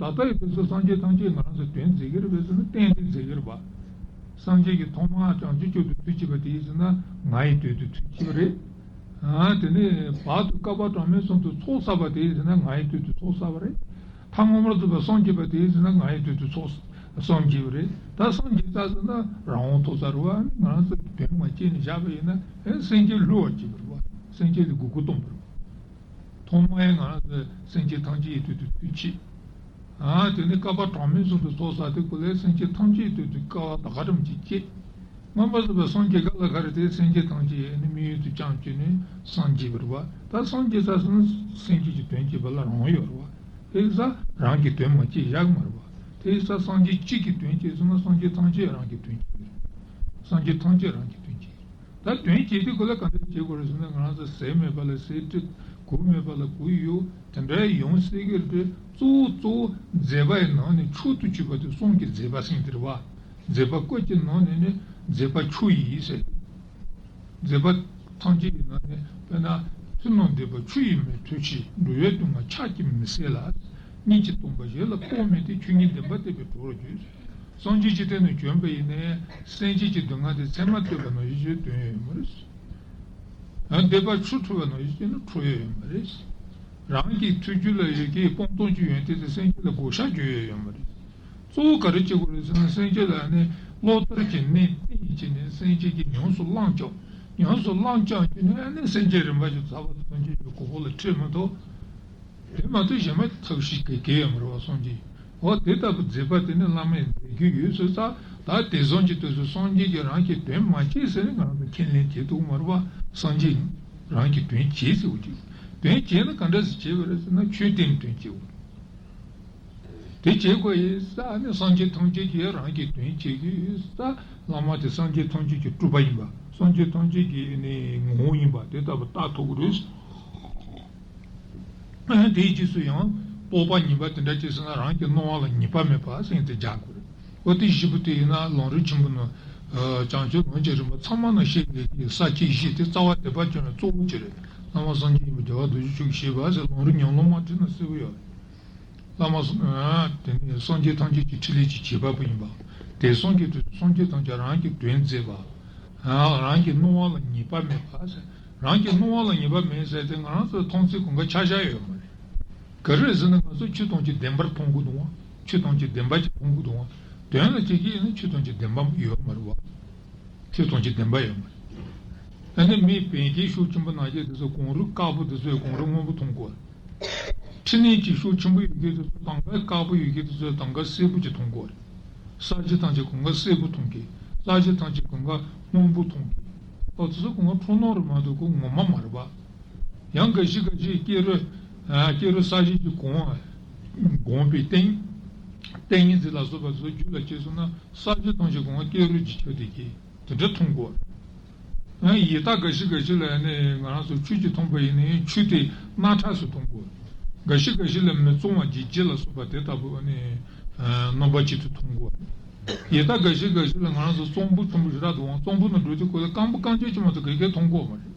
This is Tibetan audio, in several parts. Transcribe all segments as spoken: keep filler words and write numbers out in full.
ད་ལྟ་ཡི་དུས་སུ་སངས་རྒྱས་ཐམས་ཅད་ང་རང་ཚོ་དོན་མཛད་ཀྱི་རེད་པས་ཟེར་ན་གཏན་གཏན་མཛད་ཀྱི་རེད་པ། སངས་རྒྱས་ཀྱིས་ཐོག་མར་བྱང་ཆུབ་མཆོག་ཏུ་ཐུགས་བསྐྱེད་པ་དེ་ཡིན་ཟེར་ན་ང་ཡི་དོན་དུ་ཐུགས་བསྐྱེད་པ་རེད། ཨ་དེ་ནས་བར་དུ་བསྐལ་པ་གྲངས་མེད་གསུམ་དུ་ཚོགས་བསགས་པ་དེ་ཡིན་ཟེར་ན་ང་ཡི་དོན་དུ་ཚོགས་བསགས་པ་རེད། ཐ་མ་མར་ཐོབ་པར་སངས་རྒྱས་པ་དེ་ཡིན་ཟེར་ན་ང་ཡི་དོན་དུ་ཚོགས་སངས་རྒྱས་པ་རེད། ད་སངས་རྒྱས་ཚར་ཟེར་ན་རང་དབང་ཐོབ་ཚར་བ། ང་རང་ཚོ་དོན་མ་བྱས་ནས་བཞག་པ་ཡིན་ན་ཨེ་སེམས་ཅན་བསླུ་བར་བྱེད་པ་རེད་བ། སེམས་ཅན་ལ་མགོ་སྐོར་གཏོང་བ་རེད་བ། ཐོག་མར་ཡང་ང་རང་ཚོས་སེམས་ཅན་ཐམས་ཅད་ཡི་དོན་དུ་ཐུགས་བསྐྱེད། ཨ་དེ་ནས་བསྐལ་པ་གྲངས་མེད་གསུམ་དུ་ཚོགས་བསགས་དུས་སྐབས་ལ་སེམས་ཅན་ཐམས་ཅད་ཡི་དོན་དུ་སྐལ་བ་ད་ག་ཙམ་ཅིག་བསྐྱེད། མངོན་པར་རྫོགས་པའི་སངས་རྒྱས་ག་ལ་ག་རེ་དེ་སེམས་ཅན་ཐམས་ཅད་ནི་དམིགས་ཡུལ་དུ་བཅངས་བྱས་ནས་སངས་རྒྱས་པ་རེད་བ། ད་སངས་རྒྱས་ཚར་སོང་ན་སེམས་ཅན་གྱི་དོན་བྱེད་པ་ལ་རང་དབང་ཡོད་རེད་བ། དེ་ཡིན་ཙང་རང་གི་དོན་མ་བྱས་བཞག་གི་མ་རེད་བ། དེ་ཡིན་ཙང་སངས་རྒྱས་གཅིག་གི་དོན་བྱས་སོང་ན་སངས་རྒྱས་ཐམས་ཅད་རང་གི་དོན་བྱེད་ཀྱི་རེད། སངས་རྒྱས་ཐམས་ཅད་རང་གི་དོན་བྱེད་ཀྱི་རེད། ད་དོན་བྱེད་དུས་ཁོ་ལ་ག་འདྲ་བྱེད་དགོས་རེད་ཟེར་ན་ང་རང་ཚོ་ཟས་མེད་པ་ལ་ཟས་སྤྲད། གོས་མེད་པ་ལ་གོས་གཡོག་དེ་འདྲ་ཡོང་སྲིད་ཀྱི་རེད། གཙོ་བོ་གཙོ་བོ་མཛད་པ་ཡི་ནང་ནས་མཆོག་ཏུ་གྱུར་པ་དེ་གསུང་གི་མཛད་པ་ཟེར་དེ་རེད་བ། མཛད་པ་ཀུན་གྱི་ནང་ནས་ནི་མཛད་པ་མཆོག་ཡིན་ཟེར། མཛད་པ་ཐམས་ཅད་ཀྱི་ནང་ནས་དཔེར་ན་ཕྱི་ནང་འདུས་པ་ཆུ་ཡིས་མི་འཁྲུ་ཞིང་། འགྲོ་བའི་སྡུག་བསྔལ་ཕྱག་གིས་མི་སེལ་ལ། སྙིང་རྗེ་སྟོང་པ་གཞན་ལ་ཕོག་མེད་དེ། ཆོས་ཉིད་བདེན་པ་བསྟན་པས་གྲོལ་བར་འགྱུར། སངས་རྒྱས་ཀྱི་སྟེང་ནས་བྱོན་པ་ཡིན་ནའི་སེམས་ཅན་གྱི་སྡུག་བསྔལ་དེ་ཚད་མར་བསྟན་པ་ནང་བཞིན་ཞིག་སྟོན་ཡོད་མ་རེད། ཡང་འདོད་པ་ཆུ་འཁྲུ་བ་ནང་བཞིན་ཞིག་ནི་འཁྲུ་ཡོད་ཡོད་མ་རེད། རང་གི་ཐུགས་རྒྱུད་ལ་ཡོད་ཀྱི་སྤངས་རྟོགས་ཀྱི་ཡོན་ཏན་དེ་སེམས་ཅན་ལ་བགོ་བཤའ་རྒྱག་ཡོད་ཡོད་མ་རེད། གཙོ་བོ་ག་རེ་བྱེད་དགོས་རེད་ཟེར་ན་སེམས་ཅན་ལ་ནི་བློ་ལྟར་གྱི་གནས་བརྟན་བྱས་ནས་སེམས་ཅན་གྱིས་ཉམས་སུ་བླངས་ཀྱང་ཉམས་སུ་བླངས་ཀྱང་གྱིས་ནི་ཨ་ནི་སེམས་ཅན་རིམ་པ་ཞིག་ཚར་བ་དང་སེམས་ཅན་གྱི་གོ་འཕང་ལ་ཁྲིད་མ་ཐུབ། དེ་མ་གཏོགས་གཞན་མ་ཐབས་ཤེས་ག་གེ་ཡོད་མ་རེད་བ། སངས་རྒྱས། འོ་དེ་ལྟ་བུ་མཛད་པ་དེ་ནི་བླ་མས་མཛད་རྒྱུ་ཡོད་ཟེར་ཙང་ད་དེང་སང་གི་དུས་སུ་སངས་རྒྱས་ཀྱིས་རང་གི་དོན་མ་བྱས་ཟེར་ནས་ང་རང་ཚོ་ཁས་ལེན་བྱེད་ཐུབ་མ་རེད་བ། སངས་རྒྱས་རང་གི་དོན་བྱས་ཟེར་བ་ཅིག་དོན་བྱས་ན་ག་འདྲ་ཞིག་བྱས་པ་རེད་ཟེར་ན་ཆོས་བསྟན་དོན་བྱས་པ་རེད། དེ་བྱེད་དགོས་ཡིན་ཙང་ནི་སངས་རྒྱས་ཐམས་ཅད་ཀྱིས་རང་གི་དོན་བྱེད་ཀྱི་ཡོད་ཙང་བླ་མ་དེ་སངས་རྒྱས་ཐམས་ཅད་ཀྱི་སྤྲུལ་པ་ཡིན་པ། སངས་རྒྱས་ཐམས་ཅད་ཀྱི་ནི་ངོ་བོ་ཡིན་པ་དེ་ལྟ་བུ་བལྟ་ཐུབ་ཀྱི་རེད། དེའི་རྗེས་སུ་ཡང་རྟོགས་པ་ངེས་པ་དེ་འདྲ་ཅིག་ཟེར་ན་རང་གི་སྣང་བ་ལ་ངེས་པ་མེད་པ་ཟེར་དེ་སྦྱར་དགོས་རེད། འོ་དེ་བཞི་པོ་དེ་ཡིན་ན་ལམ་རིམ་ཆེན་པོ་ནང་བྱང་ཆུབ་ལམ་གྱི་རིམ་པ་ཚང་མ་ནང་བཤད་པའི་ས་བཅད་བཞི་དེ་རྩ་བ་དད་པ་ཅན་ལ་གཙོ་བོ་ཅིག་རེད། བླ་མ་སངས་རྒྱས་ཡིན་པའི་རྒྱལ་བ་རྡོ་རྗེ་འཆང་གིས་བཤད་པ་ཟེར་ལམ་རིམ་ཉམས་ལེན་མ་བྲིས་ན་གསལ་པོ་ཡོད་རེད། བླ་མ་སོ་ཨ་དེ་ནས་སངས་རྒྱས་ཐམས་ཅད་ཀྱི་ཕྲིན་ལས་ཀྱི་བྱེད་པ་པོ་ཡིན་པ། དེང་སང་གི་དུས་སུ་སངས་རྒྱས་ཐམས་ཅད་རང་གི་དོན་མཛད་པ། ཨ་རང་གི་སྣང་བ་ལ་ངེས་པ་མེད་པ་ཟེར། རང་གི་སྣང་བ་ལ་ངེས་པ་མེད་ཟེར་ཏེ་ང་རང་ཚོ་མཐོང་ཚུལ་གང་ག་ཆ་བཞག་ཡོད་མ་རེད། ག་རེ་ཟེར་ན་ང་ཚོ་ཆོས་ཐམས་ཅད་བདེན་པར་མཐོང་གི་འདུག་བ། ཆོས་ཐམས་ཅད་བདེན་པ་ཅིག་མཐོང་གི་འདུག་བ། དོན་ལ་བྱེད་ཀྱི་ཡིན་ན་ཆོས་ཐམས་ཅད་བདེན་པ་ཡོད་མ་རེད་བ། ཆོས་ཐམས་ཅད་བདེན་པ་ཡོད་མ་རེད། ཨ་ནི་མི་བན་དཀར་ཕྱོགས་ཆེན་པོ་ནང་བཞིན་དེ་ཚོ་གངས་རི་དཀར་པོ་དེ་ཚོས་གངས་རི་སྔོན་པོ་མཐོང་གོ། ཕྲིན་ལས་ཀྱི་ཕྱོགས་ཆེན་པོ་ཡོད་མཁན་དེ་ཚོ་དང་ག་དཀར་པོ་ཡོད་མཁན་དེ་ཚོས་དང་ག་སེར་པོ་ཅིག་མཐོང་གོ། ས་གཞི་ཐམས་ཅད་གང་ག་སེར་པོ་མཐོང་གི། ས་གཞི་ཐམས་ཅད་གང་ག་སྔོན་པོ་མཐོང་གི། ཨོ་དེ་ཚོ་གང་ག་འཁྲུལ་སྣང་རེད་མ་གཏོགས་ཁོ་ངོ་མ་མ་རེད་པ། ཡང་འགའ་ཞིག་འགའ་ཞིག་ཀེང་རུས། ཨ་ཀེང་རུས་ས་གཞི་གི་གོང་། གོང་པའི་སྟེང་། ཏིང་ངེ་འཛིན་ལ་སོགས་པ་དེ་ཚོ་རྒྱུད་ལ་སྐྱེས་སོང་ན་ས་གཞི་ཐམས་ཅད་གང་ག་ཀེང་རུས་ཀྱི་ཆ་དེ་གི་དེ་འདྲ་མཐོང་གོ། ཡང་ཡི་དྭགས་འགའ་ཞིག་འགའ་ཞིག་ལ་ནི་ང་རང་ཚོ་ཆོས་ཀྱིས་མཐོང་པ་ཡིན་ནའི་ཆོས་དེ་རྣག་ཁྲག་སུ་མཐོང་གོ། འགའ་ཞིག་འགའ་ཞིག་ལ་མི་གཙང་བ་འཇིགས་བྱེད་ལ་སོགས་པ་དེ་ལྟ་བུ་ནི་རྣམ་པ་གཅིག་ཏུ་མཐོང་གོ། ཡི་དྭགས་འགའ་ཞིག་འགའ་ཞིག་ལ་ང་རང་ཚོ་གཙང་པོ་ཆེན་པོ་ཞེ་དྲག་འདུག་ཨང་། གཙང་པོ་ནང་འགྲོ་དུས་ཁོ་ལ་སྐམ་པོ་རྐང་རྗེས་ཀྱི་མ་གཏོགས་ག་གེ་མཐོང་གོ་མ་རེད།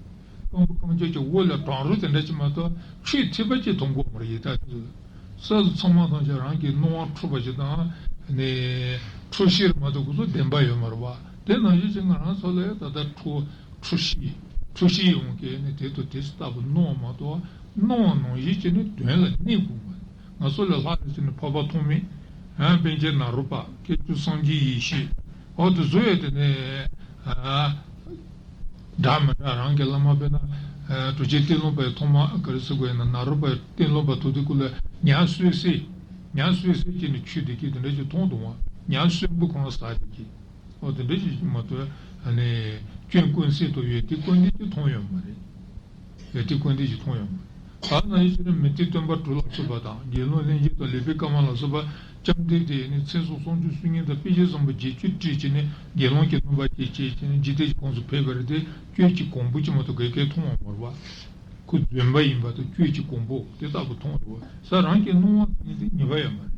སྐམ་པོ་རྐང་རྗེས་ཀྱི་འོག་ལ་གྲང་རོ་དེ་འདྲ་ཅིག་མ་གཏོགས་ཆུ་ཐིགས་པ་ཅིག་མཐོང་གོ་མ་རེད། ཡི་དྭགས་དེ་ཚོ་ས་ཚོ་ཚང་མ་ཐམས་ཅད་རང་གི་སྣང་བ་འཁྲུལ་པ་ཞིག་དང་ནི་འཁྲུལ་ཤེས་མ་གཏོགས་ཁོ་ཚོ་བདེན་པ་ཡོད་མ་རེད་བ། དེ་ནང་བཞིན་ཅིག་ང་རང་ཚོ་ལ་ད་ལྟ་འཁྲུལ་འཁྲུལ་ཤེས་འཁྲུལ་ཤེས་ཡོང་གི་ནི་དེ་དང་དེ་ལྟ་བུ་སྣང་བ་མ་གཏོགས་སྣང་བ་ནང་བཞིན་ཅིག་ནི་དོན་ལ་གནས་དགོས་མ་རེད། ང་ཚོ་ལས་ལྷག་ཙམ་ནི་འཕགས་པ་ཐོགས་མེད། ཨ་པཎ་ཆེན་ནཱ་རོ་པ། སྐྱབས་རྗེ་སངས་རྒྱས་ཡེ་ཤེས། འོ་དེ་ཚོ་ཡོད་དེ་ནས་ཨ་འདྲ་མི་འདྲ་རང་གི་བླ་མ་དཔེར་ན་ཨ་གྲུབ་ཆེན་ཏེ་ལོ་པའི་ཐོག་མ་ག་རེ་ཟེར་དགོས་ཡིན་ན་ནཱ་རོ་པའི་ཏེ་ལོ་པ་ཐུག་དུས་སྐབས་ལ་ཉ་གསོད་སྲེག་ཉ་གསོད་སྲེག་བྱས་ནས་ཆུ་དེ་གིས་དེ་འདྲ་ཞིག་མཐོང་འདུག་བ། ཉ་གསོན་པོ་གང་ཟག་དེ་གིས། འོ་དེ་འདྲ་ཞིག་མ་གཏོགས་ཨ་ནི་སྐྱོན་ཀུན་ཟད་དང་ཡོན་ཏན་ཀུན་ལྡན་ཅིག་མཐོང་ཡོད་མ་རེད། ཡོན་ཏན་ཀུན་ལྡན་ཅིག་མཐོང་ཡོད་མ་རེད། ད་ནང་བཞིན་ཕྱི་རོལ་མུ་སྟེགས་སྟོན་པ་དྲུག་ལ་སོགས་པ་དང་དགེ་སློང་ལྷན་རྒྱས་དང་ལེགས་པའི་སྐར་མ་ལ་སོགས་པ་བཅོམ་ལྡན་འདས་ནི་མཚན་སུམ་ཅུ་སོ་གཉིས་དང་དཔེ་བྱད་བཟང་པོ་བརྒྱད་ཅུ་སྤྲས་བྱས་ནས་དགེ་སློང་གི་སྣང་བ་སྐྱེས་བྱས་བྱས་ནས་འཇིག་རྟེན་གྱི་ཁམས་སུ་ཕེབས་པ་རེད་དེ་སྐྱོན་གྱི་གོང་བུ་ཅིག་མ་གཏོགས་ག་གེ་མཐོང་བ་མ་རེད་བ། ཁོ་རྫུན་པ་ཡིན་པ་དང་སྐྱོན་གྱི་གོང་བུ་དེ་ལྟ་བུ་མཐོང་བ་རེད་བ། ས་རང་གི་སྣང་བ་ཟེར་མཁན་དེ་ངེས་པ་ཡོད་མ་རེད།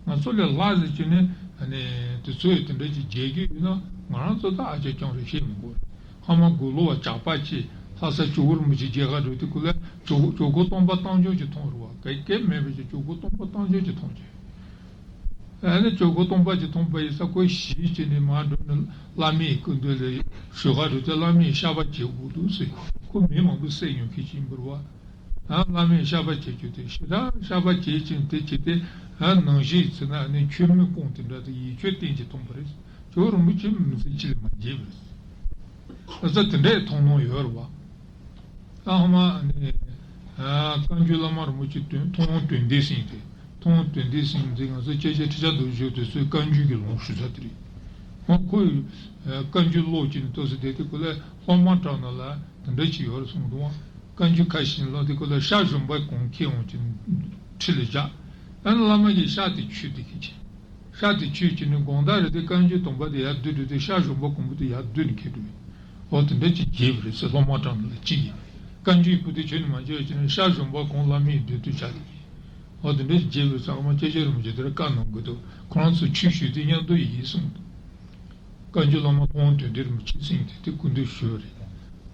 ང་ཚོ་ལས་ལྷག་ཟེར་གྱི་ནི་ཨ་ནི་དེ་ཚོས་དེ་འདྲ་ཅིག་བྱེད་ཀྱི་ཡོད་ན་ང་རང་ཚོ་ད་ཨ་ཅག་རྐྱང་རེད་བཤད་མི་དགོས། ཧ་མ་དགུང་ལོ་བ་ཇག་པ་ཅིག་ལྷ་ས་ཇོ་བོ་རིན་པོ་ཆེ་མཇལ་ཁ་འགྲོ་དུས་སྐབས་ལ་ཇོ་བོ་ཇོ་བོ་སྟོང་པ་སྟོང་རྐྱང་ཅིག་མཐོང་རེད་བ། ག་གེ་མེད་པ་ཅིག་ཇོ་བོ་སྟོང་པ་སྟོང་རྐྱང་ཅིག་མཐོང་ཅིག་ཨ་ནི་ཆོས་སྐུ་སྟོང་པ་ཅིག་མཐོང་པ་ཡིན་ས། ཁོ་ཞི་བྱས་ནས་མར་འགྲོ་ནས་བླ་མའི་སྐུ་མདུན་ལ་ཞུ་ག་འགྲོ་དུས་བླ་མས་བཤགས་པ་བྱེད་དགོས་འདུག་ཟེར། ཁོ་མི་མང་པོ་བསད་མྱོང་མཁན་ཅིག་ཡིན་པ་རེད་བ། ཨ་བླ་མས་བཤགས་པ་བྱེད་རྒྱུ་དེ་ཞེ་དྲག་བཤགས་པ་བྱེད་ཅིང་དེ་བྱེད་དེ། ཨ་ནང་བཞིན་ཡིན་ཚེ་ན་ཨ་ནི་མཆོད་མེ་སྐོང་དེ་འདྲ་དེ་ཡིད་མཆོད་རྟེན་གྱིས་མཐོང་བ་རེད། ཇོ་བོ་རིན་པོ་ཆེ་མི་ཚེ་གཅིག་ལས་མ་བརྗེད་པ་རེད། ཨ་ཙི་དེ་འདྲའི་མཐོང་སྣང་ཡོད་རེད་བ། ཨ་ཧ་མ་ནི། ཨ་བཀའ་འགྱུར་བླ་མ་རིན་པོ་ཆེ་དོན་མཐོང་དོན་ལྡན་ཟེར་མཁན་དེ། མཐོང་དོན་ལྡན་ཟེར་མཁན་དེ་ང་ཚོ་སྐྱེས་ཆེན་ཁྲི་བྱང་རྡོ་རྗེ་དེ་ཚོས་བཀའ་འགྱུར་གྱི་ལུང་ཞུ་ས་དེ་རེད། ཨ་ཁོས་ཨ་བཀའ་འགྱུར་ཀློག་ཅིང་ཏོག་ཙམ་བསྡད་དེ་ཁོ་ལ་སློབ་མ་གྲགས་ན་ལ་དེ་འདྲ་ཅིག་ཡོད་རེད་གསུངས་འདུག་བ། བཀའ་འགྱུར་ཁ་ཤས་ཀློག་དེ་ཁོ་ལ་ཤ་ཞོན་པ་གང་ཁྱེར་འོང་ཅིང་ཁྲི་ལ་བཞག་ཨ་ནི་བླ་མ་གིས་ཤ་དེ་མཆོད་དེ་ཁྱེར་ཅིང་། ཤ་དེ་མཆོད་ཅིག་ནི་དགོང་དག་རེད་དེ་བཀའ་འགྱུར་དང་པོ་དེ་ཡར་བསྡུས་འགྲོ་དུས་ཤ་ཞོན་པ་གང་པོ་དེ་ཡར་བསྡུས་ནས་འཁྱེར་འགྲོ་བས། འོ་དེ་འདྲ་ཅིག་བརྗེད་པ་རེད་ཟེར། སློབ་མ་གྲངས་ལ་གཅིག་ཡིན། བཀའ་འགྱུར་ཕུ་དེ་ཁྱོན་ནས་མ་བརྗེད་ཅིག་ནི་ཤ་ཞོན་པ་གང་བླ་མས་བསྡུས་བསྡུས་བྱ་དེ་ཡིན། འོ་དེ་འདྲ་ཅིག་བརྗེད་པ་རེད་ཟེར། ཨ་མ་སྐྱེས་ཆེན་རིན་པོ་ཆེ་དེར་བཀའ་གནང་དགོས་འདུག་ཁོ་རང་ཚོ་ཆོས་ཞུས་དུས་མཉམ་དུ་ཡིན་གསུངས་འདུག་བཀའ་འགྱུར་བླ་མ་མཐོང་དོན་ལྡན་རིན་པོ་ཆེ་ཟེར་མཁན་དེ་དེ་སྐུ་མདུན་ཞུས་པ་རེད།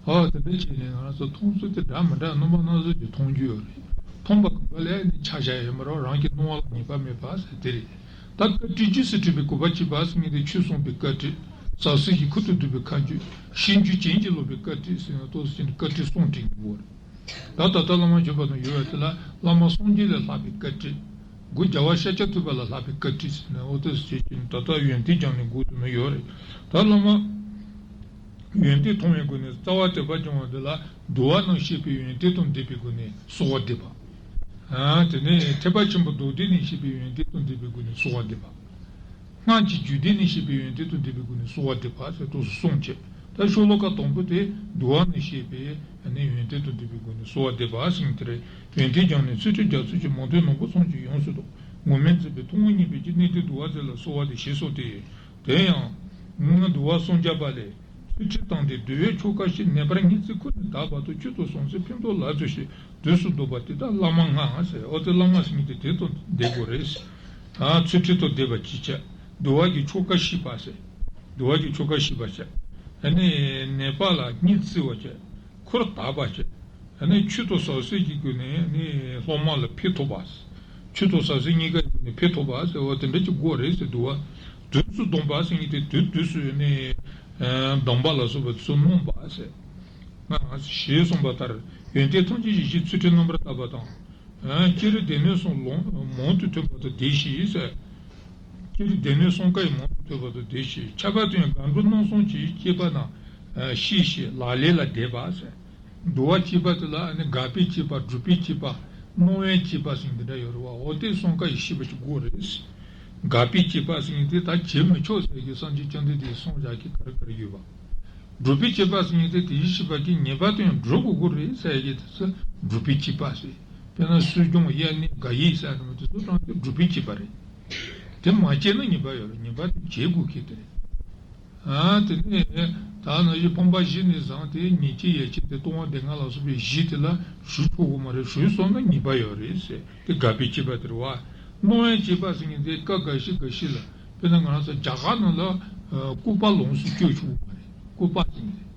ཨ་དེ་འདྲ་བྱས་ནས་ང་རང་ཚོ་མཐོང་ཚུལ་དེ་འདྲ་མི་འདྲ་རྣམ་པ་སྣ་ཚོགས་ཀྱི་མཐོང་རྒྱུ་ཡོད་རེད། མཐོང་བ་གང་ག་ལ་ནི་ཆ་བཞག་ཡོད་མ་རེད། རང་གི་སྣང་བ་ལ་ངེས་པ་མེད་པ་ཟེར་དེ་རེད། ད་བཀའ་དྲིན་རྗེས་སུ་དྲན་པའི་གུས་པ་བསྐྱེད་པ་ཟེར་མཁན་དེ་ཆོས་གསུངས་པའི་བཀའ་དྲིན། ཟབ་གསལ་གྱི་ཁུར་དུ་བསྡུས་པའི་ཁ་འཇུག་ཤེས་འཇུག་ཅན་གྱིས་ལོག་པའི་བཀའ་དྲིན་ཟེར་ན་ཏོག་ཙམ་བྱས་ནས་བཀའ་དྲིན་གསུམ་དྲན་གྱི་ཡོད་རེད། ད་ད་ལྟ་བླ་མ་བྱོན་པ་དང་ཡོད་པ་དེ་ལ་བླ་མ་སངས་རྒྱས་ལས་ལྷག་པའི་བཀའ་དྲིན། སྒོ་རྒྱལ་བ་ཤཱཀྱ་ཐུབ་པ་ལས་ལྷག་པའི་བཀའ་དྲིན་ཟེར་ནས་འོ་དེ་ཟེར་གྱིན་ད་ལྟ་ཡོན་ཏན་སྦྱངས་ནས་སྒོ་དེ་ནས་ཡོད་རེད། ད་བླ་མ་ཡོན་ཏན་མཐོང་བའི་སྒོ་ནས་རྩ་བ་དད་པ་སྦྱོང་བ་འདི་ལ་འདུལ་བ་རྣམས་བཤད་པའི་ཡོན་ཏན་དང་ལྡན་པའི་སྒོ་ནས་གསོལ་བ་འདེབས་པ། ཨ་དེ་ནས་ཐེག་པ་ཆེན་པོ་མདོ་སྡེ་ནས་བཤད་པའི་ཡོན་ཏན་དང་ལྡན་པའི་སྒོ་ནས་གསོལ་བ་འདེབས་པ། སྔགས་ཀྱི་རྒྱུད་སྡེ་ནས་བཤད་པའི་ཡོན་ཏན་དང་ལྡན་པའི་སྒོ་ནས་གསོལ་བ་འདེབས་པ་ཟེར་ཏོག་ཙམ་གསུངས་བྱས། ད་ཤོ་ལོ་ཀ་དང་པོ་དེ་འདུལ་བ་ནས་བཤད་པའི་ཡོན་ཏན་དང་ལྡན་པའི་སྒོ་ནས་གསོལ་བ་འདེབས་པ་ཟེར་མཁན་དེ་རེད། ཡོན་ཏན་སྦྱངས་ནས་ཚུལ་ཁྲིམས་རྒྱ་མཚོ་ཆེ། མང་ཐོས་ནོར་བུ་ཚོགས་ཀྱིས་ཡོངས་སུ་དོ། ངུར་སྨྲིག་མཛད་པས་ཐུབ་དབང་བརྙེས་པའི་ཕྱིར། གནས་བརྟན་འདུལ་བ་མཛོད་ལ་གསོལ་བ་འདེབས། ཞེས་སོགས་ཏེ། དེ་ཡང་། འདུལ་བ་སངས་རྒྱས་པ་ལས། ཚུལ་ཁྲིམས་དང་ལྡན་འདུལ་བའི་ཆོ་ག་བཞི། ནད་པར་སྙིང་བརྩེས་ཁུར་ནས་བདག་བར་དུ། མཆོག་ཏུ་བཟང་ཚུལ་ཕན་འདོགས་ལ་མཛོད་ཅིང་། དུས་སུ་འདོད་པ་དེ་དག་བླ་མ་མངའ་ཟེར། འོ་དེ་བླ་མ་ཟེར་མཁན་དེ་དེ་དང་ལྡན་དགོས་རེད། ཨ་ཚུལ་ཁྲིམས་དང་ལྡན་པ་གཅིག་བྱས། འདུལ་བ་གི་ཆོ་ག་བཞི་པ་ཟེར། འདུལ་བ་གི་ཆོ་ག་བཞི་པ་བྱས། ཨ་ནི་ནད་པ་ལ་སྙིང་བརྩེ་བ་བྱས། ཁུར་དག་པ་བྱས། ཨ་ནི་ཆོས་དང་ཟབ་གསལ་གྱི་སྒོ་ནས་ནི་སློབ་མ་ལ་ཕན་ཐོགས་པ། ཆོས་དང་ཟབ་གསལ་གཉིས་ཀ་གི་སྒོ་ནས་ཕན་ཐོགས་པ་ཟེར་བ་དེ་འདྲ་ཅིག་དགོས་རེད་ཟེར་འདུལ་བ། དུས་སུ་སྡོམ་པ་ཟེར་མཁན་དེ་དུས་དུས་སུ་ནི་སྡོམ་པ་ལ་སོགས་པ་དེ་ཚོ་སྣོམ་པ་ཟེར། ཞེས་གསུངས་པ་ལྟར། ཡོན་ཏན་ཐམས་ཅད་ཡིད་བཞིན་ཚུལ་ཁྲིམས་རྣམ་པར་དག་པ་དང་། སྤྱིར་སྡེ་སྣོད་གསུམ་ལོངས་མང་དུ་ཐོས་པ་དང་ལྡན་ཞེས་ཟེར། སྤྱིར་སྡེ་སྣོད་གསུམ་ཀ་ཡིས་མང་དུ་ཐོས་པ་དང་ལྡན་ཞེས། ཁྱབ་པ་དང་དགག་སྒྲུབ་རྣམ་གསུམ་གྱིས་བསྐྱེད་པ་རྣམས་ཤེས་ཤིང་ལག་ལེན་ལ་འདེབས་པ་ཟེར། འདུལ་བ་བསྐྱེད་པ་དེ་ལ་ནི་དགག་པས་བསྐྱེད་པ། སྒྲུབ་པས་བསྐྱེད་པ། སྣང་བས་བསྐྱེད་པ་ཟེར་འདི་འདྲ་ཡོད་རེད་བ། འོ་དེ་གསུམ་ཀ་ཡིས་ཤེས་པ་ཅིག་དགོས་རེད། དགག་པས་བསྐྱེད་པ་ཟེར་མཁན་དེ་ད་བྱེད་མི་ཆོག་ཟེར་གྱི་སངས་རྒྱས་བཅོམ་ལྡན་འདས་གསུངས་བཞག་གི་ག་རེ་ག་རེ་ཡོད་པ། སྒྲུབ་པས་བསྐྱེད་པ་ཟེར་མཁན་དེ་དེ་བཞིན་གཤེགས་པ་གིས་ཉེས་པ་དེ་ཡང་སྒྲུབ་དགོས་ཀྱི་རེད་ཟེར་གྱི་དེ་ཚོ་སྒྲུབ་པས་བསྐྱེད་པ་ཟེར། དཔེར་ན་སྲོལ་རྒྱུན་དབྱར་གནས་དགག་དབྱེ་ཟེར་ཡ་དེ་ཚོ་ཀྲང་དེ་སྒྲུབ་པས་བསྐྱེད་པ་རེད། དེ་མ་བསྐྱེད་ན་ཉེས་པ་ཡོད་རེད། ཉེས་པ་དེ་བྱེད་དགོས་ཀྱི་དེ་རེད། ཨ་དེ་ནས་ད་ནང་བཞིན་ཕོངས་པ་བཞི་ནས་བཟུང་སྟེ་ཉེས་བྱས་ཡ་བྱས་ཏེ་ལྟུང་བ་སྡེ་ལྔ་ལ་སོགས་པའི་བཞི་དེ་ལ་ཞུགས་ཆོག་གི་མ་རེད། ཞུགས་སོང་ན་ཉེས་པ་ཡོད་རེད་ཟེར། དེ་དགག་པས་བསྐྱེད་པ་དེ་རེད་བ། སྣང་བས་བསྐྱེད་པ་ཟེར་མཁན་དེ་སྐབས་འགའ་ཞིག་འགའ་ཞིག་ལ་དཔེར་ན་ང་རང་ཚོ་རྒྱ་གར་ནང་ལ་ཨ་སྐུད་པ་ལོངས་སུ་སྤྱོད་ཆོག་གི་མ་རེད། སྐུད་པ་ཟེར་མཁན་དེ།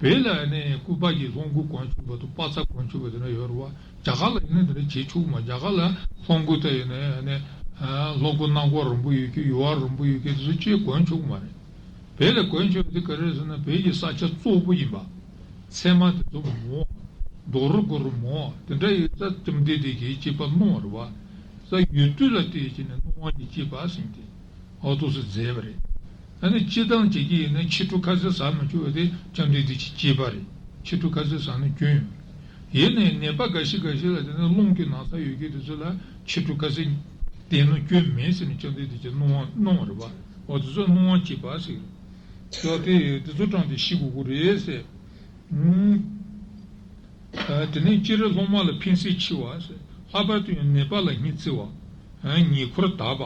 བོད་ལ་ནི་སྐུད་པ་གི་ལྷམ་གོག་གོན་ཆོག་པ་དང་པགས་ཚང་གོན་ཆོག་པ་དེ་འདྲ་ཡོད་རེད་བ། རྒྱ་གར་ལ་ཡིན་ན་དེ་འདྲ་བྱེད་ཆོག་གི་མ་རེད། རྒྱ་གར་ལ་ལྷམ་གོག་དེ་ཡིན་ན་ནི་ལྷམ་གོག་སྣ་ཁོག་རིང་པོ་ཡོད་ཀྱི་ཡུ་བ་རིང་པོ་ཡོད་ཀྱི་དེ་ཚོ་ཅིག་གོན་ཆོག་གི་མ་རེད། བོད་ལ་གོན་ཆོག་པ་དེ་ག་རེ་རེད་ཟེར་ན་བོད་ཀྱི་ས་ཆ་བཙོག་པོ་ཡིན་པ། ཚེར་མ་དེ་ཚོ་མང་། རྡོ་རུ་གུ་རུ་མང་། དེ་འདྲ་ཡིན་ཙང་བཅོམ་ལྡན་འདས་ཀྱིས་བསྐྱེད་པ་སྣང་བ་རེད་བ། ས་ཡུལ་དུས་ལ་བལྟས་བྱས་ནས་སྣང་བ་གིས་བསྐྱེད་པ་ཟེར་ཏེ། འོ་ཐུགས་སུ་མཛད་པ་རེད། ཨ་ནི་སྤྱིར་བཏང་བྱེད་ཀྱི་ཡིན་ན་ཕྱི་དྲོ་ཁ་ཟས་ཟ་མི་ཆོག་པ་དེ་བཅོམ་ལྡན་འདས་ཀྱི་བསྐྱེད་པ་རེད། ཕྱི་དྲོ་ཁ་ཟས་ཟ་ན་སྐྱོན་ཡོད་རེད། ཡིན་ནའི་ནད་པ་འགའ་ཞིག་འགའ་ཞིག་ལ་དེ་ནི་རླུང་གི་ན་ཚ་ཡོད་མཁན་དེ་ཚོ་ལ་ཕྱི་དྲོ་ཁ་ཟས་བསྟེན་ན་སྐྱོན་མེད་ཟེར་ནས་བཅོམ་ལྡན་འདས་ཀྱིས་གནང་བ་གནང་བ་རེད་བ། འོ་དེ་ཚོ་གནང་བ་བསྐྱེད་པ་ཟེར། ཙོག་དེ་དེ་ཚོ་དྲངས་ཏེ་ཤེས་དགོས་ཀྱི་རེད་ཟེར། ཨ་དེ་ནས་སྤྱིར་སློབ་མ་ལ་ཕན་སེམས་ཆེ་བ་ཟེར། ལྷག་པར་དུ་ཡང་ནད་པ་ལ་སྙིང་བརྩེ་བ། ཨ་ཉེ་འཁོར་དག་པ།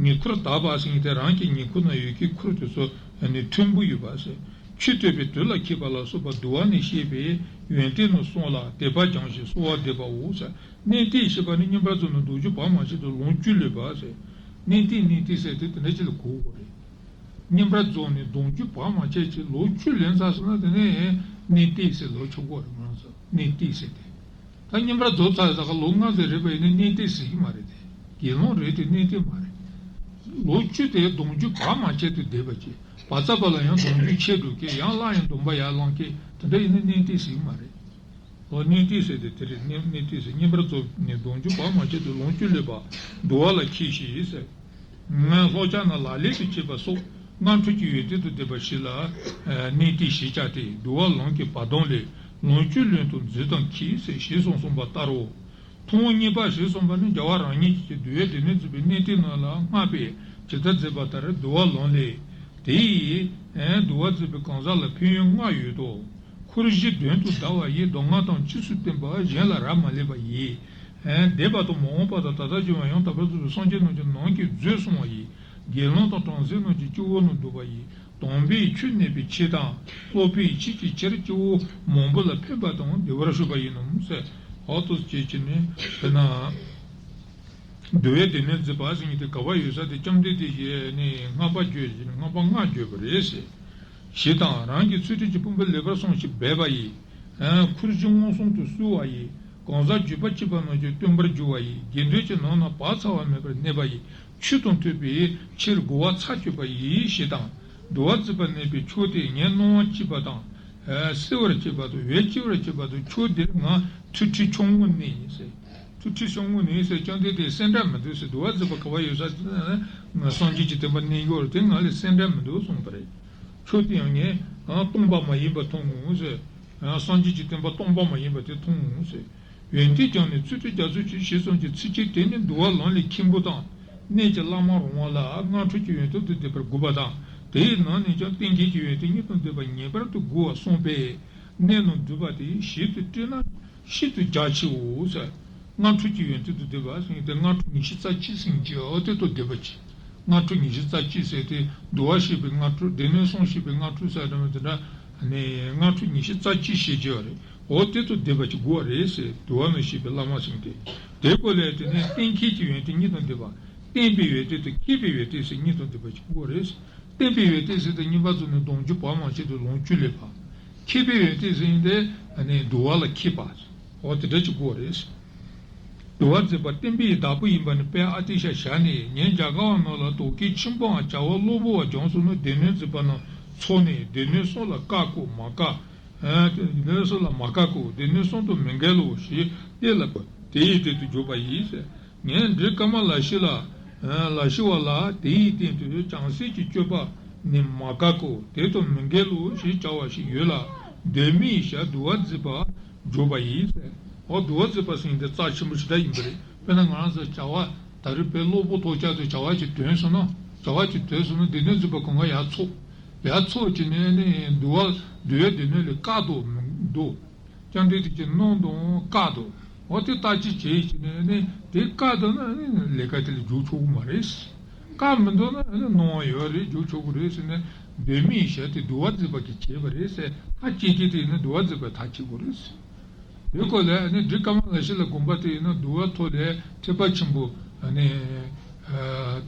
ཉེ་འཁོར་དག་པ་ཟེར་མཁན་དེ་རང་གི་ཉེ་འཁོར་ན་ཡོད་ཀྱི་འཁོར་དེ་ཚོ་ནི་མཐུན་པོ་ཡོད་པ་ཟེར། ཆོས་ཐོས་པའི་དུས་ལ་མཁས་པ་ལ་སོགས་པ་འདུལ་བ་ནས་བཤད་པའི་ཡོན་ཏན་རྣམས་གསུམ་ལ་དད་པ་སྦྱངས་ཤིང་གསོལ་བ་འདེབས་པའོ་ཟེར། གནས་བརྟན་ཞེས་པ་ནི་བསྙེན་པར་རྫོགས་ནས་གདུང་རྒྱུད་བག་མ་ཆད་དུ་ལོངས་སྤྱོད་ལེགས་པ་ཟེར། གནས་བརྟན་གནས་བརྟན་ཟེར་དེ་དེ་འདྲ་ཅིག་ལ་གོ་དགོས་རེད། བསྙེན་པར་རྫོགས་ནས་གདུང་རྒྱུད་བག་མ་ཆད་ཅིག་ལོངས་སྤྱོད་ལེན་ཚར་སོང་ན་དེ་ནས་གནས་བརྟན་ཟེར་ལབ་ཆོག་གི་རེད། ང་ཚོ་གནས་བརྟན་ཟེར་ཏེ། ད་བསྙེན་པར་རྫོགས་ཚར་ས་ག་ལོ་ལྔ་ཙམ་རེད་པ་ཡིན་ན་གནས་བརྟན་ཟེར་གྱི་མ་རེད་དེ། དགེ་སློང་རེད་དེ་གནས་བརྟན་མ་རེད། ལོ་བཅུ་དེ་གདུང་རྒྱུད་བར་མ་ཆད་དུ་བསྡད་པ་ཅིག་བར་ཚ་བར་ལ་ཡང་གདུང་རྒྱུད་ཆད་འགྲོ་གི། ཡང་སླར་ཡང་སྡོམ་པ་ཡར་ལངས་གི། དེ་འདྲ་ཡིན་ན་གནས་བརྟན་ཟེར་གི་མ་རེད། ཨོ། གནས་བརྟན་ཟེར་དེ་དེ་རེད། གནས་གནས་བརྟན་ཟེར། བསྙེན་པར་རྫོགས་ནས་གདུང་རྒྱུད་བར་མ་ཆད་དུ་ལོངས་སྤྱོད་ལེགས་པར་འདུལ་བ་ལ་མཁས་ཤིང་ཟེར། ངན་ལྷོ་བྱ་རྣམས་ལག་ལེན་དུ་བྱེད་པ་སོགས་སྔར་འཕྲོས་ཀྱི་ཡོན་ཏན་དང་ལྡན་པ་ཞིག་ལ་གནས་བརྟན་ཞེས་བྱ་སྟེ། འདུལ་བ་ལམ་གྱི་བར་སྡོམ་ལས་ལོངས་སྤྱོད་ལེན་དང་འཛིན་དང་མཁས་ཟེར་ཞེས་གསུངས་གསུངས་པ་ལྟར་རོ། ཐུན་མོང་གཉིས་པ་ཞེས་གསུངས་པ་ནི་རྒྱལ་བ་རང་ཉིད་ཀྱིས་འདུལ་བའི་སྡེ་སྣོད་འཛིན་པའི་གནས་བརྟན་རྣམས་ལ་བསྔགས་པས་ཇི་ལྟར་མཛད་པ་ལྟར་འདུལ་བ་ལམ་ལས། དེ་ཡིས་འདུལ་བ་འཛིན་པའི་གང་ཟག་ལ་ཕན་ཡོན་ལྔ་ཡོད་དོ། འཁོར་གཞི་དོན་དུ་གདའ་བ་ཡི། མདོ་སྔགས་དང་རྗེས་སུ་བསྟན་པ་གཞན་ལ་རག་མ་ལས་པ་ཡི། འདས་པ་དང་མ་འོངས་པ་དང་ད་ལྟར་བྱུང་བ་ཡང་དག་པར་རྫོགས་པའི་སངས་རྒྱས་རྣམས་ཀྱི་ནང་གི་མཛོད་གསུངས་པ་ཡི། དགེ་སློང་དང་བྲམ་ཟེ་རྣམས་ཀྱི་སྤྱི་བོ་རྣམས་འདུས་པ་ཡི། དམ་པའི་ཆོས་གནས་པའི་ཆེད་དང་། སློབ་པའི་ཆེད་ཀྱི་ཕྱིར་སྐྱེ་བོ་མང་པོ་ལ་ཕན་པ་དང་བདེ་བར་གཤེགས་པ་ཡིན་ནོ་ཟེར། ཨོ་ཏོ་སྐྱེ་ཅི་ནས་དཔེར་ན། འདུལ་བའི་སྡེ་སྣོད་འཛིན་པ་ཟེར་མཁན་དེ་ག་པར་ཡོད་ས་དེ་བཅོམ་ལྡན་འདས་ཀྱིས་ནི་བསྔགས་པ་བརྗོད་ནས་བསྔགས་པ་ལྔ་བརྗོད་པ་རེད་ཟེར། ཞེས་དང་། རང་གི་ཚུལ་ཁྲིམས་ཀྱི་ཕུང་པོ་ལེགས་པར་བསྲུང་ཞིང་སྦས་པ་ཡི། འཁོར་གཞི་མངོན་སུམ་དུ་བསུ་བ་ཡི། གང་ཟག་བརྒྱུད་པ་གཅིག་པ་རྣམས་ཀྱི་སྟོན་པར་འགྱུར་བ་ཡི། དགེ་འདུན་གྱི་ནང་ན་བག་ཚ་བ་མེད་པར་གནས་པ་ཡི། ཆོས་དང་མཐུན་པའི་ཕྱིར་རྒོལ་བ་ཚར་གཅོད་པ་ཡི། ཞེས་དང་། འདུལ་བ་འཛིན་པ་གནས་པའི་ཕྱོགས་དེ་ངས་གནང་བ་གཅེས་པ་དང་། བསིལ་བར་བྱེད་པ་དང་འོད་བཀྱེ་བར་བྱེད་པ་དང་། ཕྱོགས་འདིར་ང་ཐུགས་ཁྲིམས་ཆུང་ངུ་ནི་ཟེར། ཐུགས་ཁྲིམས་ཆུང་ངུ་ནི་ཟེར། བཅོམ་ལྡན་འདས་སེམས་ཁྲལ་མི་འདུག་ཟེར། འདུལ་བ་འཛིན་པ་ག་པར་ཡོད་ས་དེ་ན་ང་སངས་རྒྱས་ཀྱི་བསྟན་པ་གནས་ཡོད་རེད། དེ་ང་ལ་སེམས་ཁྲལ་མི་འདུག་གསུངས་པ་རེད། ཕྱོགས་དེ་ཡང་ངས་སྟོང་པ་མ་ཡིན་པ་མཐོང་ངོ་ཟེར། སངས་རྒྱས་ཀྱི་བསྟན་པ་སྟོང་པ་མ་ཡིན་པ་དེ་མཐོང་ངོ་ཟེར། ཡོན་ཏན་ཀྱང་ནི་ཚུལ་ཁྲིམས་རྒྱ་མཚོ་ཆེ། ཞེས་གསུངས་ཀྱི་ཚིགས་བཅད་དེ་ནི་འདུལ་བ་ལམ་ལས་མཁན་པོ་དང་གནས་ཀྱི་བླ་མ་རང་དབང་ལ་སྔར་འཕྲོས་ཀྱི་ཡོན་ཏན་དང་ལྡན་པར་དགོངས་པ་དང་། དེའི་ནང་ནས་ཀྱང་གཏན་འཁེལ་གྱི་ཡོན་ཏན་གཉིས་དང་ལྡན་པ་ངེས་པར་དུ་དགོས་པར་གསུངས་པས། གནས་རྣམས་བསྡུས་པ་དེ་ཞིབ་ཏུ་བཀྲལ་ན་ཤིན་ཏུ་རྒྱ་ཆེའོ་ཟེར། སྔར་འཕྲོས་ཀྱི་ཡོན་ཏན་དང་ལྡན་པ་ཟེར་མཁན་དེ་སྔར་འཕྲོས་ཉི་ཤུ་རྩ་གཅིག་ཟེར་མཁན་གྱི་ཨོ་དེ་དང་ལྡན་པ་ཅིག་སྔར་འཕྲོས་ཉི་ཤུ་རྩ་གཅིག་ཟེར་དེ་འདུལ་བ་བཤད་པའི་སྔར་འཕྲོས། སྡེ་སྣོད་གསུམ་བཤད་པའི་སྔར་འཕྲོས་ཟེར་འདྲ་མོ་དེ་འདྲ་ནས་སྔར་འཕྲོས་ཉི་ཤུ་རྩ་གཅིག་བཤད་ཀྱི་ཡོད་རེད། འོ་དེ་དང་ལྡན་པ་ཅིག་དགོས་པ་རེད་ཟེར། འདུལ་བ་ནང་བཤད་པའི་བླ་མ་ཟེར་མཁན་དེ། དེ་ཀོ་ལས་དེ་ནས་གཏན་འཁེལ་གྱི་ཡོན་ཏན་གཉིས་དང་ལྡན་པ། བསྟན་པའི་ཡོན་ཏན་དང་མཁས་པའི་ཡོན་ཏན་ཟེར་གཉིས་དང་ལྡན་པ་ཅིག་དགོས་པ་རེད། བསྟན་པའི་ཡོན་ཏན་ཟེར་དེ་གཉིས་པ་ཚོ་ནི་གདུང་རྒྱུད་བར་མ་ཆད་དུ་ལོངས་སྤྱོད་ལེགས་པ། མཁས་པའི་ཡོན་ཏན་ཟེར་དེ་ནི་འདུལ་བ་ལ་མཁས་པ། འོ་དེ་འདྲ་ཅིག་དགོས་པ་རེད། འདུལ་བ་འཛིན་པ་བསྟན་པའི་བདག་པོ་ཡིན་པ་ནི་དཔལ་ཨ་ཏི་ཤ་ཞལ་ནས། ཉན་རྒྱ་གར་བ་རྣམས་ལ་དོ་གལ་ཆེན་པོའང་བྱ་བ་གློ་བུར་བ་སྦྱངས་སོང་ན་སྡེ་སྣོད་འཛིན་པ་རྣམས་ཚོགས་ནས་སྡེ་སྣོད་གསུམ་ལ་བཀའ་བསྒོ་མ་བཀའ། སྡེ་སྣོད་གསུམ་ལ་མ་བཀའ་བསྒོ། སྡེ་སྣོད་གསུམ་དུ་མི་འགལ་ལོ་ཞེས་གཏན་ལ་དེ་ཡི་སྟེང་དུ་བརྗོད་པ་ཡིན་ཟེར། ངས་འདྲེ་ཀ་མ་ལ་ཤི་ལ། ལ་ཤི་བ་ལ་དེ་ཡི་སྟེང་དུ་བྱང་སེམས་ཀྱི་སྤྱོད་པ་ནི་མ་བཀག་གོ། དེ་དང་མི་འགལ་ལོ་ཞེས་བྱ་བ་ཞིག་ཡོད་ལ། གདོད་མའི་ཞག་འདུལ་བ་འཛིན་པ་བརྗོད་པ་ཡིན་ཟེར། འོ་འདུལ་བ་འཛིན་པ་ཟེར་མཁན་དེ་རྩ་ཆེན་པོ་ཞེ་དྲག་ཡིན་པ་རེད། དཔེར་ན་ང་རང་ཚོ་བྱ་བ་ད་རེས་བོད་གློ་བུར་ཐོལ་རྒྱག་ཏུ་བྱ་བ་ཞིག་ཐོན་སོང་ན། བྱ་བ་ཞིག་ཐོན་སོང་ན་སྡེ་སྣོད་འཛིན་པ་གང་ག་ཡར་ཚོགས། ཡར་ཚོགས་ཀྱི་ནས་ནི་འདུལ་བ་འདུལ་བའི་སྡེ་སྣོད་ལས་བཀག་འདུག་མི་འདུག་ཀྱང་དེ་དེ་ཀྱི་གནང་དང་བཀག་འདུག་འོ་དེ་བརྟག་དཔྱད་བྱེད་ཀྱི་ནས་ནི་དེ་བཀག་འདུག་ན་ནི་ལས་ཀ་དེ་ལ་འཇུག་ཆོག་གི་མ་རེད། བཀག་མི་འདུག་ན་ནི་གནང་བ་ཡོད་རེད། འཇུག་ཆོག་གི་རེད་ཟེར་ནས་གདོད་མའི་ཞག་དེ་འདུལ་བ་འཛིན་པ་གིས་བྱས་པ་རེད་ཟེར་ཐག་བཅད་ཀྱི་དེ་ཡིན་ན་འདུལ་བ་འཛིན་པས་ཐག་བཅད་དགོས་རེད། དེའི་སྐོར་ལས་ནི་འདྲེ་ཀ་མ་ལ་ཤི་ལ་དགོངས་པ་དེ་ཡིན་ན་འདུལ་བ་ཐོག་ལས་ཐེག་པ་ཆེན་པོ་ནི་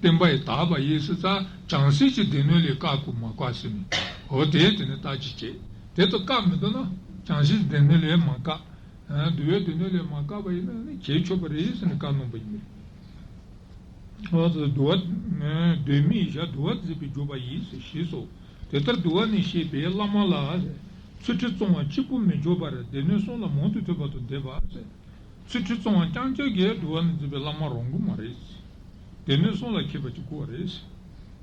བསྟན་པ་ཡི་དག་པ་ཡིན་ཟེར་ཙང་བྱང་སེམས་ཀྱི་སྡེ་སྣོད་ལས་བཀག་གོ་མ་བཀག་ཟེར་ནས་འོ་དེ་དེ་ནི་བརྟག་དཔྱད་བྱེད། དེ་ལྟར་བཀག་མི་འདུག་ན་བྱང་སེམས་སྡེ་སྣོད་ལས་མ་བཀག་འདུལ་བའི་སྡེ་སྣོད་ལས་མ་བཀག་པ་ཡིན་ན་ནི་བྱེད་ཆོག་པ་རེད་ཟེར་ནས་བཀའ་གནང་པ་ཡིན། འོ་དེ་འདུལ་བ་གདོད་མའི་ཞག་འདུལ་བ་འཛིན་པའི་བརྗོད་པ་ཡིན་ཟེར་ཞེས་སོ། དེ་ལྟར་འདུལ་བ་ནི་བཤད་པའི་བླ་མ་ལ། ཚུལ་ཁྲིམས་བཙོང་བ་གཅིག་པུ་མི་འཇོག་པར་སྡེ་སྣོད་གསུམ་ལ་མང་དུ་ཐོས་པ་དང་ལྡན་པ་ཟེར། ཚུལ་ཁྲིམས་བཙོང་བ་རྐྱང་རྐྱང་གིས་འདུལ་བ་ནི་འཛིན་པའི་བླ་མ་རང་གི་མ་རེད། སྡེ་སྣོད་གསུམ་ལ་མཁས་པ་གཅིག་པུ་རེད།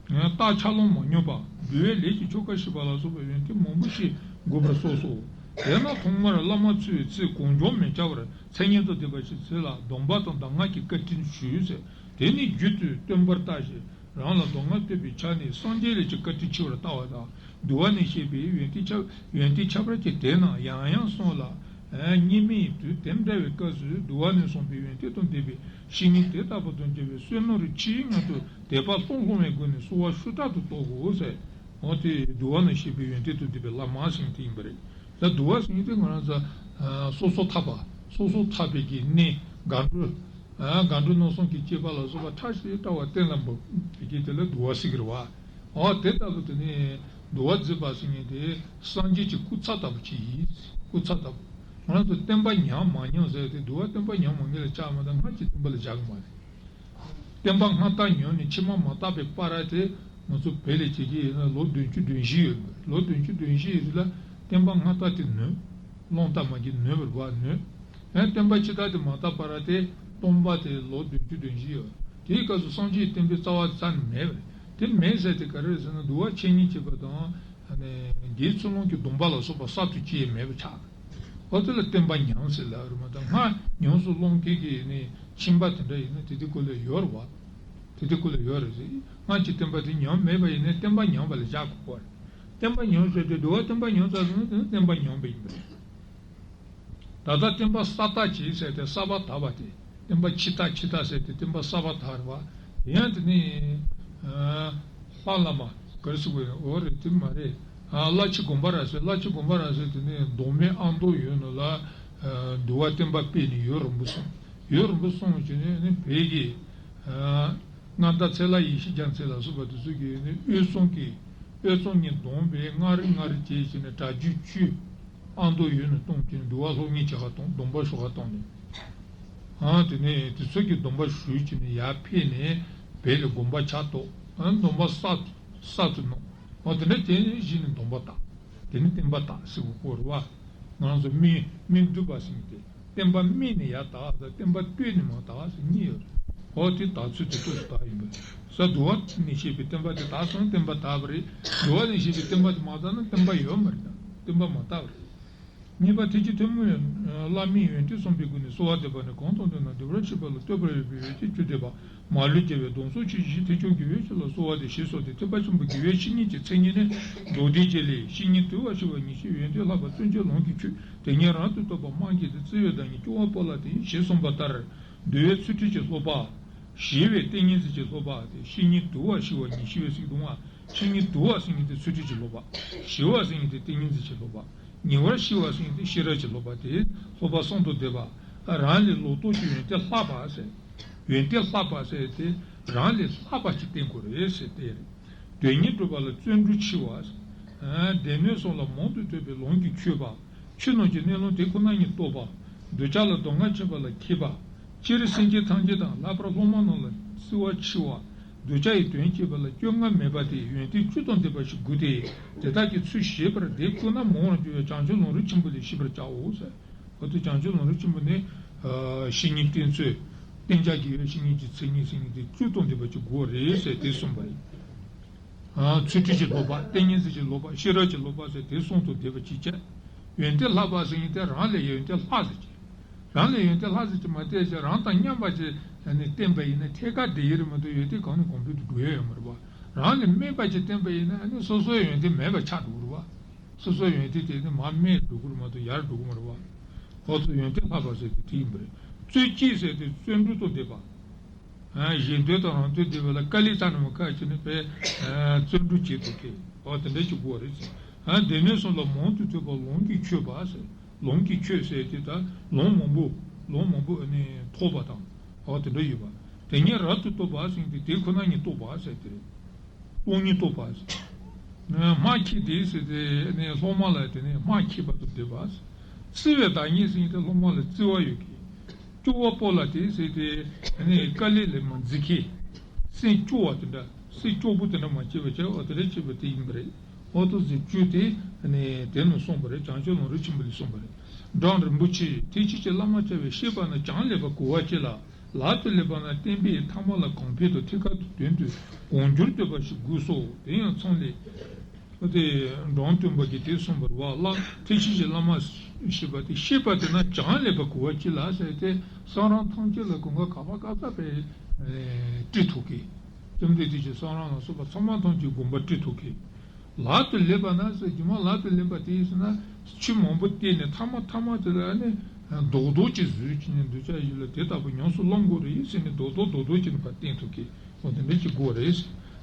རྟགས་ཆ་ལོང་མ་སྙོམས་པ། འབུལ་བའི་ལས་ཀྱི་ཆོ་ག་ཞིག་པ་ལ་སོགས་པའི་ཡོན་ཏན་མང་པོ་ཞིག་དགོས་པར་གསུངས་སོ། དེས་ན་ཐོག་མར་བླ་མ་ཚུལ་ཚིག་གང་བྱུང་མི་བྱ་བར་མཚན་སྙན་དང་ལྡན་པ་ཞིག་བྱས་ལ་སྡོམ་པ་དང་གདམས་ངག་གི་བཀའ་དྲིན་ཞུས་ཟེར། དེ་ནི་རྒྱུད་དུ་སྟོན་པར་ལྟ་ཞིང་། རང་ལ་མདོ་སྔགས་བསྟན་པའི་ཆ་ནས་སངས་རྒྱས་ལས་ཀྱི་བཀའ་དྲིན་ཆེ་བར་ལྟ་བ་དང་། འདུལ་བ་ནས་བཤད་པའི་ཡོན་ཏན་ཁྱད་ཡོན་ཏན་ཁྱད་པར་གྱི་དེ་རྣམས་ཡང་ཡང་གསུངས་ལ། སྙིགས་མའི་དུས་དེ་འདྲ་བའི་སྐབས་སུ་འདུལ་བ་ནས་གསུངས་པའི་ཡོན་ཏན་དང་ལྡན་པའི་བཤེས་གཉེན་དེ་ལྟ་བུ་དང་འབྱེད་པའི་བསོད་ནམས་རིགས་ཆེས་མངོན་དུ་དད་པ་ལྷུང་ལྷུང་བའི་སྒོ་ནས་གསོལ་བ་ཤུགས་དྲག་ཏུ་གཏོང་དགོས་ཟེར། འོ་དེ་འདུལ་བ་ནས་བཤད་པའི་ཡོན་ཏན་དང་ལྡན་པའི་བླ་མ་ཟེར་མཁན་དེ་ཡིན་པ་རེད། ད་འདུལ་བ་ཟེར་མཁན་དེ་ང་རང་ཚོ་སོ་སོ་ཐར་པ་སོ་སོ་ཐར་པའི་གི་གནས་སྒང་དྲུག་སྒང་དྲུག་སྣང་གསུམ་གྱི་སྐྱེས་པ་ལ་སོགས་པ་ཕྲ་ཞིང་ཕྲ་བ་གཏན་ལ་འབེབས་པའི་གི་དེ་ལ་འདུལ་བ་ཟེར་གི་རེད་བ། འོ་དེ་ལྟ་བུ་དེ་ནི་འདུལ་བ་འཛིན་པ་ཟེར་མཁན་དེ་སངས་རྒྱས་ཀྱི་སྐུ་ཚ་ལྟ་བུ་ཅིག་ཡིན། སྐུ་ཚ་ལྟ་བུ། ང་རང་ཚོ་བསྟན་པ་ཉམས་མ་ཉམས་ཟེར་དེ་འདུལ་བ་བསྟན་པ་ཉམས་མ་ཉམས་ལ་ཆགས་མ་གཏོགས་སྔར་གྱི་བསྟན་པ་ལ་བཞག་གི་མ་རེད། བསྟན་པ་སྔར་དར་ཉམས་ནས་ཕྱི་མ་མ་དར་བའི་བར་དེ་ང་ཚོ་བོད་ལ་བྱེད་ཀྱི་ཡིན་ན་ལོ་བདུན་ཅུ་དོན་བཞི་ཡོད་པ་རེད། ལོ་བདུན་ཅུ་དོན་བཞི་ཡི་རིང་ལ་བསྟན་པ་སྔར་དར་དེ་ནོན། རླུང་རྟ་མ་གྱི་ནོན་པར་བ་ནོན། ཡང་བསྟན་པ་ཕྱི་དར་དེ་མ་དར་བར་དེ་སྟོང་པ་དེ་ལོ་བདུན་ཅུ་དོན་བཞི་ཡོད། དེའི་སྐབས་སུ་སངས་རྒྱས་བསྟན་པའི་རྩ་བ་རྩ་ནས་མེད་པ་རེད། དེ་མེད་ཟེར་དེ་ག་རེ་རེད་ཟེར་ན། འདུལ་བ་འཆད་ཉན་བྱེད་པ་དང་། ཨ་ནི་དགེ་ཚུལ་སློང་གི་སྡོམ་པ་ལ་སོགས་པ་གསར་དུ་སྐྱེས་མེད་པ་ཆགས། འོ་དེ་ལ་བསྟན་པ་ཉམས་ཟེར་ལབ་རེད་མ་གཏོགས། སྔར་ཉམས་སུ་བློ་མཁན་གྱི་ནི་ཁྱིམ་པ་དེ་འདྲ་ཡིན་ན་དེ་དེ་ཀོ་ལས་ཡོད་རེད་བ། དེ་དེ་ཀོ་ལས་ཡོད་རེད་ཟེར། སྔར་གྱི་བསྟན་པ་དེ་ཉམས་མེད་པ་ཡིན་ན་བསྟན་པ་ཉམས་པ་ལ་བཞག་དགོས་པ་རེད། བསྟན་པ་ཉམས་ཟེར་དུས་འདུལ་བ་བསྟན་པ་ཉམས་ཚར་སོང་ན་དེ་ནི་བསྟན་པ་ཉམས་པ་ཡིན་པ་རེད། ད་ལྟ་བསྟན་པ་གསར་དར་བྱེད་ཟེར་ཏེ་གསར་པ་དར་བ་དེ། བསྟན་པ་ཕྱི་དར་ཕྱི་དར་ཟེར་ཏེ་བསྟན་པ་གསར་པ་དར་བ། དེ་ཡང་དེ་ནི་ལྷ་བླ་མ་ག་རེ་ཟེར་དགོས་ཡོད། འོ་རེད་དེ་མ་རེད། བླ་ཆེན་དགོངས་པ་རབ་གསལ། བླ་ཆེན་དགོངས་པ་རབ་གསལ་དེ་ནི་མདོ་སྨད་ཨ་མདོ་ཡུལ་ནང་ལ་འདུལ་བ་བསྟན་པ་སྤེལ་ནས་ཡུན་རིང་པོ་སོང་། ཡུན་རིང་པོ་སོང་བྱས་ནས་ནི་བོད་ཀྱི་མངའ་བདག་ཚལ་ལྷ་ཡེ་ཤེས་རྒྱལ་མཚན་ལ་སོགས་པ་དེ་ཚོ་གིས་ནི་དབུས་གཙང་གི་དབུས་གཙང་གཉིས་བསྡོམས་པས་ལྔ་རེ་ལྔ་རེ་བྱས་བྱས་ནས་གྲྭ་རྒྱུན་བཅུ། ཨ་མདོ་ཡུལ་ནས་བཏང་བྱས་ནས་འདུལ་བ་སློབ་གཉེར་བྱེད་ག་བཏང་། སྡོམ་པ་ཞུ་ག་བཏང་ནས། ཨ་དེ་ནས་དེ་ཚོ་གིས་སྡོམ་པ་ཞུས་བྱས་ནས་ཡར་ཕེབས་ནས་བོད་ལ་དགོན་པ་ཆགས་ཐོག། ཨ་སྡོམ་པ་གསར་གསར་དུ་གནང་། ཨ་དེ་འདྲ་བྱས་ནས་གཞི་ནས་སྡོམ་པ་དར། དེ་ནི་བསྟན་པ་དར་ཟེར་དགོས་ཀྱི་རེད་བ། ང་རང་ཚོ་སྨིན་སྨིན་གྲུབ་པ་ཟེར་མཁན་དེ། བསྟན་པ་སྨིན་ནས་ཡར་དར་དང་བསྟན་པ་བཏོད་ནས་མར་དར་ཟེར་གཉིས་ཡོད་རེད། འོ་དེ་དར་ཚུལ་དེ་ཏོག་ཙམ་དར་ཡིན་པ་རེད། ས་འདུལ་བ་ནས་བཤད་པའི་བསྟན་པ་དེ་དར་སོང་ན་བསྟན་པ་དར་བ་རེད། འདུལ་བ་ནས་བཤད་པའི་བསྟན་པ་དེ་མ་དར་ན་བསྟན་པ་ཡོད་མ་རེད་དང་བསྟན་པ་མ་དར་བ་རེད། གཉིས་པ་ཐེག་ཆེན་ཐུན་མོང་བའི་བླ་མེད་ཡོན་ཏན་གསུངས་པའི་སྒོ་ནས་གསོལ་བ་འདེབས་པ་ནི། གང་དང་ལྡན་ན་བདེ་བར་གཤེགས་པ་ལ་བསྟོད་པར་འོས་པའི་ཡོན་ཏན་བཅུ་འདུས་པ། མ་ལུས་རྒྱལ་བའི་སྡོམ་གསུམ་ཆོས་ཀྱི་གཞི། ཐེག་མཆོག་དགེ་བའི་བཤེས་ལ་གསོལ་བ་འདེབས། ཞེས་གསུངས་ཏེ། ཐེག་པ་ཆེན་པོའི་དགེ་བའི་བཤེས་གཉེན་གྱི་མཚན་ཉིད་ནི། མདོ་སྡེ་རྒྱན་ལས། བཤེས་གཉེན་དུལ་བ་ཞི་བ་ཉེར་ཞི། ཡོན་ཏན་ལྷག་པ་བརྩོན་བཅས་ལོངས་སྐུའི་ཆོས། དེ་ཉིད་རབ་ཏུ་རྟོགས་པ་སྨྲ་མཁན་དེ། བརྩེ་བའི་བདག་ཉིད་སྐྱོབ་པ་པོ་ལ་བརྟེན། ཞེས་གསུངས་པ་ལྟར། འདུལ་བའི་ཚུལ་ཁྲིམས་ཀྱི་སློབ་པ། ཞི་བའི་ཏིང་ངེ་འཛིན་གྱི་སློབ་པ་དེ། བཤེས་གཉེན་དུལ་བ་ཞི་བ་ཉེར་ཞི་བའི་ཚིག་དང་། བཤེས་གཉེན་དུལ་བ་ཟེར་མཁན་དེ་ཚུལ་ཁྲིམས་ཀྱི་སློབ་པ། ཞི་བ་ཟེར་མཁན་དེ་ཏིང་ངེ་འཛིན་གྱི་སློབ་པ། ཉེ་བར་ཞི་བ་ཟེར་མཁན་དེ་ཤེས་རབ་ཀྱི་སློབ་པ་དེ། སློབ་པ་གསུམ་དང་ལྡན་པ། རང་ལས་ལོག་རྟོག་གི་ཡོན་ཏན་ལྷག་པ་ཟེར། ཡོན་ཏན་ལྷག་པ་ཟེར་དེ་རང་ལས་ལྷག་པ་ཅིག་བསྟན་དགོས་རེད་ཟེར་དེ་རེད། དོན་གཉེར་སྒྲུབ་པ་ལ་བརྩོན་འགྲུས་ཆེ་བ། སྡེ་སྣོད་གསུམ་ལ་མང་དུ་ཐོས་པའི་ལོངས་སྐུའི་ཆོས་པ། ཆོས་རྣམས་ཀྱི་གནས་ལུགས་དེ་ཁོ་ན་ཉིད་རྟོགས་པ། འདོད་ཆགས་ལ་གདོང་ཁ་ཕྱེ་བ་ལ་མཁས་པ། སྤྱིར་སེམས་ཅན་ཐམས་ཅད་དང་ལྷག་པར་སློབ་མ་རྣམས་ལ་བརྩེ་བ་ཆེ་བ། འདོད་ཆགས་ཡི་དོན་བྱེད་པ་ལ་སྐྱོ་ངལ་མེད་པ་སྟེ། ཡོན་ཏན་བཅུ་དང་ལྡན་པ་ཞིག་དགོས་ཏེ། དེ་དག་གི་ཚུལ་ཤེས་པར་དེ་ཀུན་ནས་མང་བར་འགྱུར་བའི་བྱང་ཆུབ་ལམ་རིམ་ཆེན་པོ་ལས་ཤེས་པར་བྱའོ་ཟེར། འོ་དེ་བྱང་ཆུབ་ལམ་རིམ་ཆེན་པོ་ནི། ཨ་བཤེས་གཉེན་བསྟེན་ཚུལ། གཏན་འཇགས་ཀྱི་ཡོད་བཤེས་གཉེན་གྱི་མཚན་ཉིད་ཟེར་མཁན་དེ་བཅུ་དང་ལྡན་པ་ཅིག་དགོས་རེད་ཟེར་དེ་གསུངས་པ་ཡིན། ཨ་ཚུལ་ཁྲིམས་ཀྱི་སློབ་པ། ཏིང་ངེ་འཛིན་གྱི་སློབ་པ། ཤེས་རབ་ཀྱི་སློབ་པ་ཟེར་དེ་གསུམ་དང་ལྡན་པ་ཅིག་བྱས། ཡོན་ཏན་ལྷག་པ་ཟེར་མཁན་དེ་རང་ལས་ཡོན་ཏན་ལྷག་ཟེར་གྱི། རང་ལས་ཡོན་ཏན་ལྷག་ཟེར་གྱི་མ་བསྟན་ཅིག་རང་དང་མཉམ་པ་ཅིག་ནི་བསྟན་པ་ཡིན་ན་ཐད་ཀར་དེ་ཡིན་རེད་མ་གཏོགས་ཡོན་ཏན་གང་ནས་གང་འཕེལ་དུ་འགྲོ་ཡ་ཡོད་མ་རེད་པ། རང་ལས་དམན་པ་ཅིག་བསྟན་པ་ཡིན་ན་ནི་སོ་སོའི་ཡོན་ཏན་མེད་པ་ཆགས་འགྲོ་གི་རེད་པ། སོ་སོའི་ཡོན་ཏན་དེ་ནི་མར་དམན་འགྲོ་གི་རེད་མ་གཏོགས་ཡར་འགྲོ་གི་མ་རེད་པ། འོ་ཚོ་ཡོན་ཏན་ལྷག་པ་ཟེར་དེ་དེ་ཡིན་པ་རེད། བརྩོན་བཅས་ཟེར་དེ་བརྩོན་འགྲུས་དང་ལྡན་པ། ཨ་གཞན་དོན་དང་རང་དོན་བདེ་བ་ལ་དཀའ་ལས་རྩ་ནས་མ་ཁག་བྱས་ནས་པས་བརྩོན་འགྲུས་བྱེད་ཐུབ་མཁན། འོ་དེ་འདྲ་ཅིག་དགོས་རེད་ཟེར། ཨ་སྡེ་སྣོད་གསུམ་ལ་མང་དུ་ཐོས་པ་ལོངས་སྐུའི་ཆོས་པ་ཟེར། ལོངས་ཀྱི་ཆོས་ཟེར་དེ་ད་ལོངས་མང་པོ། ལོངས་མང་པོ་ནི་ཐོབ་པ་དང་། འོ་དེ་འདྲ་ཡོད་པ། དེ་ཉིད་རབ་ཏུ་རྟོགས་པ་ཟེར་དེ་དེ་ཁོ་ན་ཉིད་རྟོགས་པ་ཟེར་དེ་རེད། སྟོང་ཉིད་རྟོགས་པ་ཟེར། སྨྲ་མཁས་དེ་ཟེར་དེ་ནི་སློབ་མ་ལ་དེ་ནི་སྨྲ་མཁས་པ་དང་ལྡན་པ་ཟེར། བརྩེ་བའི་བདག་ཉིད་ཟེར་དེ་སློབ་མ་ལ་བརྩེ་བ་ཡོད་མཁན། སྐྱོ་བ་པོ་ལ་དེ་ཟེར་དེ་ནི་དཀའ་ལས་ལ་མ་འཛེམ་མཁན། སེམས་སྐྱོ་བ་དེ་འདྲ། སེམས་སྐྱོ་པོ་དེ་འདྲ་མ་བྱེད་པ་བྱས་པ་དེ་འདྲ་བྱེད་པ་དེ་ཡིན་པ་རེད། འོ་དེ་འདྲ་ཟེར་བཅུ་དེ་ནི་དེ་ནས་གསུངས་པ་རེད། བྱང་ཆུབ་ལམ་རིམ་ཆེན་པོ་ལས་གསུངས་པ་རེད། འབྲོམ་རིན་པོ་ཆེས་ཐེག་ཆེན་གྱི་བླ་མ་བྱ་བའི་ཤེས་པ་ནི་བྱང་ལས་པ་གོ་བ་ཅན་ལ། ལག་ཏུ་ལེན་པ་ན་བསྟན་པའི་ཐ་མ་ལ་གོང་འཕེལ་དུ་ཐད་ཀར་དུ་དོན་དུ་གོང་འགྱུར་སྡོད་པ་ཞིག་དགོས་སོ། དེ་ཡང་མཚམས་ལས། དེ་འབྲོམ་སྟོན་པ་གིས་དེ་གསུངས་པ་རེད་པ། བླ་ཐེག་ཆེན་གྱི་བླ་མ་ཞེས་པ་དེ་ཤེས་པ་དེ་ན་བྱང་ལས་པ་གོ་བ་ཅན་ལ་ཟེར་ཏེ་གསང་རང་ཐམས་ཅད་ལ་གོ་འགའ་ག་པ་ག་ས་པའི་ཨེ་བཀྲི་ཐུབ་མཁན། བཅོམ་ལྡན་འདས་ཀྱི་གསང་རང་ལ་སོགས་པ་ཚང་མ་ཐམས་ཅད་དགོངས་པ་བཀྲི་ཐུབ་མཁན། ལག་ཏུ་ལེན་པ་ན་ཟེར་རྒྱུ་མ་ལག་ཏུ་ལེན་པ་དེ་ཡིན་ཟེར་ན་ཆོས་མང་པོ་བསྟན་ནས་ཐ་མ་ཐ་མ་དེ་ལ་ནི་རྡོག་རྡོག་ཅིག་བཟོས་ཀྱི་ནི་འདོད་ཆགས་ཞིག་ལ་དེ་ལྟ་བུ་ཉམས་སུ་བླང་དགོས་རེད་ཟེར་ནས་རྡོག་རྡོག་རྡོག་རྡོག་ཅིག་ནི་ཕར་བསྟན་ཐུབ་མཁན། འོ་དེ་འདྲ་ཅིག་དགོས་རེད།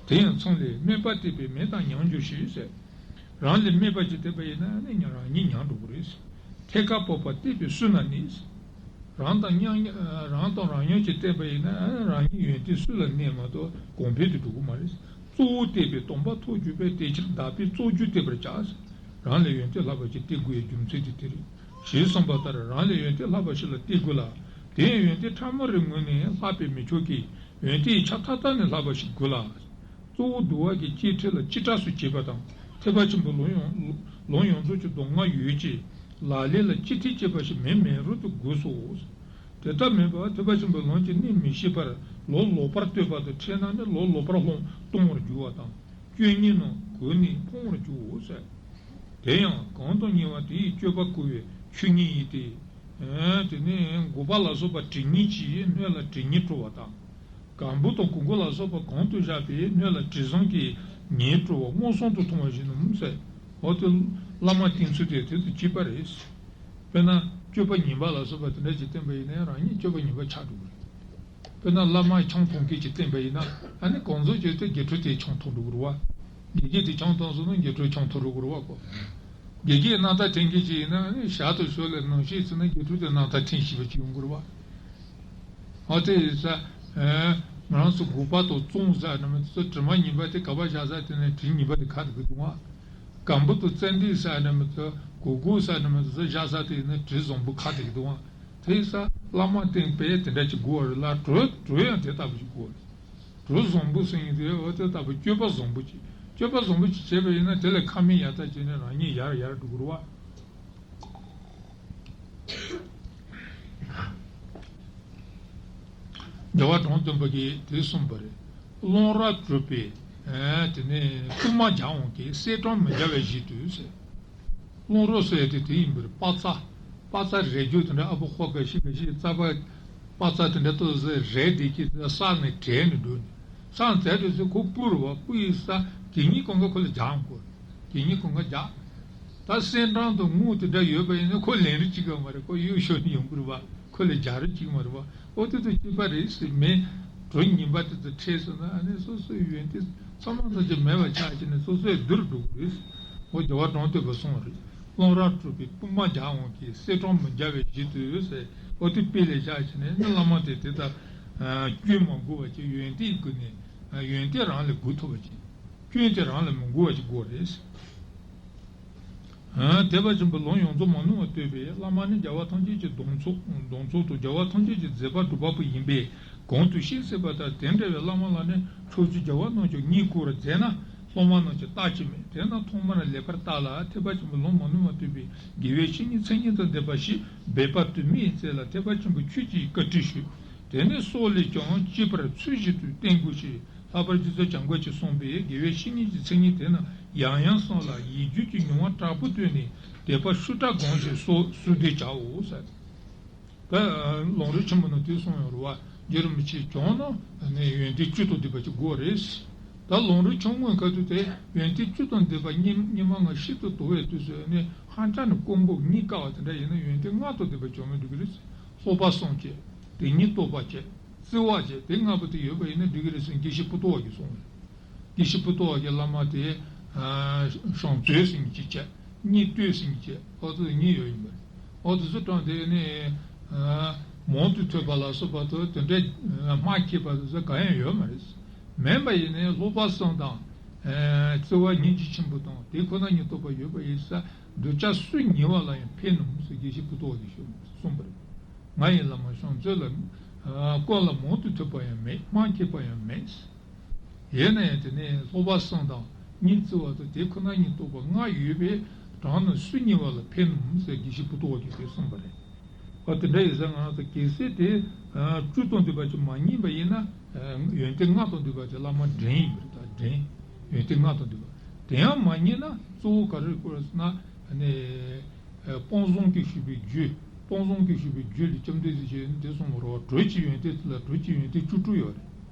དེ་ཡང་མཚམས་ལས་དམན་པ་བསྟེན་པས་མེད་དང་ཉམས་འགྱུར་ཞིང་ཟེར། རང་ལས་དམན་པ་ཅིག་བསྟེན་པ་ཡིན་ན་ནི་རང་ཉིད་ཉམས་འགྲོ་གི་རེད། ཐད་ཀར་སྤོབས་པ་བསྟེན་པས་སུ་ན་གནས། རང་དང་མཉམ་རང་དང་རང་མཉམ་གྱིས་བསྟེན་པ་ཡིན་ན་རང་ཉིད་ཡོན་ཏན་སུ་ལ་གནས་མ་གཏོགས་གོང་འཕེལ་དུ་འགྲོ་གི་མ་རེད། གཙོ་བོ་བསྟེན་པས་སྟོང་པ་ཐོབ་གྱུར་པས། དེ་ཕྱིར་བདག་པས་གཙོ་གྱུར་བསྟེན་པར་བྱ། རང་ལས་ཡོན་ཏན་ལྷག་པ་ཞིག་བསྟེན་དགོས་ཡའི་རྒྱུ་མཚན་དེ་དེ་རེད། ཞེས་གསུངས་པ་ལྟར་རང་ལས་ཡོན་ཏན་ལྷག་པ་ཞིག་ལ་བསྟེན་དགོས་ལ། དེ་ཡང་ཡོན་ཏན་ཕྲ་མོ་རེ་ངོས་ནས་ལྷག་པས་མི་ཆོག་གི། ཡོན་ཏན་ཆ་མཐའ་དག་ནས་ལྷག་པ་ཞིག་དགོས་ལ། གཙོ་བོ་བསྡུ་བ་གི་སྤྱི་ཁྲེ་ལ་སྤྱི་སྒྲ་སུ་བྱེད་པ་དང་། ཐེག་པ་ཆེན་པོའི་ལུང་ཡོངས་ལུང་ཡོངས་རྫོགས་ཀྱི་མདོ་སྔགས་ཡོད་ཀྱི་ལག་ལེན་ལ་སྤྱི་ཁྲེ་བྱེད་པ་ཞིག་མེད་མེད་རུང་དུ་དགོས་སོ། དེ་ལྟར་མིན་པར་ཐེག་པ་ཆེན་པོའི་ལུང་གི་གནད་མི་ཤེས་པར་ལོག་ལོག་པར་ལྟོས་པ་དང་། ཕྲད་ན་ནི་ལོག་ལོག་པར་ལྷུང་གཏོང་བར་འགྱུར་བ་དང་། སྤྱོད་ཉེས་རྣམས་གོས་ནས་ཕོངས་པར་འགྱུར་རོ་ཟེར། དེ་ཡང་གང་དང་ཉེ་བ་དེ་ཡི་སྤྱོད་པ་གོ་བའི་ཆོས་ཉིད་ཡིན་ཏེ། དེ་ནས་འགོག་པ་ལ་སོགས་པ་དྲི་ཉེས་ཀྱིས་སྣོད་ལ་དྲི་ཉེས་བཀྲུ་བ་དང་། གང་བུ་དང་གོང་བུ་ལ་སོགས་པ་གང་དུ་བཞག་པའི་སྣོད་ལ་དྲི་བཟང་གིས་ཉེས་བཀྲུ་བ་མངོན་སུམ་དུ་མཐོང་བ་བཞིན་ནོ་ཟེར། འོ་དེ་བླ་མ་བསྟེན་ཚུལ་དེ་དེ་དང་གཅིག་པ་རེད། དཔེར་ན་སྤྱོད་པ་ངན་པ་ལ་སོགས་པ་དེ་འདྲ་ཅིག་བསྟེན་པ་ཡིན་ན་རང་ཉིད་སྤྱོད་པ་ངན་པ་ཆགས་འགྲོ་གི་རེད། དཔེར་ན་བླ་མ་ཆང་འཐུང་མཁན་ཅིག་བསྟེན་པ་ཡིན་ན། ཨ་ནི་གང་ཟག་ཅིག་དེ་དགེ་ཕྲུག་དེ་ཆང་འཐུང་འགྲོ་གི་རེད་བ། དགེ་རྒན་དེ་ཆང་བཏང་སོང་ན་དགེ་ཕྲུག་ཆང་འཐུང་འགྲོ་གི་རེད་བ་ཁོ། དགེ་རྒན་རྣམ་ཐར་འཐེན་མཁན་ཅིག་ཡིན་ན། ཨ་ནི་ཞག་དང་ཞོགས་ལ་ནང་བཤད་ཚུལ་ན་དགེ་ཕྲུག་དེ་རྣམ་ཐར་འཐེན་ཤེས་པ་ཅིག་ཡོང་གི་རེད་བ། ཨ་དེ་ཡིན་ས། ང་རང་ཚོ་དགོས་པ་དང་བཙོང་ཟ་ནི་མི་ཚོ་དྲི་མ་ངན་པ་དེ་ག་པར་བཞག་ས་དེ་ནས་དྲི་ངན་པ་དེ་ཁ་དུ་གི་འདུག་བ། གང་བུ་དང་ཙན་དན་ཟ་ནི་མི་ཚོ་གོ་གོ་ཟ་ནི་མི་ཚོ་བཞག་ས་དེ་ནས་དྲི་བཟང་པོ་ཁ་དུ་གི་འདུག་བ། དེ་ཡིན་ས་བླ་མ་བསྟེན་པས་དེ་འདྲ་ཅིག་དགོས་པ་རེད་ལ། གྲོས་གྲོས་ཡང་དེ་ལྟ་བུ་ཞིག་དགོས་པ་རེད། གྲོས་བཟང་པོ་ཟེར་མཁན་དེ་འོ་དེ་ལྟ་བུ་སྤྱོད་པ་བཟང་པོ་ཅིག་སྤྱོད་པ་བཟང་པོ་ཅིག་བྱས་པ་ཡིན་ན་དེ་ལས་ཁ་མིན་ཡར་ལྟ་བྱས་ནས་རང་ཉིད་ཡར་ཡར་འགྲོ་གི་རེད་བ། རྒྱལ་བ་དྲང་སྟོན་པ་གིས་དེ་གསུངས་པ་རེད། རླུང་རབ་གྲུབ་པའི་དེ་ནས་དཔུང་དམག་རྒྱལ་དབང་གིས་གསེར་སྲང་མི་འཇལ་བའི་གཞི་དུ་ཟེར། རླུང་རབ་ཟེར་དེ་དེ་ཡིན་པར་དཔག་ཚད། དཔག་ཚད་རེ་རྒྱུ་དེ་འདྲ་ཨ་ཕོ་ཧོ་ག་ཤི་ག་ཤི་རྩ་བ། དཔག་ཚད་དེ་འདྲ་ཏོག་ཙམ་རེད་དེ་ཀྱི་ས་ནས་བྲལ་ནས་འགྲོ་ནས་ས་འཛེག་འགྲོ་ཚེ་ཁོ་སྤུ་རུ་བ་སྤུ་ཡི་ས་དེ་ཉིད་གང་ག་ཁོ་ལ་རྒྱག་དགོས། དེ་ཉིད་གང་ག་རྒྱག་ད་གསེར་སྲང་དང་དངུལ་དེ་འདྲ་ཡོད་པ་ཡིན་ན་ཁོ་ལེན་རིན་གཅིག་ག་མ་རེད། ཁོ་གཡུག་ཞོར་ནས་ཡོང་གི་རེད་བ། ཁོ་ལ་རྒྱག་རིན་གཅིག་མ་རེད་བ། ཨོ་དེ་ཚོ་སྐྱིད་པ་རེད་ཟེར་མེད། གྲོས་ངན་པ་དེ་ཚོ་འཕྲད་སོང་ན་ཨ་ནི་སོ་སོའི་ཡོན་ཏན་ཚང་མ་ཚང་གི་མེད་པ་ཆགས་ཀྱི་ནས་སོ་སོའི་སྡུག་རུ་འགྲོ་གི་རེད། ཨོ་རྒྱལ་བ་དྲང་སྟོན་པས་གསུངས་པ་རེད། རླུང་རབ་གྲུབ་པའི་དཔུང་དམག་རྒྱལ་དབང་གིས་གསེར་སྲང་མི་འཇལ་བའི་གཞི་དུ་ཟེར། ཨོ་དེ་དཔེ་ལས་བཞག་ཀྱི་ནས་ནི་བླ་མ་དེ་དེ་ལྟར་སྐྱོན་མ་དགོས་པ་ཅིག་ཡོན་ཏན་དགོས་ནས་ཡོན་ཏན་རང་ལས་དགོས་ཐུབ་པ་ཅིག་སྐྱོན་དེ་རང་ལ་མི་དགོས་པ་ཅིག་དགོས་རེད། ཐེག་པ་ཆེན་པོའི་ལུང་ཡོངས་རྫོགས་མ་ནོར་བར་བསྟོད་པས། བླ་མ་ནི་རྒྱལ་བ་ཐམས་ཅད་ཀྱི་གདོང་ཚོགས་གདོང་ཚོགས་དང་རྒྱལ་བ་ཐམས་ཅད་ཀྱི་མཛད་པ་སྒྲུབ་པ་པོ་ཡིན་པས་གོང་དུ་བཤད་ཚིག་པ་ལྟར་དེ་འདྲ་བའི་བླ་མ་ལ་ནི་ཕྱོགས་བཅུའི་རྒྱལ་བ་རྣམས་ཀྱང་བསྙེན་བཀུར་བར་མཛད་ན་སློབ་མ་རྣམས་ཀྱིས་རྟག་བྱེད་མོད། དེས་ན་ཐོག་མར་ལེགས་པར་བརྟགས་ལ་ཐེག་པ་ཆེན་པོའི་ལུང་མ་ནོར་བར་བསྟོད་པའི་དགེ་བའི་བཤེས་གཉེན་མཚན་ཉིད་དང་ལྡན་པ་ཞིག་འབད་པར་དུ་མི་ཡི་རྩེ་ལ་ཐེག་པ་ཆེན་པོའི་ཆོས་ཀྱི་བཀའ་དྲིན་ཞུ། དེ་ནས་སྲོག་ལས་ཀྱང་གཅེས་པར་ཚུལ་བཞིན་དུ་བསྟེན་དགོས་ཤིང་། ལྷག་པར་རྗེ་བཙུན་བྱམས་མགོན་གྱིས་གསུངས་པའི་དགེ་བའི་བཤེས་གཉེན་གྱི་མཚན་ཉིད་དེ་རྣམས་ཡང་ཡང་བསམས་ལ་ཡིད་བསྒྱུར་གྱི་མྱོང་བ་དྲག་པོ་བཏོན་ནས་དད་པ་ཤུགས་དྲག་སྒོམ་ཞིང་གསོ་གསོལ་འདེབས་བྱའོ་ཟེར། ད་ལུང་རིགས་ཆེན་པོ་ནང་དེ་གསུངས་ཡོད་རེད་བ། རྗེ་རིན་པོ་ཆེས་བྱུང་ན་ནི་ཡོན་ཏན་བཅུ་དང་ལྡན་པ་ཅིག་དགོས་རེད། ད་ལུང་རིགས་ཆུང་ངུའི་ཁ་ཐུག་དེ་ཡོན་ཏན་བཅུ་དང་ལྡན་པ་སྙིང་སྙིགས་མ་ལྔ་ཤིན་ཏུ་དོར་བའི་དུས་སུ་ནི་ཧང་ཅང་ནི་དཀོན་པོ་རྙེད་དཀའ་བ་དེ་འདྲ་ཡིན་ན་ཡོན་ཏན་ལྔ་དང་ལྡན་པ་བྱུང་ན་འགྲིག་གི་རེད། སློབ་པ་གསུམ་བྱས། དེ་ཉིད་རྟོགས་པ་བྱས། བརྩེ་བ་བྱས། དེ་ལྔ་པོ་དེ་ཡོད་པ་ཡིན་ན་འགྲིག་གི་རེད་ཟེར་དགེ་བཤེས་པོ་ཏོ་བ་གིས་གསུངས་རེད། དགེ་བཤེས་པོ་ཏོ་བ་གི་བླ་མ་དེ་བྱང་རྩོད་ཟེར་མཁན་ཅིག་བྱས། གཉེན་སྟོད་ཟེར་མཁན་ཅིག་ཨོ་ཙི་གཉིས་ཡོད་ཡིན་པ་རེད། ཨོ་དེ་ཚོ་དྲངས་དེ་ནས་མང་དུ་ཐོས་པ་ལ་སོགས་པ་དང་དེ་འདྲའི་སྨྲ་མཁས་པ་དེ་ཚོ་གང་ཡང་ཡོད་མ་རེད། མིན་པ་ཡིན་ནའི་སློབ་པ་གསུམ་དང་། བརྩེ་བ་སྙིང་རྗེ་ཆེན་པོ་དང་དེ་ཁོ་ན་ཉིད་རྟོགས་པ་ཡོད་པ་ཡིན་ས། གདུལ་བྱ་སུ་ཉེ་བ་ལ་ཡང་ཕན་ནུས་ཟེར་དགེ་བཤེས་པོ་ཏོ་བ་གིས་གསུངས་པ་རེད། ང་ཡི་བླ་མ་བྱང་རྩོད་ལ། ཀུན་ལ་མང་དུ་ཐོས་པ་ཡང་མེད། སྨྲ་མཁས་པ་ཡང་མེད། ཡིན་ན་ཡང་དེ་ནས་སློབ་པ་གསུམ་དང་སྙིང་བརྩེ་བ་དང་དེ་ཁོ་ན་ཉིད་རྟོགས་པ་ལྔ་ཡོད་པས་དྲང་ནས་སུ་ཉེ་བ་ལ་ཕན་ནུས་ཟེར་དགེ་བཤེས་པོ་ཏོ་བ་གིས་དེ་གསུངས་པ་རེད། ཨ་དེ་འདྲ་ཡིན་ཙང་ང་རང་ཚོ་གལ་སྲིད་དེ་བཅུ་དང་ལྡན་པ་ཅིག་མ་རྙེད་པ་ཡིན་ན། ཡོན་ཏན་ལྔ་དང་ལྡན་པ་དེ་བླ་མ་འདྲེན་ཡིན་པ་རེད། ད་འདྲེན། ཡོན་ཏན་ལྔ་དང་ལྡན་པ། དེ་ཡང་མ་རྙེད་ན་གཙོ་བོ་ག་རེ་དགོས་ཟེར་ན། ཨ་ནི། དཔང་བཟང་གིས་ཞུས་པའི་རྒྱུ། དཔང་བཟང་གིས་ཞུས་པའི་རྒྱུ་ལ་བཅོམ་ལྡན་འདས་ཀྱིས་དེ་གསུངས་པ་རེད་བ། གྲོས་ཀྱི་ཡོན་ཏན་དེ་ལ་གྲོས་ཀྱི་ཡོན་ཏན་བཅུ་དྲུག་ཡོད་རེད།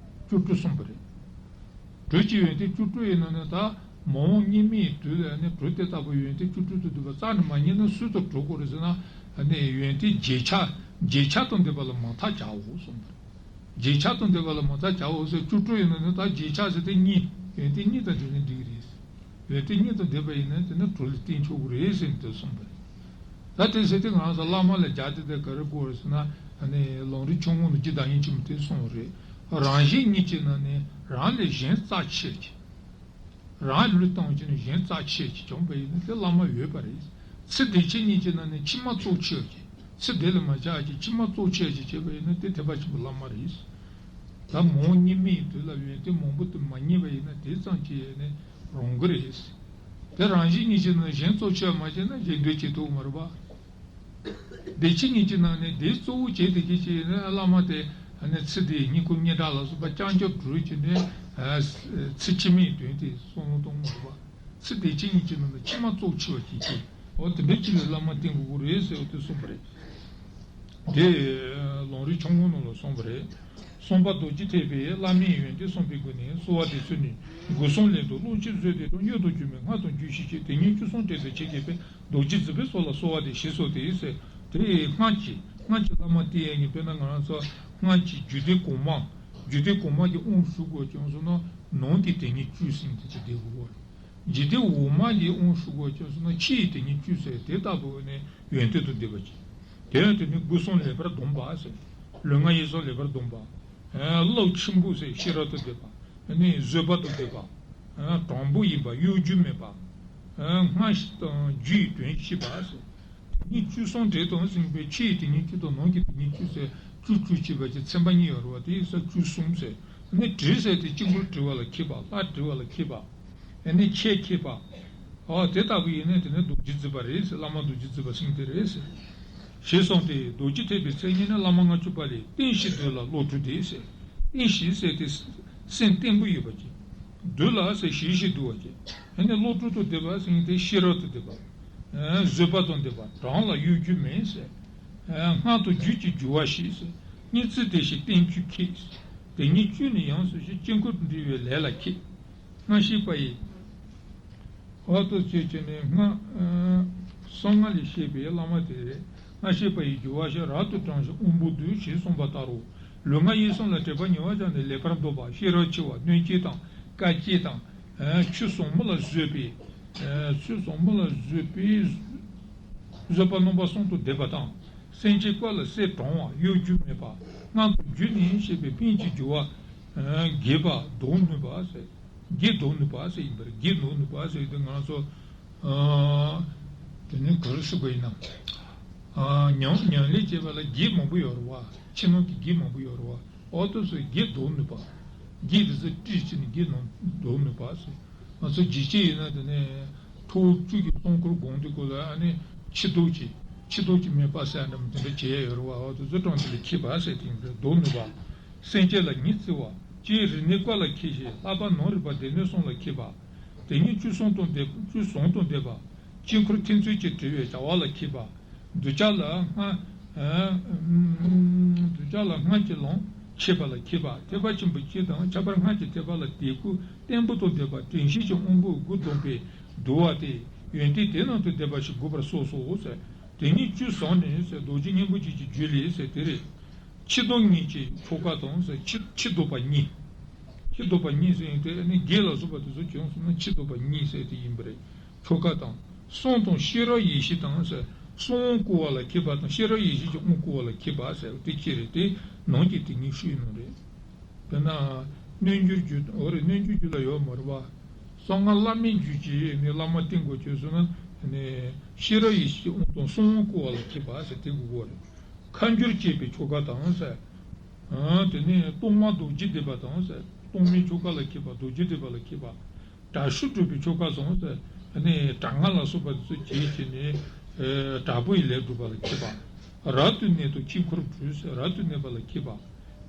བཅུ་དྲུག་གསུངས་པ་རེད། གྲོས་ཀྱི་ཡོན་ཏན་བཅུ་དྲུག་ཡིན་ན་ནི་ད་མ་འོངས་སྙིགས་མའི་དུས་ལ་ནི་གྲོས་དེ་ལྟ་བུ་ཡོན་ཏན་བཅུ་དྲུག་ཏུ་འདུས་པ་རྩ་ནས་མ་རྙེད་ན་སུ་དང་གྲོས་དགོས་རེད་ཟེར་ན། ནི་ཡོན་ཏན་རྗེས་ཆགས་རྗེས་ཆགས་དང་ལྡན་པ་ལ་མ་ཐག་བྱའོ་གསུངས་པ་རེད། རྗེས་ཆགས་དང་ལྡན་པ་ལ་མ་ཐག་བྱའོ་ཟེར་བཅུ་དྲུག་ཡིན་ན་ནི་ད་རྗེས་ཆགས་ཟེར་དེ་གཉིས་ཡོན་ཏན་གཉིས་དང་ལྡན་ན་འགྲིག་གི་རེད། ཡོན་ཏན་གཉིས་དང་ལྡན་པ་ཡིན་ན་དེ་ནི་གྲོས་ལ་བརྟེན་ཆོག་གི་རེད་ཟེར་ནས་དེ་གསུངས་པ་རེད། ད་དེ་ཟེར་དུས་ང་རང་ཚོ་བླ་མ་ལ་སྦྱར་ཏེ་དེ་ག་རེ་དགོས་རེད་ཟེར་ན། ནི་ལུང་རིགས་ཆུང་ངུ་ནང་རྗེ་བདག་ཉིད་ཆེན་པོས་དེ་གསུངས་པ་རེད། རང་གཞན་གཉིས་ཀྱི་ནང་ནས་རང་ལས་གཞན་རྩ་ཆེ་བ་ཅིག་རང་ལུས་བཏང་བ་ཅིག་ནས་གཞན་རྩ་ཆེ་བ་ཅིག་བྱུང་བ་ཡིན་ན་དེ་བླ་མ་ཡོད་པ་རེད། ཚེ་འདི་ཕྱི་གཉིས་ཀྱི་ནང་ནས་ཕྱི་མ་གཙོ་ཆེ་བ་ཅིག་ཚེ་འདི་ལ་མ་ཆགས་ཅིག་ཕྱི་མ་གཙོ་ཆེ་བ་ཅིག་བྱས་པ་ཡིན་ན་དེ་ཐེག་པ་ཆེན་པོའི་བླ་མ་རེད། ད་མོ་རྙེད་མེད་དུས་ལ་ཡོན་ཏན་མང་པོ་དུ་མ་རྙེད་པ་ཡིན་ན་དེ་ཙམ་གྱིས་ནི་རུང་གི་རེད། དེ་རང་བཞིན་ཉིད་ཀྱིས་ནི་གཞན་གཙོ་ཆེ་བ་མ་བྱས་ན་གཞན་དོན་བྱེད་ཐུབ་མ་རེད་པ། བདེ་ཆེན་ཉིད་ཀྱི་ནང་ནས་དེ་གཙོ་བོ་བྱས་ཏེ་གི་ཅིག་ནི་བླ་མ་དེ་ནི་ཚིག་དེ་སྙིང་ཁུང་སྙན་གྲགས་ལ་སོགས་པ་ཀྱང་ཀྱང་སྒྲོས་ཀྱི་ནི་ཚིག་ཕྱི་མའི་དོན་དེ་གསུང་གཏོང་མ་རེད་པ། ཚིག་བདེ་ཆེན་ཉིད་ཀྱི་ནང་ནས་ཕྱི་མ་གཙོ་ཆེ་བ་ཅིག་བྱས། འོ་དེ་འདྲ་ཅིག་ལ་བླ་མ་བསྟེན་དགོས་ཀྱི་རེད་ཟེར་བ་དེ་གསུངས་པ་རེད། དེ་ལམ་རིམ་ཆུང་ངུ་ནང་ལ་གསུངས་པ་རེད། གསུམ་པ་རྡོ་རྗེ་ཐེག་པའི་བླ་མའི་ཡོན་ཏན་གསུངས་པའི་སྒོ་ནས་གསོལ་བ་འདེབས་ཚུལ་ནི། སྒོ་གསུམ་ལས་དང་བློ་ཆོས་བཟོད་པའི་དང་གཡོ་དང་སྒྱུ་མའི་སྔགས་དང་རྒྱུད་བཤད་ཕྱིར། དེ་ཉིད་བཅུ་གསུམ་གྲས་དང་ཆེ་བརྒྱད་པའི་རྡོ་རྗེ་བརྫིས་པའི་སོགས་ལ་གསོལ་བ་འདེབས་ཞེས་གསུངས་ཏེ་ཟེར། དེ་སྔགས་ཀྱི་སྔགས་ཀྱི་བླ་མ་དེ་ཡང་ཉིད་དཔེར་ན་ང་རང་ཚོ་སྔགས་ཀྱི་རྒྱུད་སྡེ་གོང་མ། རྒྱུད་སྡེ་གོང་མ་གི་དབང་ཞུ་དགོས་ཀྱང་སོང་ན་ནང་གི་དེ་ཉིད་བཅུ་ཟིན་དེ་ཚོ་བསྡད་དགོས་པ་རེད། འཇིག་རྟེན་འོག་མ་ལས་དབང་ཞུ་དགོས་ཀྱང་སོང་ན་ཕྱི་ཡི་དེ་ཉིད་བཅུ་ཟེར་དེ་ལྟ་བུ་ནི་ཡོན་ཏན་དུ་འདུས་པ་ཅིག་དེ་ཡང་དེ་ནི་སྒོ་གསུམ་ལེགས་པར་བསྡམས་པ་ཟེར། ལུས་ངག་ཡིད་གསུམ་ལེགས་པར་བསྡམས་པ། བློ་ཆེན་པོ་ཟེར་ཤེས་རབ་ཏུ་འདུས་པ། ནི་བཟོད་པ་དང་ལྡན་པ། དྲང་པོ་ཡིན་པ་གཡོ་སྒྱུ་མེད་པ། སྔ་ཕྱི་དང་རྒྱུ་ཡི་དོན་ཤེས་པ་ཟེར། དེ་ཉིད་བཅུ་གསུམ་གྲས་དང་ཟིན་པའི་ཕྱི་ཡི་དེ་ཉིད་བཅུ་དང་ནང་གི་དེ་ཉིད་བཅུ་ཟེར་བཅུ་བཅུ་བྱས་པ་ཅིག་ཚན་པ་གཉིས་ཡོད་རེད་པ། དེ་ཡིན་ས་བཅུ་གསུམ་ཟེར། ནི་དྲི་ཟེར་དེ་དཀྱིལ་འཁོར་བྲི་བ་ལ་མཁས་པ། ལྷ་བྲི་བ་ལ་མཁས་པ། ཨ་ནི་ཆས་མཁས་པ། ཨོ་དེ་ལྟ་བུ་ཡིན་ན་དེ་ནི་རྡོ་རྗེ་བརྫིས་པ་རེད་ཟེར། བླ་མ་རྡོ་རྗེ་བརྫིས་པ་ཟེར་མཁན་དེ་རེད་ཟེར། ཞེས་གསུངས་ཏེ། རྡོ་རྗེ་ཐེག་པའི་མཚན་ཉིད་ནི་བླ་མ་ལྔ་བཅུ་པ་ལས་བསྟན་བཤིག་འདོད་ལ་བློ་འཁྲུལ་ཏེ་ཟེར། བསྟན་བཤིག་ཟེར་དེ་སེམས་བརྟན་པོ་ཡོད་པ་ཅིག་འདོད་ལ་ཟེར་ཞི་ཞིང་དུལ་བ་ཅིག་ཨ་ནི་བློ་འཁྲུལ་དུ་བསྡད་པ་ཟེར་མཁན་དེ་ཤེས་རབ་ཏུ་བསྡད་པ། བཟོད་པ་དང་ལྡན་པ། དྲང་ལ་གཡོ་སྒྱུ་མེད་ཟེར། སྔགས་དང་རྒྱུད་ཀྱི་སྦྱོར་བ་ཤེས་ཟེར། གཉིས་བརྩེ་དེ་བཞིན་བསྟན་བཅོས་མཁས། དེ་ཉིད་བཅུ་ནི་ཡོངས་སུ་ཞི། དཀྱིལ་འཁོར་འབྲི་བའི་ལས་ལ་མཁས། སྔ་ཕྱི་པ་ཡི། འོག་ཏུ་བྱས་བྱས་ནས་སྔ། གསང་སྔགས་ལས་བཤད་པའི་བླ་མ་དེ། སྔ་ཕྱི་པ་ཡི་སྦྱོར་བ་ཤེས། རབ་ཏུ་དྲང་ཞིང་དབང་པོ་འདུལ་ཞེས་གསུངས་པ་ལྟར་རོ། ལུས་ངག་ཡིད་གསུམ་ལ་དྲེགས་པ་ཉེ་བར་སྦྱངས་ནས་ལེགས་པར་བཟློག་པ། ཤེས་རབ་ཆེ་བ། གནོད་བྱེད་དང་དཀའ་བཅས་དང་། ཆོས་ཟབ་མོ་ལ་བཟོད་པའི། ཆོས་ཟབ་མོ་ལ་བཟོད་པའི། བཟོད་པ་རྣམ་པ་གསུམ་དང་ལྡན་པ་དང་། སེམས་ཅན་བཀའ་ལ་སེམས་དྲང་བ། གཡོ་སྒྱུ་མེད་པ། སྔགས་དང་རྒྱུད་ནས་བཤད་པའི་སྨན་གྱི་སྦྱོར་བ། རྒྱས་པ་ཟློག་ནུས་པ་ཟེར། རྒྱས་ཟློག་ནུས་པ་ཟེར་ཡིན་པར་རྒྱས་ཟློག་ནུས་པ་ཟེར་དུས་ང་ཚོ། དེ་ནི་ག་རེ་ཞུ་དགོས་ཡིན་ན། ཉམས་ཉམས་ལེན་བྱེད་པ་ལ་རྒྱས་མང་པོ་ཡོད་རེད་བ། ཕྱི་ནང་གི་རྒྱས་མང་པོ་ཡོད་རེད་བ། འོ་དེ་ཚོ་རྒྱས་ཟློག་ནུས་པ། རྒྱས་དེ་ཚོ་བཀྲུས་བྱས་ནས་རྒྱས་ནང་ཟློག་ནུས་པ་ཟེར། ང་ཚོ་འཇིགས་བྱེད་ཡིན་ན་དེ་ནས་ཁྲོ་བོ་བཅུ་གི་སྲུང་འཁོར་སྒོམ་དུས་སྐབས་ལ་ཨ་ནི་ཕྱི་ཟློག་གི་ཕྱི་ཟློག་གི་དམིགས་པ་ཟེར་འདྲ་མི་དེ་འདྲ་བྱེད་ཡ་ཡོད་རེད་བ། འོ་དེ་ཚོ་དྲང་དེ་ལ་མཁས་པ་ཟེར་དེ་ཡིན་པས་ཟློག་ནུས་པ། སེམས་ཅན་ལ་ཉི་ཚེ་བ། སྤྱིའི་རིག་གནས་བཀའ་ལ་མཁས་ཤིང་ལྷག་པར་ནང་རིག་པ་སྡེ་སྣོད་གསུམ་ལ་མཁས་པ། དེ་ཉིད་བཅུ་གསུམ་དང་ལྡན་བཅུ་གསུམ་དང་ལྡན་པ། དཀྱིལ་འཁོར་ཐེག་མཆོག་གི་དྲི་བའི་བྱ་བ་ལ་མཁས་པ། གདུལ་བྱ་ལ་སྔགས། གདུལ་བྱ་ལ་སྔགས་ཀྱི་ལམ་འཆད་པ་ལ་མཁས་པ། ཐེག་པ་ཆེན་པོ་སྤྱི་དང་ཁྱད་པར་སྔགས་ཀྱི་ཐེག་པ་ལ་དད་གུས་བརྟན་པོ་དང་ལྡན་པ། དྲན་ཤེས་ཀྱི་དབང་པོས་སྒོ་བསྡམས་པས་གདུལ་བ་སྟེ། ཡོན་ཏན་དེ་རྣམས་དང་ལྡན་པ་ཞིག་དགོས་པར་གསུངས་སོ་ཟེར། དེ་ཉིད་བཅུ་ཟིན་ནས་ཟེར། རྡོ་རྗེ་སྙིང་པོ་བརྒྱད་ཀྱི་རྒྱུད་ལས་ཟེར་དེ་རེད། ཕྱི་ཟློག་གཉིས་ཀྱི་ཆོ་ག་དང་ཟེར། ཕྱི་ཕྱི་ཟློག་པ་གཉིས། ཕྱི་ཟློག་པ་གཉིས་ཟེར་ཡང་དེ་ནི་རྒྱས་ལ་སོགས་པ་དེ་ཚོ་བྱུང་སོང་ན་ཕྱི་ཟློག་པ་གཉིས་ཟེར་དེ་ཡིན་པ་རེད། ཆོ་ག་དང་། གསུང་དང་ཤེས་རབ་ཡེ་ཤེས་དང་ཟེར། གསུང་དབང་བསྐུར་བ་ལ་མཁས་པ་དང་ཤེས་རབ་ཡེ་ཤེས་ཀྱི་དབང་བསྐུར་བ་ལ་མཁས་པ་ཟེར་དེ་ཅི་རེད་དེ་ནང་གི་དེ་ཉིད་ཤོས་ནང་རེད། དེ་ན་རྣལ་འབྱོར་རྒྱུད་འོ་རེད། རྣལ་འབྱོར་རྒྱུད་ལ་ཡོད་མ་རེད་བ། གསང་སྔགས་བླ་མེད་རྒྱུད་ཀྱི་ནི་བླ་མ་བསྟེན་དགོས་བྱས་སོང་ན་ནི་ཤེས་རབ་ཡེ་ཤེས་ཀྱི་དབང་དང་གསུང་དབང་བསྐུར་བ་ལ་མཁས་པ་ཟེར་དེ་དགོས་གོ་རེད། ཁ་འགྱུར་བཅས་པའི་ཆོ་ག་དང་ཟེར། དེ་ནས་གཏོར་མ་རྡོ་རྗེ་བཟླས་པ་དང་ཟེར། གཏོར་མའི་ཆོ་ག་ལ་མཁས་པ་རྡོ་རྗེ་བཟླས་པ་ལ་མཁས་པ། དྲག་ཤུལ་སྒྲུབ་པའི་ཆོ་ག་སོང་ཟེར། ནས་དྲག་སྔགས་ལ་སོགས་པ་དེ་ཚོ་བྱས་བྱས་ནས་དྲག་པོའི་ལས་སྒྲུབ་པ་ལ་མཁས་པ། རབ་ཏུ་གནས་དང་དཀྱིལ་འཁོར་སྒྲུབ་ཟེར། རབ་ཏུ་གནས་པ་ལ་མཁས་པ།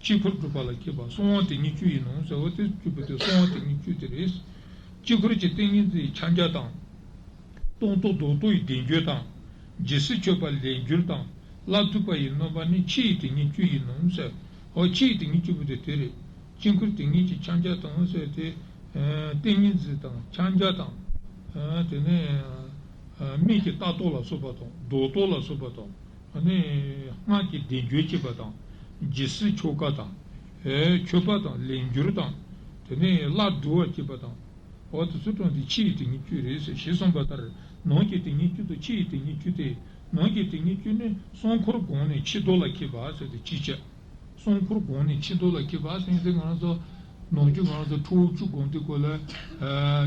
དཀྱིལ་འཁོར་སྒྲུབ་པ་ལ་མཁས་པ། གསང་བ་དེ་ཉིད་བཅུ་ཡིན་ནོ་ཟེར་བ་དེ་བཅུ་པོ་དེ་གསང་བ་དེ་ཉིད་བཅུ་དེ་རེད། དཀྱིལ་འཁོར་གྱི་ཏིང་ངེ་འཛིན་ཕྱག་རྒྱ་དང་། སྟོང་རྟོགས་རྡོར་རྟོག་ཡི་བདེ་འགྱུར་དང་། ཇི་སྲིད་མཆོད་པ་ལས་འགྱུར་དང་། བླ་མཐུན་པ་ཡི་སྣོན་པ་ནི་ཕྱི་ཡི་དེ་ཉིད་བཅུ་ཡིན་ནོ་ཟེར། འོ་ཕྱི་ཡི་དེ་ཉིད་བཅུ་པོ་དེ་དེ་རེད། དཀྱིལ་འཁོར་དེ་ཉིད་ཀྱི་ཕྱག་རྒྱ་དང་ཟེར་ཏེ། ཏིང་ངེ་འཛིན་དང་ཕྱག་རྒྱ་དང་། དེ་ནས་མིག་གི་ལྟ་རྟོག་ལ་སོགས་པ་དང་རྡོར་རྟོག་ལ་སོགས་པ་དང་། སྔགས་ཀྱི་བདེ་འགྱུར་བྱེད་པ་དང་། ཇི་སྲིད་ཆོ་ག་དང་། མཆོད་པ་དང་ལས་འགྱུར་དང་། དེ་ནས་བླ་སྒྲུབ་པ་བྱེད་པ་དང་། འོ་དེ་ཚོ་དྲངས་ཏེ་ཕྱི་ཡི་དེ་ཉིད་བཅུ་རེད་ཟེར་ཞེས་གསུངས་པ་ལྟར་ནང་གི་དེ་ཉིད་བཅུ་དང་ཕྱི་ཡི་དེ་ཉིད་བཅུ་སྟེ། ནང་གི་དེ་ཉིད་བཅུ་ནི་གསང་འཁོར་སྒོམ་ནས་ཕྱི་ཟློག་ལ་མཁས་པ་ཟེར་ཏེ་གཅིག་བྱས། གསང་འཁོར་སྒོམ་ནས་ཕྱི་ཟློག་ལ་མཁས་པ་ཟེར་ཏེ་ང་རང་ཚོ་ནང་རྒྱུད་ང་རང་ཚོ་ཁྲོ་བོ་བཅུ་སྒོམ་དུས་སྐབས་ལ་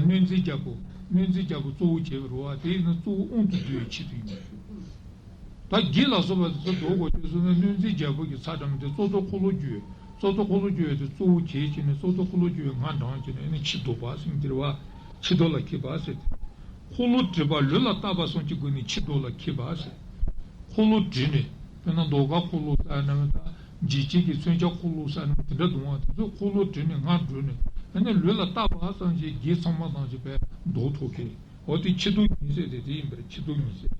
གནོད་འཛིན་རྒྱལ་པོ་གནོད་འཛིན་རྒྱལ་པོ་གཙོ་བོ་བྱས་པ་རེད་བ། དེ་ཡིན་ན་གཙོ་བོ་དབང་དུ་བསྡུ་བའི་ཆེད་དུ་ཡིན་པ་རེད། ད་བགེགས་ལ་སོགས་པ་དེ་ཚོ་ཟློག་དགོས་ཀྱི་སོང་ན་གནོད་འཛིན་རྒྱལ་པོ་གི་ཚ་གྲམ་དེ་གཙོ་བོ་འཁོར་ལོ་རྒྱུད། སྲོག་རྩོལ་འཁོར་ལོ་སྒྱུར་བའི་དེ་གཙོ་བོ་གྱེས་བྱས་ནས་སྲོག་རྩོལ་འཁོར་ལོ་སྒྱུར་བའི་སྔགས་བགྲངས་བྱས་ནས་ཨ་ནི་ཕྱི་ལྡོག་པ་ཟེར་དེ་རེད་བ། ཕྱི་ལྡོག་ལ་མཁས་པ་ཟེར་ཏེ། འཁོར་ལོ་སྒྲིབ་པ་ལུས་ལ་བཏགས་པ་གསུམ་གྱི་སྒོ་ནས་ཕྱི་ལྡོག་ལ་མཁས་པ་ཟེར། འཁོར་ལོ་སྒྲིབ་ནས་དཔེར་ན་ཟློས་གར་འཁོར་ལོ་ཟེར་ན་མི་ད་འཇིགས་བྱེད་ཀྱི་མཚོན་ཆ་འཁོར་ལོ་ཟེར་ན་མི་དེ་འདྲ་འདུག་ཨང་། དེ་ཚོ་འཁོར་ལོ་སྒྲིབ་ནས་སྔགས་བགྲངས་ནས་ཨ་ནི་ལུས་ལ་བཏགས་པ་ཙམ་གྱིས་བགེགས་ཚང་མ་ཐམས་ཅད་པས་བཟློག་ཐུབ་མཁན། འོ་དེ་ཕྱི་ལྡོག་ཉིད་ཟེར་ཏེ་དེ་ཡིན་པར་ཕྱི་ལྡོག་ཉིད་ཟེར།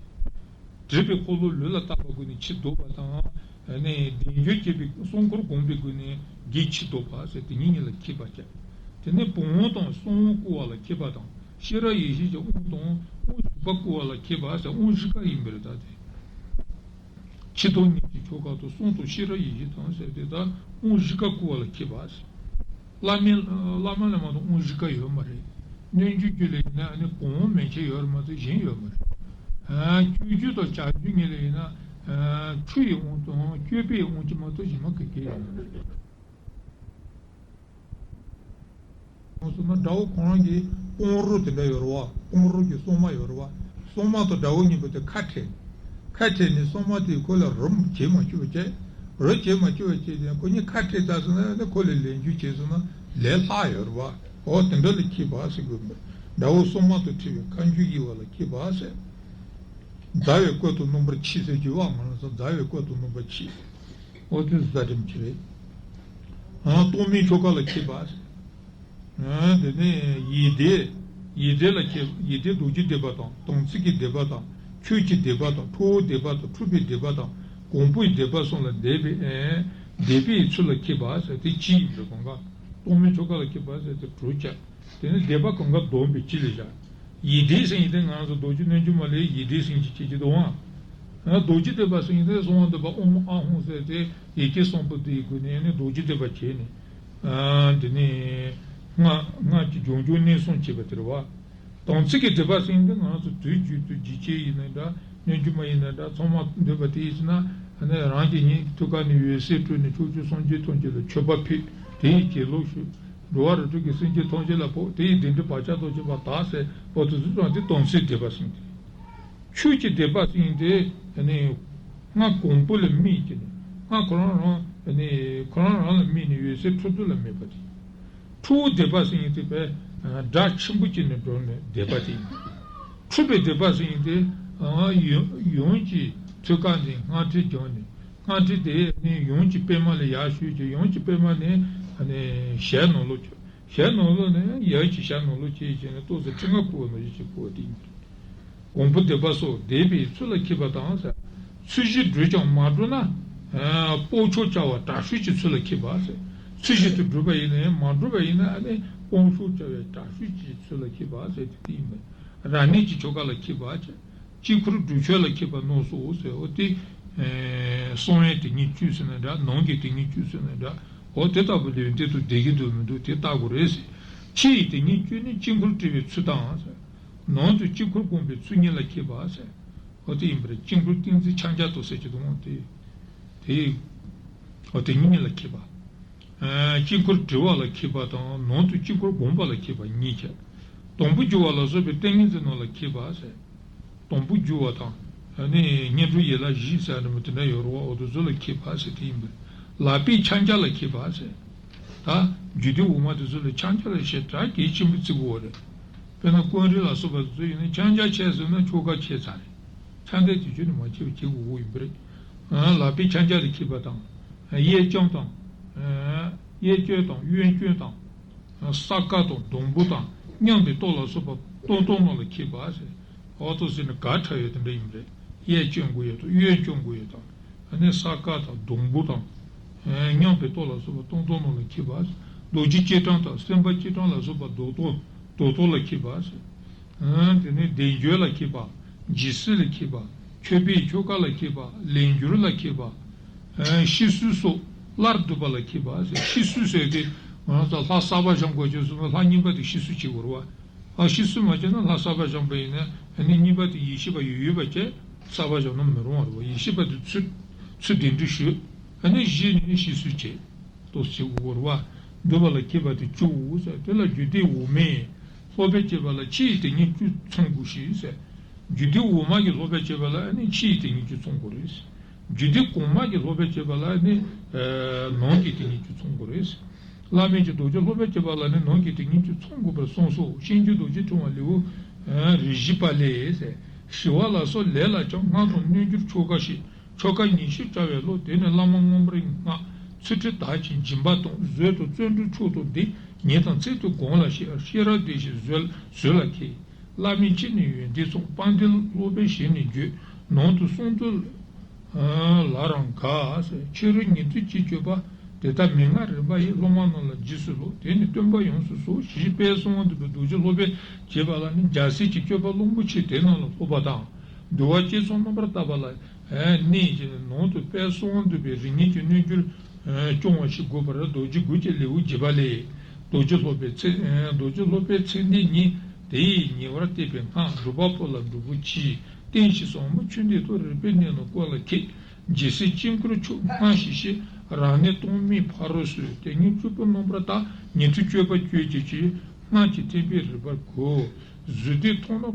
སྒྲིབ་པའི་འཁོར་ལོ་ལུས་ལ་བཏགས་པའི་སྒོ་ནས་ཕྱི་ལྡོག་པ་དང་། ཨ་ནི་བདེན་བརྗོད་བྱེད་པའི་སྲོག་འཁོར་བསྒོམས་པའི་སྒོ་ནས་བགེགས་ཕྱི་ལྡོག་པ་ཟེར་དེ་ཉིད་ཉིད་ལ་མཁས་པ་བྱ། དེ་ནས་བུམ་དབང་དང་གསང་བ་བསྐུར་བ་ལ་མཁས་པ་དང་ཤེས་རབ་ཡེ་ཤེས་ཀྱི་དབང་དང་དབང་བཞི་པ་བསྐུར་བ་ལ་མཁས་པ་ཟེར་དབང་བཞི་ཀ་ཡིན་པར་ད་དེ། ཕྱི་ལྡོག་ཉིད་ཀྱི་ཆོ་ག་དང་གསང་དང་ཤེས་རབ་ཡེ་ཤེས་དང་ཟེར་དེ་ད་དབང་བཞི་ཀ་བསྐུར་བ་ལ་མཁས་པ་ཟེར། བླ་མའི་བླ་མ་ལ་མ་གཏོགས་དབང་བཞི་ཀ་ཡོད་མ་རེད། སྙན་བརྒྱུད་བརྒྱུད་ལ་ཡིན་ན་ཨ་ནི་བུམ་དབང་མན་ཆད་ཡོད་རེད་མ་གཏོགས་གཞན་ཡོད་མ་རེད། ཨ་སྤྱོད་བརྒྱུད་དང་བྱ་བརྒྱུད་གཉིས་ལ་ཡིན་ན་ཨ་ཆུ་ཡི་དབང་དང་སྤྱོད་པའི་དབང་གཅིག་མ་གཏོགས་གཞན་མ་ག་གེ་ཡོད་མ་རེད། སོང་ན་དགྲ་བོ་ཁོ་རང་གི་དཔུང་རོགས་དེ་འདྲ་ཡོད་རེད་བ། དཔུང་རོགས་ཀྱི་སྲུང་མ་ཡོད་རེད་བ། སྲུང་མ་དང་དགྲ་བོ་གཉིས་པོ་དེ་ཁ་བྲལ། ཁ་བྲལ་ནས་སྲུང་མ་དེས་ཁོ་ལ་རོགས་བྱེད་མ་བཅུག་བྱས། རོགས་བྱེད་མ་བཅུག་བྱས་ཏེ་ཁོ་གཉིས་ཁ་བྲལ་ཚར་སོང་ན་ཁོ་ལ་ལས་འགུལ་བྱས་སོང་ན་ལས་སླ་ཡོད་རེད་བ། འོ་དེ་འདྲ་ལ་མཁས་པ་ཟེར་དགོས་མོད། དགྲ་བོ་སྲུང་མ་དང་འཁྲིལ་བའི་ཁ་མཆུ་དབྱེ་བ་ལ་མཁས་པ་ཟེར། མཛའ་བའི་བཀོད་དང་སྣུམ་པར་མཆིས་ཟེར་རྒྱུ་བ་ང་རང་ཚོ་མཛའ་བའི་བཀོད་དང་སྣུམ་པར་མཆིས། འོ་དེ་ཟ་འགྲིམ་གྱི་རེད། ཨ་གཏོར་མའི་ཆོ་ག་ལ་མཁས་པ། ཨ་དེ་ནས་ཡིད་བཟླས། ཡིད་བཟླས་ལ་མཁས། ཡིད་བཟླས་རྡོ་རྗེ་བཟླས་པ་དང་དམ་ཚིག་གི་བཟླས་པ་དང་ཆོས་ཀྱི་བཟླས་པ་དང་ཁྲོ་བོའི་བཟླས་པ་དང་འཁྲུགས་པའི་བཟླས་པ་དང་དགོངས་པའི་བཟླས་པ་གསུམ་ལ་བཟླས་པའི་ཨེ་བཟླས་པའི་ཚུལ་ལ་མཁས་པ་ཟེར་དེ་གཅིག་ཡིན་པས་གང་ག་གཏོར་མའི་ཆོ་ག་ལ་མཁས་པ་ཟེར་དེ་དྲུག་བྱས། དེ་ནས་བཟླས་པ་གང་ག་བསྡོམས་པའི་སྤྱི་ལས་བཞག་ཡིད་བཟླས་ཟེར་ཡིན་དེ་ང་ཚོ་རྡོ་རྗེ་རྣལ་འབྱོར་མ་ལས་ཡིད་བཟླས་ཟེར་གྱི་བྱེད་ཀྱི་འདུག་ཨང་། རྡོ་རྗེ་བཟླས་པ་ཟེར་ཡིན་དེ་གསང་བ་འདུས་པ་ཨོཾ་ཨཱཿཧཱུྃ་ཟེར་ཏེ་ཡི་གེ་གསུམ་པོ་དེའི་སྒོ་ནས་ནི་རྡོ་རྗེ་བཟླས་པ་བྱས་ནས། དེ་ནས་སྔགས་སྔགས་ཀྱི་སྦྱོར་སྦྱོར་གནས་གསུམ་བྱེད་པ་དེ་རེད་བ། དམ་ཚིག་གི་བཟླས་པ་ཟེར་ཡིན་དེ་ང་ཚོ་དུས་རྒྱུན་དུ་འཇིགས་བྱེད་ཡིན་ན་འདྲ། རྣལ་འབྱོར་མ་ཡིན་ན་འདྲ་ཚང་མ་འདོད་པ་དེ་ཡིན་ཟེར་ན། ཨ་ནི་རང་གི་ཉིད་ཐུགས་ཀ་ནས་འོད་ཟེར་སྤྲོས་ནས་ཕྱོགས་བཅུའི་སངས་རྒྱས་ཐམས་ཅད་ལ་མཆོད་པ་ཕུལ། དེ་ཡི་གྱེར་ལོག་ཞུ། འགྲོ་བ་རིགས་དྲུག་གི་སེམས་ཅན་ཐམས་ཅད་ལ་ཕོག་དེ་ཡི་བདེ་འབྲས་བག་ཆགས་རྟོགས་བྱེད་པ་དག་ཟེར་བ་དེ་ཚོ་ཙམ་དེ་དམ་ཚིག་བཟླས་པ་ཟེར་གྱི། ཆོས་ཀྱི་བཟླས་པ་ཟེར་ཡིན་དེ་ཨ་ནི་སྔགས་གོང་བུ་ལ་དམིགས་ཀྱི་ནི་སྔགས་ཁོ་རང་རང་ཨ་ནི་ཁོ་རང་རང་ལ་དམིགས་ནས་འོད་ཟེར་འཕྲོ་འདུ་ལ་དམིགས་པ་དེ། ཁྲོ་བོའི་བཟླས་པ་ཟེར་ཡིན་དེ་བས་སྒྲ་ཆེན་པོ་ཅིག་ནས་སྒྲོག་ནས་བཟླས་པ་དེ་ཡིན། འཁྲུགས་པའི་བཟླས་པ་ཟེར་ཡིན་དེ་ཡོན་ཡོན་གྱི་ཐོད་རྒལ་ནས་སྔགས་ཕྲེང་བརྒྱངས་ནས་སྔགས་ཕྲེང་དེ་ནི་ཡོན་གྱི་པད་མ་ལ་ཡར་ཞུས་ཀྱི་ཡོན་གྱི་པད་མ་ནི་ཞལ་ནང་ལོགས་ཀྱི་ཞལ་ནང་ལོགས་ནས་ཡབ་ཀྱི་ཞལ་ནང་ལོགས་ཀྱི་བྱས་ནས་ཏོག་ཙམ་ཕྲེང་བ་བསྐུར་བ་ནང་བཞིན་བྱས་བསྐུར་བ་དེ་ཡིན། གོང་བུ་བཟླས་པ་སོགས་བཟླས་པའི་ཚུལ་ལ་མཁས་པ་དང་ཟེར། ཚུལ་བཞིན་བགྲོད་ཀྱང་མ་བགྲོད་ན། སྤོགས་ཆོག་བྱ་བ་དྲག་ཤུལ་གྱི་ཚུལ་ལ་མཁས་པ་ཟེར། ཚུལ་བཞིན་དུ་བགྲོད་པ་ཡིན་ནའི་མ་བགྲོད་པ་ཡིན་ན་ཨ་ནི་སྤོགས་ཆོག་བྱ་བའི་དྲག་ཤུལ་གྱི་ཚུལ་ལ་མཁས་པ་ཟེར་དེ་དེ་ཡིན་པས། རབ་གནས་ཀྱི་ཆོ་ག་ལ་མཁས་པ་བྱས། དཀྱིལ་འཁོར་སྒྲུབ་མཆོད་ལ་མཁས་པ་རྣམས་སོ་ཟེར། འོ་དེ་གསང་བའི་དེ་ཉིད་བཅུ་ཟེར་ན་འདྲ་ནང་གི་དེ་ཉིད་བཅུ་ཟེར་ན་འདྲ། འོ་དེ་ལྟ་བུ་ལས་འདི་དུ་བསྡད་ཀྱི་འདུག་མི་འདུག་དེ་བལྟ་དགོས་རེད་ཟེར། ཕྱི་ཡི་དེ་ཉིད་བཅུ་ནི་དཀྱིལ་འཁོར་བྲི་བའི་ཚུལ་དང་ཟེར། ནང་དུ་དཀྱིལ་འཁོར་བསྒོམ་པའི་ཚུལ་གཉིས་ལ་མཁས་པ་ཟེར། འོ་དེ་ཡིན་པར་དཀྱིལ་འཁོར་ཏིང་འཛིན་ཕྱག་རྒྱ་དང་ཟེར་གྱི་འདུག་འོ་དེ། དེ་འོ་དེ་གཉིས་ལ་མཁས་པ། དཀྱིལ་འཁོར་བྲི་བ་ལ་མཁས་པ་དང་ནང་དུ་དཀྱིལ་འཁོར་བསྒོམ་པ་ལ་མཁས་པ་གཉིས་བྱས། དང་པོ་རྒྱུ་བ་ལ་སོགས་པའི་ཏིང་ངེ་འཛིན་རྣམས་ལ་མཁས་པ་ཟེར། དང་པོ་རྒྱུ་བ་དང་། ཨ་ནི་སྔོན་འགྲོ་ཡན་ལག་བཞི་ཟེར་ནི་མི་དེ་འདྲ་ཡོད་རེད་བ། འོ་དེ་ཚོ་ལ་མཁས་པ་ཟེར་དེ་ཡིན་པས། ལག་པའི་ཕྱག་རྒྱ་ལ་མཁས་པ་ཟེར། ད་རྒྱུད་སྡེ་འོག་མ་དེ་ཚོ་ལ་ཕྱག་རྒྱ་ལ་ཞེ་དྲག་གལ་ཆེན་པོ་བརྩི་དགོས་པ་རེད། དཔེར་ན་ཀུན་རིག་ལ་སོགས་པ་དེ་ཚོ་ཡིན་ན་ཕྱག་རྒྱ་ཆད་སོང་ན་ཆོ་ག་ཆད་ཚར་རེད། ཕྱག་རྒྱ་དེ་ཆོས་ནི་མ་ཆད་པ་བྱེད་དགོས་ཀྱི་ཡིན་པ་རེད། ལག་པའི་ཕྱག་རྒྱ་ལ་མཁས་པ་དང་། གཡས་བརྐྱང་དང་། གཡས་བསྐྱོན་དང་གཡོན་བསྐྱོན་དང་། ས་དཀར་དང་སྡོང་པོ་དང་མཉམ་པའི་ཏོག་ལ་སོགས་པ་སྟོང་སྟོང་རྣམས་ལ་མཁས་པ་ཟེར། འོ་ཏོ་ཟེར་ནས་ག་ཕྲ་ཡོད་དེ་འདྲ་ཡིན་པ་རེད། གཡས་བསྐྱོན་དགོས་ཡོད་དང་གཡོན་བསྐྱོན་དགོས་ཡོད་དང་། ཨ་ནི་ས་དཀར་དང་སྡོང་པོ་དང་། མཉམ་པའི་ཏོག་ལ་སོགས་པ་སྟོང་སྟོང་རྣམས་ལ་མཁས་པ། རྡོ་རྗེ་སྐྱེས་བྲང་དང་སེམས་དཔའ་སྐྱེས་བྲང་ལ་སོགས་པ་རྡོག་རྡོག་རྡོག་རྡོག་ལ་མཁས་པ། དེ་ནས་བཟླས་བརྗོད་ལ་མཁས་པ། ཇི་སྲིད་ལ་མཁས་པ། མཆོད་པའི་ཆོ་ག་ལ་མཁས་པ། ལས་འགྱུར་ལ་མཁས་པ། ཤི་གསོན་སོགས་སླར་བསྡུ་བ་ལ་མཁས་པ། ཤི་གསོན་ཟེར་ཏེ་ང་རང་ཚོ་ལྷ་གསར་པ་བཞེངས་དགོས་བྱུང་སོང་ན་ལྷ་རྙིང་པ་དེ་ཤི་གསོན་བྱེད་དགོས་རེད་བ། ཨ་ཤི་གསོན་མ་བྱས་ན་ལྷ་གསར་པ་བཞེངས་པ་ཡིན་ན་ཨ་ནི་རྙིང་པ་དེ་ཡིད་ཆེས་པ་ཡོད་ཡོད་པ་བྱས་གསར་པ་བཞེངས་ན་མི་རུང་བ་རེད་བ། ཡིད་ཆེས་པ་དེ་ཚུར་ཚུར་གདན་འདྲེན་ཞུས། ཨ་ནི་གཞི་ནས་ཤི་གསོན་བྱས། ཏོག་ཙམ་བྱེད་དགོས་རེད་བ། འདུལ་བ་ལ་མཁས་པ་དེ་བཅུའོ་ཟེར། དེ་ལ་རྒྱུད་སྡེ་འོག་མའི་སློབ་དཔོན་བྱེད་པ་ལ་ཕྱི་ཡི་དེ་ཉིད་བཅུ་ཚང་དགོས་ཤིང་ཟེར། རྒྱུད་སྡེ་འོག་མ་གི་སློབ་དཔོན་བྱེད་པ་ལ་ཨ་ནི་ཕྱི་ཡི་དེ་ཉིད་བཅུ་ཚང་དགོས་རེད་ཟེར། རྒྱུད་སྡེ་གོང་མ་གི་སློབ་དཔོན་བྱེད་པ་ལ་ནི་ནང་གི་ཏིང་ངེ་འཛིན་ཚང་དགོས་རེད། བླ་མེད་ཀྱི་རྡོ་རྗེ་སློབ་དཔོན་བྱེད་པ་ལ་ནི་ནང་གི་ཏིང་ངེ་འཛིན་ཚང་དགོས་པར་གསུངས་སོ། ཤེས་འགྱུར་རྡོ་རྗེ་ཕྲེང་བ་ལེའུ་རེ་བཞི་པ་ལས། ཞི་བ་ལ་སོགས་ལས་ལ་ཀྱང་སྔགས་དང་རྣལ་འབྱོར་ཆོ་ག་བཤད། ཆོ་ག་ཉི་ཤུ་བྱ་བའི་བློ། དེ་ནི་བླ་མ་མངོན་པར་བསྔགས། ཚུལ་ཁྲིམས་དག་ཅིང་སྦྱིན་པ་དང་། བཟོད་དང་བརྩོན་འགྲུས་མཆོག་ཏུ་ལྡན། ཉིན་དང་མཚན་དུ་གང་ལ་བཤད། ཤེས་རབ་བདེ་ཞིང་བཟོད་བཟོད་ལ་མཁས། བླ་མའི་ཕྱི་ནས་ཡོན་ཏན་ཚང་། དཔལ་ལྡན་སློབ་དཔོན་ཞལ་ནས་བརྗོད། ནང་དུ་གསུང་དོན་ལ་རང་དགའ། ཕྱི་རོལ་ཉན་ཐོས་ཀྱི་སྤྱོད་པ་དེ་ལྟར་མན་ངག་རིམ་པ་ཡིས། སློབ་མ་རྣམས་ལ་རྗེས་སུ་སློབ། དེ་ནི་སྟོན་པ་ཡོངས་སུ་རྫོགས། ཞེས་དཔལ་གསང་བ་འདུས་པའི་རྡོ་རྗེ་སློབ་དཔོན་བྱེད་པ་ལ་ནི་རྒྱལ་སྲས་ཀྱི་སྤྱོད་པ་གླང་པོ་ཆེ་དེ་རྣམས་ལ་སློབ་པ་དང་། འདུལ་བ་བསྐྱེད་རྫོགས་རྣམ་པར་དག་པ་ལ་གནས་ཀྱི་ནང་དུ་དཔལ་གསང་བ་འདུས་པའི་རིམ་གཉིས་ཀྱི་རྣལ་འབྱོར་སྐྱོང་བ་ཞིག་དགོས་པར་རྡོ་རྗེ་དགུ་གི་ལེའུ་བརྒྱད་པ་ལས། རྡོ་རྗེ་སློབ་པའི་མཚན། རྡོ་རྗེ་སློབ་པའི་མཚན་ལྡན་ཉིད། དེ་ཡིས་ཉེ་བར་བསྟོད་པའི་སྔགས། སྒྲུབ་པ་པོ་ལ་སྒྲུབ་པོ་ཆེའི་རྟེན་ཞེས་གསུངས། མུ་ཁྱུད་འདི་ཐོག་རིག་པའི་གནས་རྣམས་ཀུན་ལ་མཁས། རྒྱལ་སྲས་དཀྱིལ་འཁོར་མཆོག་སྔར་བཞིན་བཤད། རབ་གནས་སྟོང་མིན་ཕ་རོལ་སོན། དེ་ཉིད་བཅུ་པོ་རྣམ་པར་དག། ཉན་ཐོས་སྤྱོད་པ་སྤྱོད་བྱེད་ཀྱི། སྔགས་ཀྱི་ཐེག་པའི་རིམ་པར་གོ། རྫུས་ཏེ་མཐོང་ན།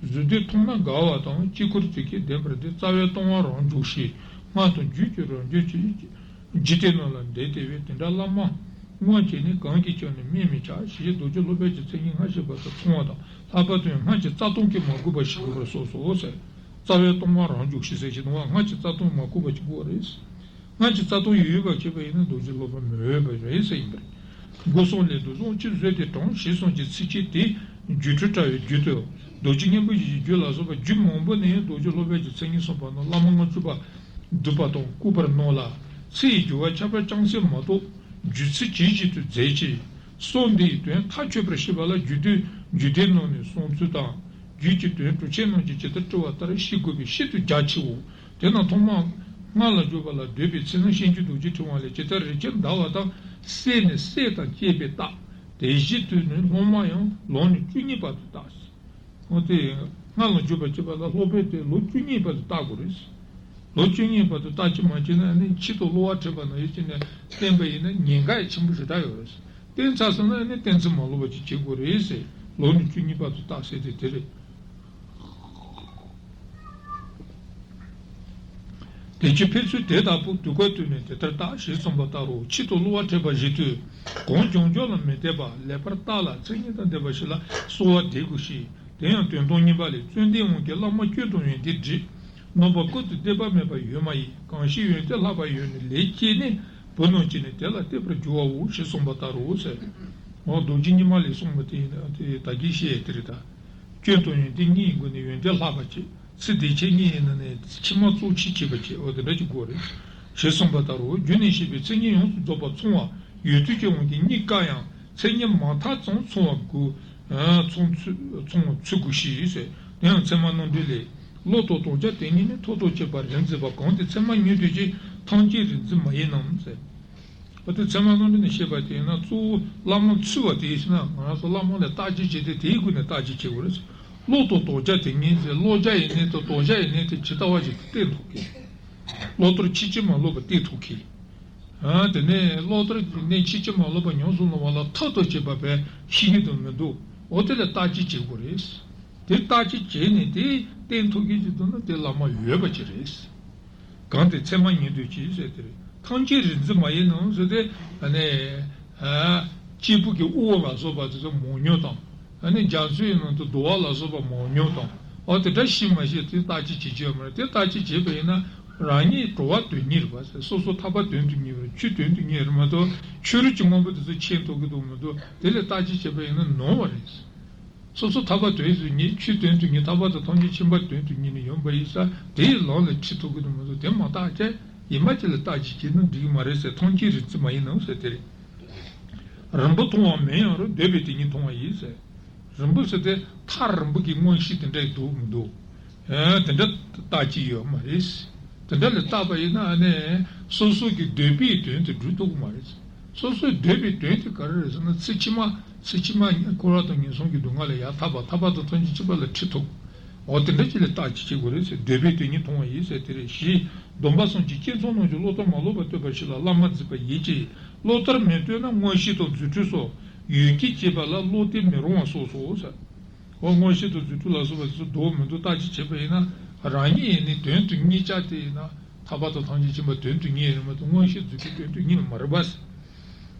རྫུས་ཏེ་མཐོང་ན་དགའ་བ་དང་། དཀྱིལ་འཁོར་དེ་སྐད་བདེན་པར་ཐལ། རྩ་བའི་ལྟུང་བ་རང་འཇོག་ཤེས། སྔགས་དང་རྒྱུད་ཀྱི་རང་རྒྱུད་ཀྱི། འཇིག་རྟེན་རྣམས་ལ་འདི་སྟེར་བས། དེ་འདྲ་བླ་མ་སྔོན་གྱི་ནི། གང་གིས་ཀྱང་ནི་དམན་མི་བྱ། ཞེས་རྡོ་རྗེ་སློབ་དཔོན་གྱི་མཚན་ཉིད་སྔར་བཤད་པ་དང་མཚུངས་པ་དང་། ལྷག་པར་དུ་ཡང་སྔགས་ཀྱི་རྩ་ལྟུང་གིས་མ་གོས་པ་ཞིག་དགོས་པར་གསུངས་སོ་ཟེར། རྩ་བའི་ལྟུང་བ་རང་འཇོག་ཤེས་ཟེར་ཞེས་དང་བ། སྔགས་ཀྱི་རྩ་ལྟུང་མ་གོས་པ་ཅིག་དགོས་པ་རེད། སྔགས་ཀྱི་རྩ་ལྟུང་ཡོད་པར་བྱས་པ་ཡིན་ན་རྡོ་རྗེ་སློབ་དཔོན་མི་འོས་པ་རེད་ཟེར་ཡིན་པ་རེད། སྒོ་གསུམ་ལས་དུ་བཟུང་ཅི་བཟོད་དེ་དྲང་ཞེས་གསུངས་ཀྱི་ཚིགས་བཅད་དེ། སྒྱུ་འཕྲུལ་དྲ་བའི་རྒྱུད་དུ། རྡོ་རྗེ་སྙིང་པོ་ཞེས་བརྗོད་ལ་སོགས་པ་རྒྱུད་མང་པོ་ནས་རྡོ་རྗེ་སློབ་དཔོན་གྱི་མཚན་ཉིད་གསུངས་པ་རྣམས་བླ་མ་ལྔ་བཅུ་པ་འདུས་པ་དང་བཀོད་པར་སྣང་ལ། ཚིག་ཡི་སྦྱོར་བ་ཁྱད་པར་ཅུང་ཟད་མ་གཏོགས། རྒྱུད་ཚིག་ཇི་བཞིན་དུ་མཛད་ཅིང་། གསུང་འདིའི་དོན་མཐའ་ཆོད་པར་ཤེས་པ་ལ་རྒྱུད་སྡེ་རྒྱུད་སྡེ་ནང་ནས་གསུང་ཚུལ་དང་། རྒྱུད་ཀྱི་དོན་གྲུབ་ཆེན་རྣམས་ཀྱིས་ཇི་ལྟར་དཀྲི་བ་ལྟར་ཤེས་དགོས་པའི་ཤིན་ཏུ་རྒྱ་ཆེའོ། དེ་རྣམས་ཐོག་མར་སྔགས་ལ་སྦྱོར་བ་ལ་འདོད་པའི་ཚེ་ན་ཤེས་འགྱུར་རྡོ་རྗེ་ཕྲེང་བ་ལས་ཇི་ལྟར་རིགས་ཆེན་ཟླ་བ་དང་། སྲས་ནི་སྲས་དང་བཅས་པས་བརྟག། དེ་བཞིན་དུ་ནི་སློབ་མ་ཡང་ལོ་ནི་བཅུ་གཉིས་བར་དུ་བརྟག། འོ་དེ་སྔགས་ལ་འཇུག་པར་བྱེད་པ་ལ་སློབ་དཔོན་དེ་ལོ་བཅུ་གཉིས་བར་དུ་བརྟག་དགོས་རེད། ལོ་བཅུ་གཉིས་བར་དུ་བརྟག་ཅིག་མ་བྱས་ན་ནི་ཕྱི་དུ་གློ་བ་ཁྲིད་པ་ན་ཡོད་ཅེ་ནས་བསྟན་པ་ཡིན་ན་ཉེན་ཁ་ཡང་ཆེན་པོ་ཞེ་དྲག་ཡོད་རེད། བསྟན་ཚར་སོང་ན་ནི་བསྟན་ཚིག་མ་ལོག་པ་ཅིག་བྱེད་དགོས་རེད་ཟེར། ལོ་ནི་བཅུ་གཉིས་བར་དུ་བརྟག་ཟེར་དེ་དེ་རེད། དེ་ཕྱིར་ཕན་ཚུན་དེ་ལྟ་བུ་དུས་སྐབས་དུས་ནས་དེ་ལྟར་བརྟག་ཞེས་གསུངས་པ་ལྟར་རོ། ཕྱི་དུ་གློ་བ་ཁྲིད་པ་བཞིན་དུ་གང་བྱུང་བྱུང་ལ་མི་བལྟས་པར་ལེགས་པར་བརྟགས་ལ་མཚན་ཉིད་དང་ལྡན་པ་ཞིག་ལ་གསོལ་བ་འདེབས་དགོས་ཤིང་། དེ་ཡང་དོན་དམ་གཉིས་པ་ལས། བརྩོན་ལྡན་དབང་གིས་བླ་མ་སྐྱོན་དང་ཡོན་ཏན་བསྒྲིབས། རྣམ་པ་ཀུན་ཏུ་བསྟོད་པ་མེད་པར་ཡོད་མ་ཡིན། གང་ཞིག་ཡོན་ཏན་ལྷག་པ་ཡོད་ནས་ལེགས་སྐྱེས་ནས། བུ་རྣམས་ཀྱིས་ནི་དེ་ལ་བསྟོད་པར་འགྱུར་བའོ་ཞེས་གསུངས་པ་ལྟར་རོ་ཟེར། འོ་རྡོ་རྗེ་སྙིང་མ་ལས་གསུངས་པ་དེ་ཡིན་ན་དེ་ད་གིན་བཤད་དེ་རེད་ད། སྐྱོན་དང་ཡོན་ཏན་གཉིས་ཀྱི་སྒོ་ནས་ཡོན་ཏན་ལྷག་པ་བྱེད། ཚིག་སྡེ་ཆེན་གཉིས་ཡིན་ན་ནི་ཕྱི་མ་གཙོ་ཆེར་བྱེད་པ་བྱེད། འོ་དེ་འདྲ་ཅིག་དགོས་རེད། ཞེས་གསུངས་པ་ལྟར་རོ། རྒྱུད་ནས་བཤད་པའི་མཚན་ཉིད་ཡོངས་སུ་རྫོགས་པ་ཚང་བ་ཡོད་དུས་ཀྱི་དབང་གིས་གཉིས་ཀ་ཡང་མཚན་ཉིད་མ་མཐའ་ཙམ་ཚང་བ་དགོས། ཚང་ཚུལ་ཚང་བ་ཚུལ་དགོས་ཤེས་ཟེར། དེ་ཡང་ཚད་མ་རྣམ་འགྲེལ་ལས། བློ་དང་དོན་བྱ་དེ་ཉིད་ནི། ཐོག་མཐའ་བཅད་པ་རིག་འཛིན་པ། གང་དེ་ཚད་མ་ཉིད་དུ་བྱས། ཐམས་ཅད་རིག་འཛིན་མ་ཡིན་ནམ་ཟེར། འོ་དེ་ཚད་མ་རྣམ་འགྲེལ་ནས་བཤད་པ་དེ་ཡིན་ན་གཙོ་བོ་བླ་མ་འཚོལ་བ་དེ་ཡིན་ན་ང་རང་ཚོ་བླ་མ་ལ་བརྟག་དཔྱད་བྱས་ཏེ་དེའི་སྒོ་ནས་བརྟག་དཔྱད་བྱེད་དགོས་རེད། བློ་དང་དོན་བྱ་དེ་ཉིད་ཟེར། བློ་བྱ་ཡིན་ནའི་དང་དོན་བྱ་ཡིན་ནའི་དེ་ཇི་ལྟ་བ་ཞིག་བསྟན་ཐུབ་མཁན། བློ་ལྟར་ཕྱིན་ཅི་མ་ལོག་པ་བསྟན་ཐུབ་མཁན། ཨ་དེ་ནས་བློ་ལྟར་ནས་ཕྱིན་ཅི་མ་ལོག་པ་ཉམས་སུ་བླང་བ་ལ་ཐབས་དང་བཅས་པ་བས་ཤེས་ཀྱི་འདུག་མི་འདུག་འོ་དེ་ལ་བརྟག་དཔྱད་བྱེད་དགོས་རེད། དེ་བརྟག་དཔྱད་བྱས་ནས་དེ་བསྟན་ཐུབ་མཁན་ཅིག་འདུག་ན་དེ་བླ་མ་ཡོད་པ་ཅིག་རེད། གང་དེ་ཚད་མ་ཉིད་དུ་བྱས་ཟེར་དེ་རེད། ཐམས་ཅད་རིག་འཛིན་མ་ཡིན་ནམ་ཟེར་ཏེ་ཨ་ནི་ཨ་སྐྱེས་བུ་གི་དབུ་བ་ལ་སོགས་པ་དེ་ཚོ་མང་ཉུང་དང་། ཨ་ནི་རྒྱ་མཚོའི་ནང་དུ་རྡོ་བ་ལ་སོགས་པ་མང་ཉུང་དང་། འོ་དེ་འདྲ་ཤེས་མ་ཤེས་དེ་བརྟག་དཔྱད་བྱེད་ཀྱི་ཡོད་མ་རེད། དེ་བརྟག་དཔྱད་བྱས་པ་ཡིན་ན་རང་ཉིད་གྲོལ་བ་དོན་གཉེར་རེད་པ། སོ་སོ་ཐར་པ་དོན་དུ་གཉེར་བ་ཆོས་དོན་དུ་གཉེར་རེད་མ་གཏོགས་ཆོས་རིག་གི་དངོས་པོ་དེ་ཚོ་མཁྱེན་ཐུབ་ཀྱི་འདུག་མི་འདུག་དེ་ལ་བརྟག་དཔྱད་བྱས་པ་ཡིན་ན་ནོར་བ་རེད། སོ་སོ་ཐར་པ་དོན་དུ་གཉེར། ཆོས་དོན་དུ་གཉེར། ཐར་པ་དང་ཐམས་ཅད་མཁྱེན་པ་དོན་དུ་གཉེར་ནས་ཡོང་པ་ཡིན་ཙང་དེའི་ལམ་ལ་ཁྲིད་ཐུབ་ཀྱི་འདུག་མི་འདུག་དེ་མ་བརྟགས་ཀྱང་ཡིན་པ་ཅིག་ལ་བརྟག་དཔྱད་བྱས་ན་འགྲིག་གི་མ་རེད་ཟེར། ཐམས་ཅད་རིག་འཛིན་མ་ཡིན་ནམ་ཟེར་དེ་རེད། རིང་པོ་མཐོང་བ་མིན་ཡང་རུང་། འདོད་པའི་དེ་ཉིད་མཐོང་བ་ཡིན་ཟེར། རིང་པོ་ཟེར་ཏེ་ཐག་རིང་པོ་གི་མངོན་ཤེས་དེ་འདྲ་འདུག་མི་འདུག་ཨ་དེ་འདྲ་བརྟག་ཀྱི་ཡོད་མ་རེད། དེ་འདྲ་ལ་བརྟགས་པ་ཡིན་ན་ཨ་ནི་སོ་སོ་གི་འདོད་པའི་དོན་དེ་འགྲུབ་ཐུབ་ཀྱི་མ་རེད། སོ་སོའི་འདོད་པའི་དོན་དེ་ག་རེ་རེད་ཟེར་ན་ཚེ་ཕྱི་མ་ཚེ་ཕྱི་མ་འཁོར་བ་དང་ངན་སོང་གི་སྡུག་བསྔལ་ལས་ཡར་ཐར་པ། ཐར་པ་དང་ཐམས་ཅད་མཁྱེན་པ་ལ་ཁྲིད་ཐུབ། འོ་དེ་འདྲ་ཅིག་ལ་བརྟག་དཔྱད་བྱེད་དགོས་རེད་ཟེར། འདོད་པའི་དོན་ཉིད་མཐོང་བ་ཡིན་ཟེར་དེ་རེད། བཞི། སྡོམ་པ་གསུམ་གྱི་བསྐྱེད་རྫོགས་རྣམས་ཀྱང་བློ་ལྟར་མ་ལོག་པར་བསྟོད་པར་ཤེས་ལ་བླ་མ་མཛེས་པ་ཡིན་གྱི། བློ་ལྟར་མི་བསྟོད་ན་མངོན་ཤེས་དང་རྫུ་འཕྲུལ་སོགས་ཡོད་དགུས་བྱས་པ་ལ་བློ་གཏད་མི་རུང་བ་སོགས་སོ་ཟེར། འོ་མངོན་ཤེས་དང་རྫུ་འཕྲུལ་ལ་སོགས་པ་དེ་ཚོ་འདུག་མི་འདུག་བརྟག་དཔྱད་བྱས་པ་ཡིན་ན་རང་ཉིད་ཡིན་ནའི་དོན་དུ་གཉེར་བྱ་དེ་ཡིན་ན། ཐར་པ་དང་ཐམས་ཅད་མཁྱེན་པ་དོན་དུ་གཉེར་ཡོད་མ་གཏོགས་མངོན་ཤེས་རྫུས་སྐྱེས་དོན་དུ་གཉེར་བ་མ་རེད་པ།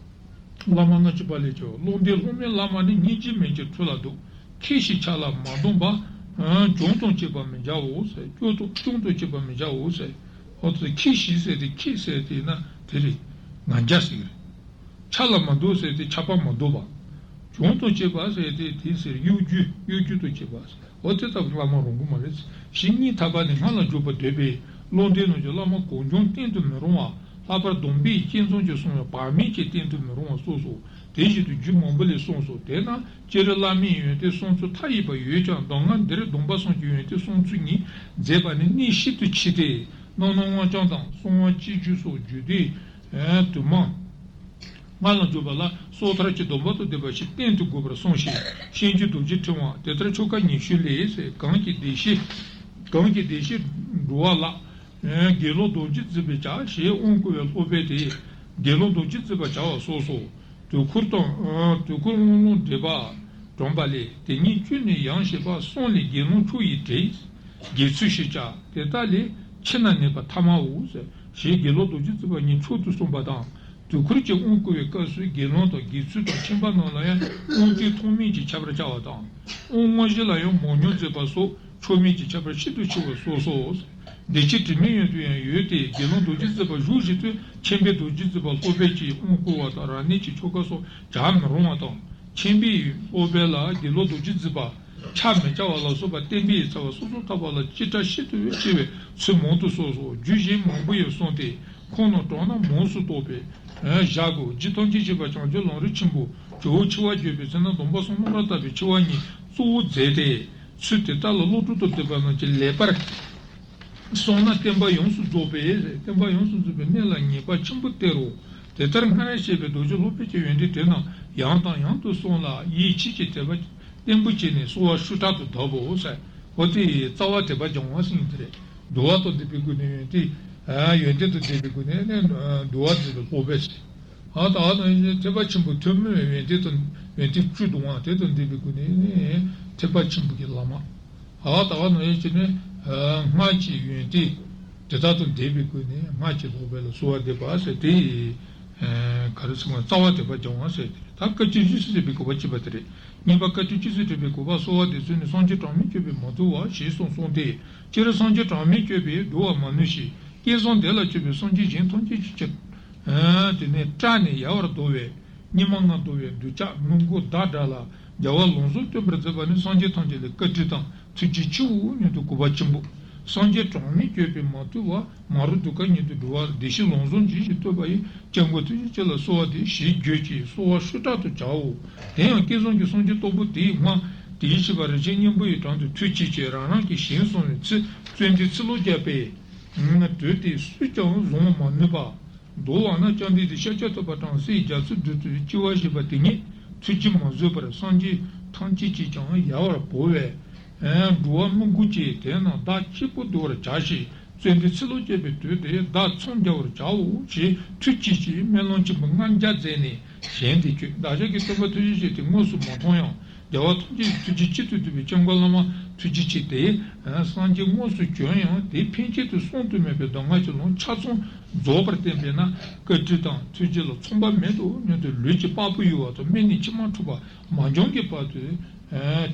བླ་མ་ལྔ་བཅུ་པ་ལས་ཀྱང་། བློ་འདས་སློབ་མའི་བླ་མ་ནི། སྙིང་རྗེ་མེད་ཀྱང་ཐུགས་ལ་འདུག་མཁས་ཤིང་ཆགས་ལ་མ་འདོམས་པ། ཨ། སྦྱོང་དང་བྱེད་པར་མི་བྱའོ་ཟེར། སྐྱོང་དང་སྐྱོང་དང་བྱེད་པར་མི་བྱའོ་ཟེར། འོ་ད་མཁས་ཤིང་ཟེར་དེ། མཁས་ཟེར་དེ་ན་དེ་རེད། ང་རྒྱལ་ཟེར་གྱི་རེད། ཆགས་ལ་མ་འདོམས་ཟེར་དེ་ཆགས་པ་མ་འདོམས་པ། སྦྱོང་དང་བྱེད་པ་ཟེར་དེ་དེ་ཟེར། གཡོ་སྒྱུ་གཡོ་སྒྱུ་དང་བྱེད་པ་ཟེར། འོ་དེ་ལྟ་བུ་བླ་མ་རང་དགོས་མ་རེད། ཞིང་གཉེན་ཐར་པ་ནི། སྔགས་ལ་འཇུག་པར་འདོད་པས། བློ་འདས་རྣམས་ཀྱི་བླ་མ་གང་བྱུང་བསྟེན་དུ་མི་རུང་བ། ལྷག་པར་སྡོམ་པས་བསྐྱེད་རྫོགས་ཀྱི་གསུང་བའི་བག་མེད་ཀྱིས་བསྟེན་དུ་མི་རུང་བ་སོགས་སོ། དེ་བཞིན་དུ་རྒྱུད་མང་པོ་ལས་གསུངས་སོ། དེས་ན་སྤྱིར་བླ་མའི་ཡོན་ཏན་གསུང་ཚུལ་མཐའ་ཡས་པ་ཡོད་ཀྱང་། གདམས་ངག་འདིར་སྡོམ་པ་གསུམ་གྱི་ཡོན་ཏན་གསུང་ཚུལ་ཉིད་མཛད་པ་ནི་གནད་ཤིན་ཏུ་ཆེ་སྟེ། རྣམ་སྣང་སྔགས་འཆང་དང་གསང་བ་སྤྱོད་བརྒྱུད་སོགས་རྒྱུད་སྡེ་དུ་མ། སྔགས་ལ་འཇུག་པ་ལ་སོ་ཐར་གྱི་སྡོམ་པ་དང་ལྡན་པ་ཞིག་བསྟེན་ཏུ་དགོས་པར་གསུངས་ཤིང་། ཤེས་རྒྱུད་རྡོ་རྗེ་ཕྲེང་བ་དེ་ལྟར་ཆོ་ག་ཉི་ཤུ་ལས་ཟེར། གང་གི་བདེ་གཤེགས། གང་གི་བདེ་གཤེགས་འགྲོ་བ་ལ། དགེ་སློང་རྡོ་རྗེ་བརྩེགས་པས་བྱ་ཞེས་དབང་བསྐུར་བའི་སློབ་དཔོན་དེས་དགེ་སློང་རྡོ་རྗེ་བརྩེགས་པ་བྱ་བ་སོགས་སོ། དུས་འཁོར་དང་། དུས་འཁོར་དབང་ལུང་འགྲེལ་པ་དྲངས་པ་ལས། དེ་ཉིད་ཀུན་ནས་ཡང་ཞེས་པ་གསུམ་ལས་དགེ་སློང་མཆོག་ཡིན་ཏེ། དགེ་ཚུལ་ཞེས་བྱ། དེ་དག་ལས་ཕྱི་ན་གནས་པ་ཐ་མའོ་ཟེར། ཞེས་དགེ་སློང་རྡོ་རྗེ་བརྩེགས་པ་ཉིད་མཆོག་ཏུ་གསུངས་པ་དང་། དུས་འཁོར་གྱི་དབང་བསྐུར་བའི་སྐབས་སུ་དགེ་སློང་དང་དགེ་ཚུལ་དང་ཁྱིམ་པ་རྣམས་ལ་ཡང་དབང་དེ་ཐོགས་མེད་ཅེས་ཁྱབ་པར་བྱ་བ་དང་། དབང་དངོས་གཞི་ལ་ཡང་མང་ཉུང་མཛད་པ་སོགས་ཕྱོགས་མེད་ཀྱི་ཁྱད་པར་ཤིན་ཏུ་ཆེ་བ་སོ་སོ། བདེ་གཤེགས་དྲི་མེད་ཡོན་ཏུ་ཡང་ཡོད་དེ། དགེ་སློང་རྡོ་རྗེ་བརྩེགས་པ་བཞུགས་བཞིན་དུ་མཁྱེན་པའི་རྡོ་རྗེ་བརྩེགས་པ་སློབ་དཔོན་གྱིས་དབང་བསྐུར་བ་དང་རབ་གནས་ཀྱི་ཆོ་ག་སོགས་བྱ་མི་རུང་བ་དང་། མཁྱེན་པའི་སློབ་དཔོན་ལ་དགེ་སློང་རྡོ་རྗེ་བརྩེགས་པ་ཕྱག་མི་བྱ་བ་ལ་སོགས་པ་བསྟན་པའི་རྩ་བ་སོ་སོར་ཐར་པ་ལ་ཅི་ལྟར་ཤིན་ཏུ་ཆེ་བའི་ཚུལ་མང་དུ་གསུངས་སོ། རྒྱུད་གཞན་མང་པོ་ཡང་གསུངས་ཏེ། ཁོང་རྣམས་གྲངས་རྣམས་མང་སུ་བསྟོད་པས་བཞག་གོ། རྗེ་ཐམས་ཅད་མཁྱེན་པ་བྱང་ཆུབ་ལམ་རིམ་ཆེན་པོ་ཇོ་བོ་ཆེ་བ་བརྗོད་པའི་ཚེ་ན་སྡོམ་པ་གསུམ་རྣམ་པར་དག་པའི་ཆེ་བ་ཉིད་གཙོ་བོར་མཛད་དེ། ཚུལ་དེ་དག་ལ་བློ་གྲོས་དང་ལྡན་པ་རྣམས་ཀྱིས་ལེགས་པར་བསམས་ན་བསྟན་པ་ཡོངས་སུ་རྫོགས་པའི། བསྟན་པ་ཡོངས་སུ་རྫོགས་པའི་གནས་ལ་ངེས་པ་ཆེན་པོ་སྟེར་རོ། དེ་ལྟར་སྔར་བཤད་པའི་རྡོ་རྗེ་སློབ་དཔོན་གྱི་ཡོན་ཏན་དེ་རྣམས་ཡང་དང་ཡང་དུ་གསུངས་ལ། ཡིད་ཆེས་ཀྱི་དད་པ་བརྟན་པོ་བྱས་ནས་གསོལ་བ་ཤུགས་དྲག་ཏུ་བརྡབ་བོ་ཟེར། འོ་དེ་རྩ་བ་དད་པ་སྦྱང་བ་ཟེར་དེ་རེད། འདུལ་བ་དང་ལྡན་པའི་སྒོ་ནས་ཡོན་ཏན། ཡོན་ཏན་དང་ལྡན་པའི་སྒོ་ནས་ནི་འདུལ་བ་མཛད་པའི་སློབ་དཔོན་ཟེར། ཨ་ད་ཨ་ནི་ཐེག་པ་ཆེན་པོ་ཐོན་མིའི་ཡོན་ཏན་དང་ཡོན་ཏན་བཅུ་དང་དེ་དང་ལྡན་པའི་སྒོ་ནས་ནི་ཐེག་པ་ཆེན་པོ་གི་བླ་མ། ཨ་ད་ཨ་ནི་ཡོན་ཏན་ནི་སྔགས་ཀྱི་ཡོན་ཏན་དེ་དག་དང་ལྡན་པའི་སྒོ་ནས་སྔགས་ཀྱི་སློབ་དཔོན་ལ་གསོལ་བ་འདེབས་པ་ཟེར་དེ། ག་རེ་ཟེར་བ། རྩ་བ་དད་པ་སྦྱང་བ་ཟེར་དེ་རེད། ད་བཀའ་ཆོས་རྗེས་སུ་དྲན་པའི་དགོས་པ་བྱེད་པ་དེ་རེད། གཉིས་པ་བཀའ་ཆོས་རྗེས་སུ་དྲན་པའི་དགོས་པ། གསོལ་བ་འདེབས་ཚུལ་ནི། སངས་རྒྱས་གྲངས་མེད་བསྐྱོད་པས་མ་ཐུལ་བ་ཞེས་གསུངས་གསུངས་ཏེ། སྤྱིར་སངས་རྒྱས་གྲངས་མེད་བསྐྱོད་པས་འདུལ་བ་མ་ནུས་ཤིང་། བསྐལ་བཟང་བདེ་ལ་སྤྱོད་པའི་སངས་རྒྱས་གཞན་ཐམས་ཅད་ཀྱི་ཕྱིར། དེ་ནས་སྐྲག་ནས་ཡལ་བར་འདོར་བས་ཉི་མ་ལྔ་འདོར་བའི་གདུལ་བྱ་མི་མགོ་ཟླ་འདྲ་ལ་རྒྱལ་བ་ལམ་བཟང་སྟོན་པར་མཛད་པ་ནི་སངས་རྒྱས་ཐམས་ཅད་ལ་བཀའ་དྲིན་དང་ཐུགས་རྗེ་ཆེའོ་སྙམ་དུ་གུས་པ་ཆེན་པོ། སངས་རྒྱས་གྲངས་མེད་བསྐྱོད་པས་མ་ཐུལ་བ། མ་རུངས་གདུལ་དཀའ་ཉིད་དུ་འགྲོ་བ་བདེ་གཤེགས་ལམ་བཟང་ཇི་བཞིན་བསྟོད་པ་ཡི། སྐྱབས་མགོན་ཐུགས་རྗེ་ཅན་ལ་གསོལ་བ་འདེབས་ཞེས་བརྗོད་ཅིང་གསོལ་བ་ཤུགས་དྲག་ཏུ་བྱའོ། དེ་ཡང་བསྐལ་བཟང་གི་སངས་རྒྱས་སྟོང་པོ་དེའི་སྔགས་དེའི་ཤེས་པ་རིན་ཆེན་སྙིང་པོ་ཡི་དྲུང་དུ་ཐུགས་བསྐྱེད་ཅིང་རང་རང་གིས་ཞིང་གསུང་བའི་ཚེ་བརྩོན་འགྲུས་ཚིག་ལོག་བརྒྱབ་པས། དྲོད་དེ་སུས་ཀྱང་བཟུང་མ་ནུས་པ། འདོར་བ་ན་བཅོམ་ལྡན་འདས་ཤཱཀྱ་ཐུབ་པ་བྲམ་ཟེའི་རྒྱ་མཚོའི་རྡུལ་དུ་སྐྱེ་བ་བཞེས་པ་དེ་ཉིད་ཐུགས་རྗེས་མ་བཟོད་པར་སངས་རྒྱས་ཐམས་ཅད་ཀྱིས་ཀྱང་ཡལ་བར་བོར་བས། འགྲོ་བ་མི་མགོ་ཅན་དེ་རྣམས་བདག་གཅིག་པུ་འདུལ་བར་བྱ་ཞེས་བརྩོན་འགྲུས་ཚིག་ལོག་བརྒྱབ་པའི་དུས་དེར་བདག་མཚམས་སྦྱར་བར་བྱའོ་ཞེས་ཐུགས་བསྐྱེད་ཅིང་སྨོན་ལམ་ཆེན་པོ་ལྔ་བརྒྱ་མཛད་ནས་བཞེངས་ཏེ་བསྐྱོད། བདག་ཅག་གི་སྟོན་པ་ཐུགས་རྗེ་ཅན་དེ་དངོས་སུ་མ་མཐོང་ཡང་། རྒྱལ་བ་ཐམས་ཅད་ཀྱི་ཐུགས་རྗེ་གཅིག་ཏུ་བསྡུས་པའི་སྐྱབས་མགོན་བླ་མ་ཐུགས་རྗེ་ཆེ་དེས་སངས་རྒྱས་དངོས་སུ་བྱོན་ཡང་དེ་ཕན་ཆད་དུ་གསུང་དུ་མེད་པའི་གདམས་ངག་གི་ལུང་ཆ་ཚང་རྫོགས་པར་བསྟན་པས་ན། བཀའ་དྲིན་དང་ཐུགས་རྗེ་ལ་མཚུངས་པ་མེད་དོ་སྙམ་དུ་ལུས་ཀྱི་པགས་པ་ཡོལ་བ་དང་སྨད་ནས་མཆི་མ་འཁྲུགས་པ་མ་འཇོམས་ཀྱི་བར་དུ་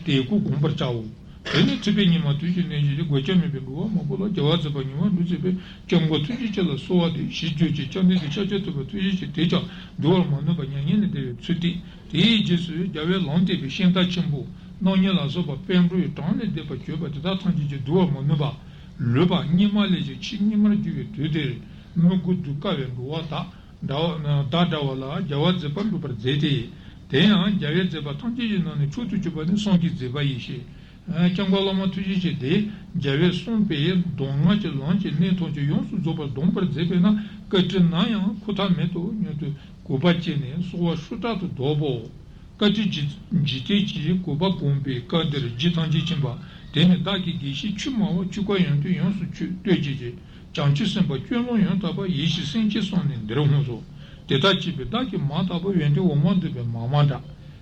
དད་གུས་བསྒོམ་པར་བྱའོ། དེ་ནས་ཐུབ་པའི་ཉི་མ་དུས་ཀྱི་གནས་བཞི་ལས་གོས་ཆེན་མེད་པའི་འགྲོ་བ་མང་པོ་ལ་རྒྱལ་བ་བརྩེགས་པ་ཉི་མ་འབྲུ་བརྩེགས་པས་སྐྱབས་མགོན་ཐུགས་རྗེ་ཅན་ལ་གསོལ་བ་འདེབས་ཞེས་བརྗོད་ཅིང་བཅོམ་ལྡན་འདས་ཤཱཀྱ་ཐུབ་པ་ཐུགས་རྗེ་ཅན་དེས་ཀྱང་འདུལ་བར་མ་ནུས་པ་མྱ་ངན་ལས་འདས་པའི་ཚུལ་ཏེ། དེའི་རྗེས་སུ་རྒྱལ་བས་ལམ་བསྟན་པའི་ཤིང་རྟ་ཆེན་པོ་རྣམ་གཉིས་ལ་སོགས་པ་པད་འབྲུག་གི་གྲངས་ལས་འདས་པར་གྱུར་པ་དེ་དག་ཐམས་ཅད་ཀྱིས་འདུལ་བར་མ་ནུས་པ། ལུས་པ་སྙིགས་མ་ལས་ཀྱང་ཆེས་སྙིགས་མར་གྱུར་པའི་དུས་དེར་མི་མགོ་ཟློས་དཀའ་བས་འགྲོ་བ་དག་འདྲ་བ་བདག་འདྲ་བ་ལ་རྒྱལ་བ་མཛད་པ་འགྲུབ་པར་མཛད་དེ། དེ་ཡང་རྒྱལ་བས་མཛད་པ་ཐམས་ཅད་ཀྱི་ནང་ནས་མཆོག་ཏུ་གྱུར་པ་ནི་སངས་རྒྱས་མཛད་པ་ཡིན་ཞེས། སྐྱབས་མགོན་བླ་མ་ཐུགས་རྗེ་ཅན་དེས་རྒྱལ་བས་གསུངས་པའི་གདམས་ངག་གི་ལམ་གྱི་གནད་ཐམས་ཅད་ཡོངས་སུ་རྫོགས་པར་གདམས་པར་མཛད་པས་ན་བཀའ་དྲིན་ནམ་ཡང་འཁོར་ཐབས་མེད་དོ་སྙམ་དུ་གུས་པ་བསྐྱེད་ནས་གསོལ་བ་ཤུགས་དྲག་ཏུ་བརྡབ་བོ། བཀའ་དྲིན་འཇིག་འཇིག་རྟེན་གྱི་གུས་པ་བསྒོམ་པའི་སྐབས་འདིར་རྗེ་ཐམས་ཅད་མཁྱེན་པ་དེ་ནི་བདག་གིས་དགེ་བཤེས་ཆོས་སྨྲ་བ་ཆོས་བཀའ་ཡོན་ཏན་ཡོངས་སུ་བསྟོད་བྱེད་ཀྱི། བྱང་ཆུབ་སེམས་དཔའ་སྤྱོད་ལམ་ཡང་དག་པ་ཡིད་བཞིན་སེམས་ཅན་གསུམ་ནི་འདིར་འོངས་སོ། དེ་ལྟར་བྱས་པས་བདག་གིས་མ་དག་པ་ཡོན་ཏན་འོག་མ་འདུས་པའི་མ་མ་འདྲ།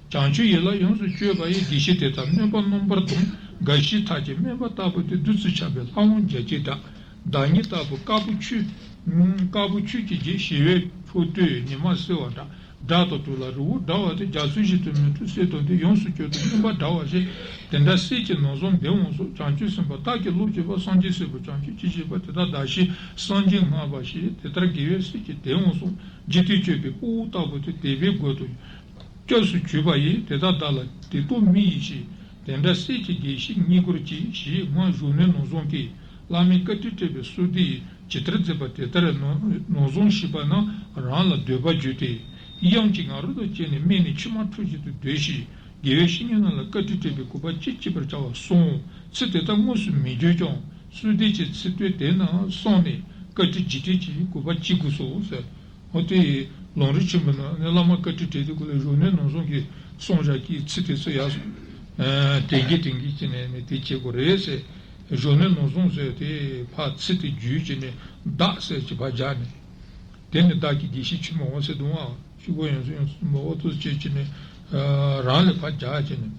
བྱང་ཆུབ་ཡན་ལག་ཡོངས་སུ་སྤྱོད་པ་ཡི་དགེ་བཤེས་དེ་དག་སྨོན་པ་རྣམ་པར་སྡོམ་དགའ་བཞིའི་ཐག་བཅད་སྨན་པ་ལྟ་བུ་སྟེ་བདུད་རྩི་ཆགས་པའི་ལྷ་དབང་རྒྱ་བྱེད་འདྲ། བདག་ཉིད་ལྟ་བུ་དཀར་པོ་ཆུ། དཀར་པོ་ཆུ་གཅིག་བརྗེད་ཞི་བའི་ཕོ་བསྟོད་ཉི་མ་གསལ་བ་འདྲ། སྒྲ་དང་དྲོད་ལ་རི་བོ་འདྲ་བ་སྟེ། རྒྱ་མཚོའི་གཞི་དུ་མི་འཁྲུགས་གསེར་དང་ལྡན། ཡོངས་སུ་གྱུར་ཏེ་མངོན་པར་འདྲ་བ་ཞེས། དེ་འདྲ་སྲས་ཀྱི་ནོར་བཟང་འདི་འོང་སོང་། བྱང་ཆུབ་སེམས་དཔའ་བདག་གི་བློ་སྐྱེས་པ། སངས་རྒྱས་སྲས་པོ་བྱང་ཆུབ་ཅེས་བྱ་བ་དེ་དག་བདག་བཞིན་སངས་རྒྱས་བསྔགས་པ་ཞེས། དེ་ལྟར་དགེ་བའི་བཤེས་ཀྱིས་དེ་འོང་སོང་། འཇིག་རྟེན་སྤྱོད་པའི་དཔའ་བོ་ལྟ་བུ་དེ་དད་པའི་སྒོ་དང་སྐྱབས་སུ་གྱུར་པ་ཡིས། དེ་དག་བདག་ལ་དད་སྟོབས་མི་ཡིས་ཤིག། དེ་འདྲ་སྲས་ཀྱི་དགེ་བཤེས་བསྙེན་བཀུར་གྱིས་ཞེས། སྔར་གཞོན་ནུའི་ནོར་བཟང་གིས། བླ་མས་བཀའ་དྲིན་སྤྲད་པའི་གསོལ་འདེབས་ཇི་ལྟར་མཛད་པ་དེ་ལྟར་ནོར་ནོར་བཟང་ཞེས་པ་རྣམས་རང་ལ་འདོད་པ་བརྗོད་དེ། གཡང་གི་ང་རོ་དང་བཅས་ནས་སྨྲས་ནས་མཆི་མ་འཁྲུ་བཞིན་དུ་སྡོད་ཤིང་། དགེ་བའི་བཤེས་གཉེན་རྣམས་ལ་བཀའ་དྲིན་སྤྲད་པའི་གུས་པ་ཅི་མཆིས་པར་བྱ་བར་གསུངས། ཚིག་དེ་དག་དངོས་སུ་མི་བརྗོད་ཀྱང་། གསོལ་འདེབས་ཀྱི་ཚིག་དོན་དེ་རྣམས་བསམས་ནས་བཀའ་དྲིན་རྗེས་དྲན་གྱིས་གུས་པ་ཅི་དགོས་སོ་ཟེར། འོ་དེ་ལུང་རིགས་ཆེན་པོའི་ནང་ནས་བླ་མ་བཀའ་དྲིན་དྲན་དུས་སྐབས་ལ་གཞོན་ནུའི་ནོར་བཟང་གིས་གསུངས་བཞག་གི་ཚིག་དེ་ཚོ་ཡར་སོང་། དྲན་གྱིན་དྲན་གྱིན་བྱས་ནས་ནི་དེ་བྱེད་དགོས་རེད་ཟེར། གཞོན་ནུའི་ནོར་བཟང་ཟེར་དེ་ཕར་ཚིག་དེ་བརྗོད་བྱས་ནས་བདག་ཟེར་གྱི་ཕར་སྦྱར་ནས། དེ་ནི་བདག་གི་དགེ་བཤེས་ཆེན་མོ་འོང་ཟེར་འདུག་ཨ། ཤུགས་པ་ཡོངས་སུ་ཡོངས་སུ་མ་འོ་ཐུགས་བྱས་བྱས་ནས་རང་ལས་ཕར་སྦྱར་བྱས་ནས།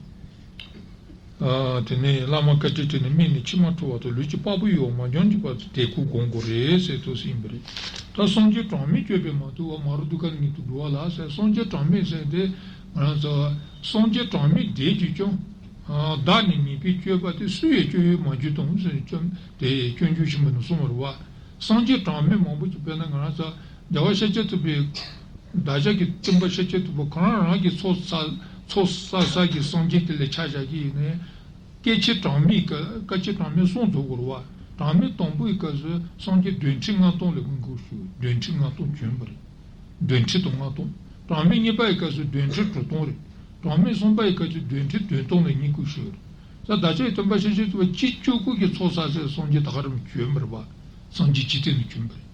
ཨ། དེ་ནས་བླ་མ་བཀའ་དྲིན་དྲན་ནས་སྨྲས་ནས་མཆི་མ་འཁྲུ་བ་དང་། ལུས་ཀྱི་པགས་པའི་ཡུ་བ་མ་འཇོམས་ཀྱི་བར་དུ་དད་གུས་སྒོམ་དགོས་རེད་ཟེར་ཐུགས་སུ་ཡིན་པ་རེད། ད་སངས་རྒྱས་གྲངས་མེད་བསྐྱོད་པས་མ་ཐུབ་པ། མ་རུ་དུ་ཀ་ནི་དུ་འགྲོ་བ་ལ་ཟེར། སངས་རྒྱས་གྲངས་མེད་ཟེར་དེ་ང་རང་ཚོ་སངས་རྒྱས་གྲངས་མེད་བསྡད་ཀྱི་ཀྱང་བདག་ནི་ཉེས་པའི་སྤྱོད་པ་དེ་སུ་ཡིས་སྤྱོད་ཡུལ་མ་གྱུར་ཏོ་ཟེར་ནས་བཅོམ་དེ་སྤྱོད་འཇུག་ཆེན་པོ་ནས་གསུངས་པ་རེད་བ། སངས་རྒྱས་གྲངས་མེད་མང་པོ་ཅིག་དཔེར་ན་ང་རང་ཚོ་རྒྱལ་བ་ཤཱཀྱ་ཐུབ་པའི་བདག་ཅག་གི་སྟོན་པ་ཤཱཀྱ་ཐུབ་པ་ཁོ་རང་རང་གི་ཚོགས་བསགས་ཚོགས་བསགས་བསགས་ཀྱི་སངས་རྒྱས་དེ་ལས་ཆ་བཞག་གི་ཡིན་ནའི། སྐད་ཆ་གྲངས་མེད་ཀ་སྐད་ཆ་གྲངས་མེད་གསུངས་ཐུབ་དགོས་རེད་བ། གྲངས་མེད་དང་པོའི་སྐབས་སུ་སངས་རྒྱས་གདོན་ཁྲི་ལྔ་སྟོང་ལས་ཀུན་འགོ་ཞུ། གདོན་ཁྲི་ལྔ་སྟོང་བྱོན་པ་རེད། གདོན་ཁྲི་དང་ལྔ་སྟོང་། གྲངས་མེད་གཉིས་པ་ཡི་སྐབས་སུ་གདོན་ཁྲི་དྲུག་སྟོང་རེད། གྲངས་མེད་གསུམ་པ་ཡི་སྐབས་སུ་གདོན་ཁྲི་བདུན་སྟོང་ལས་ཀུན་འགོ་ཞུ་རེད། ས་བདག་ཅག་གི་སྟོན་པ་ཤཱཀྱ་ཐུབ་པ་གཅིག་གཅིག་པུ་གི་ཚོགས་བསགས་སའི་སངས་རྒྱས་ད་ག་རང་བྱོན་པ་རེད་བ། སངས་རྒྱས་འཇིག་རྟེན་ནས་བྱོན་པ་རེད།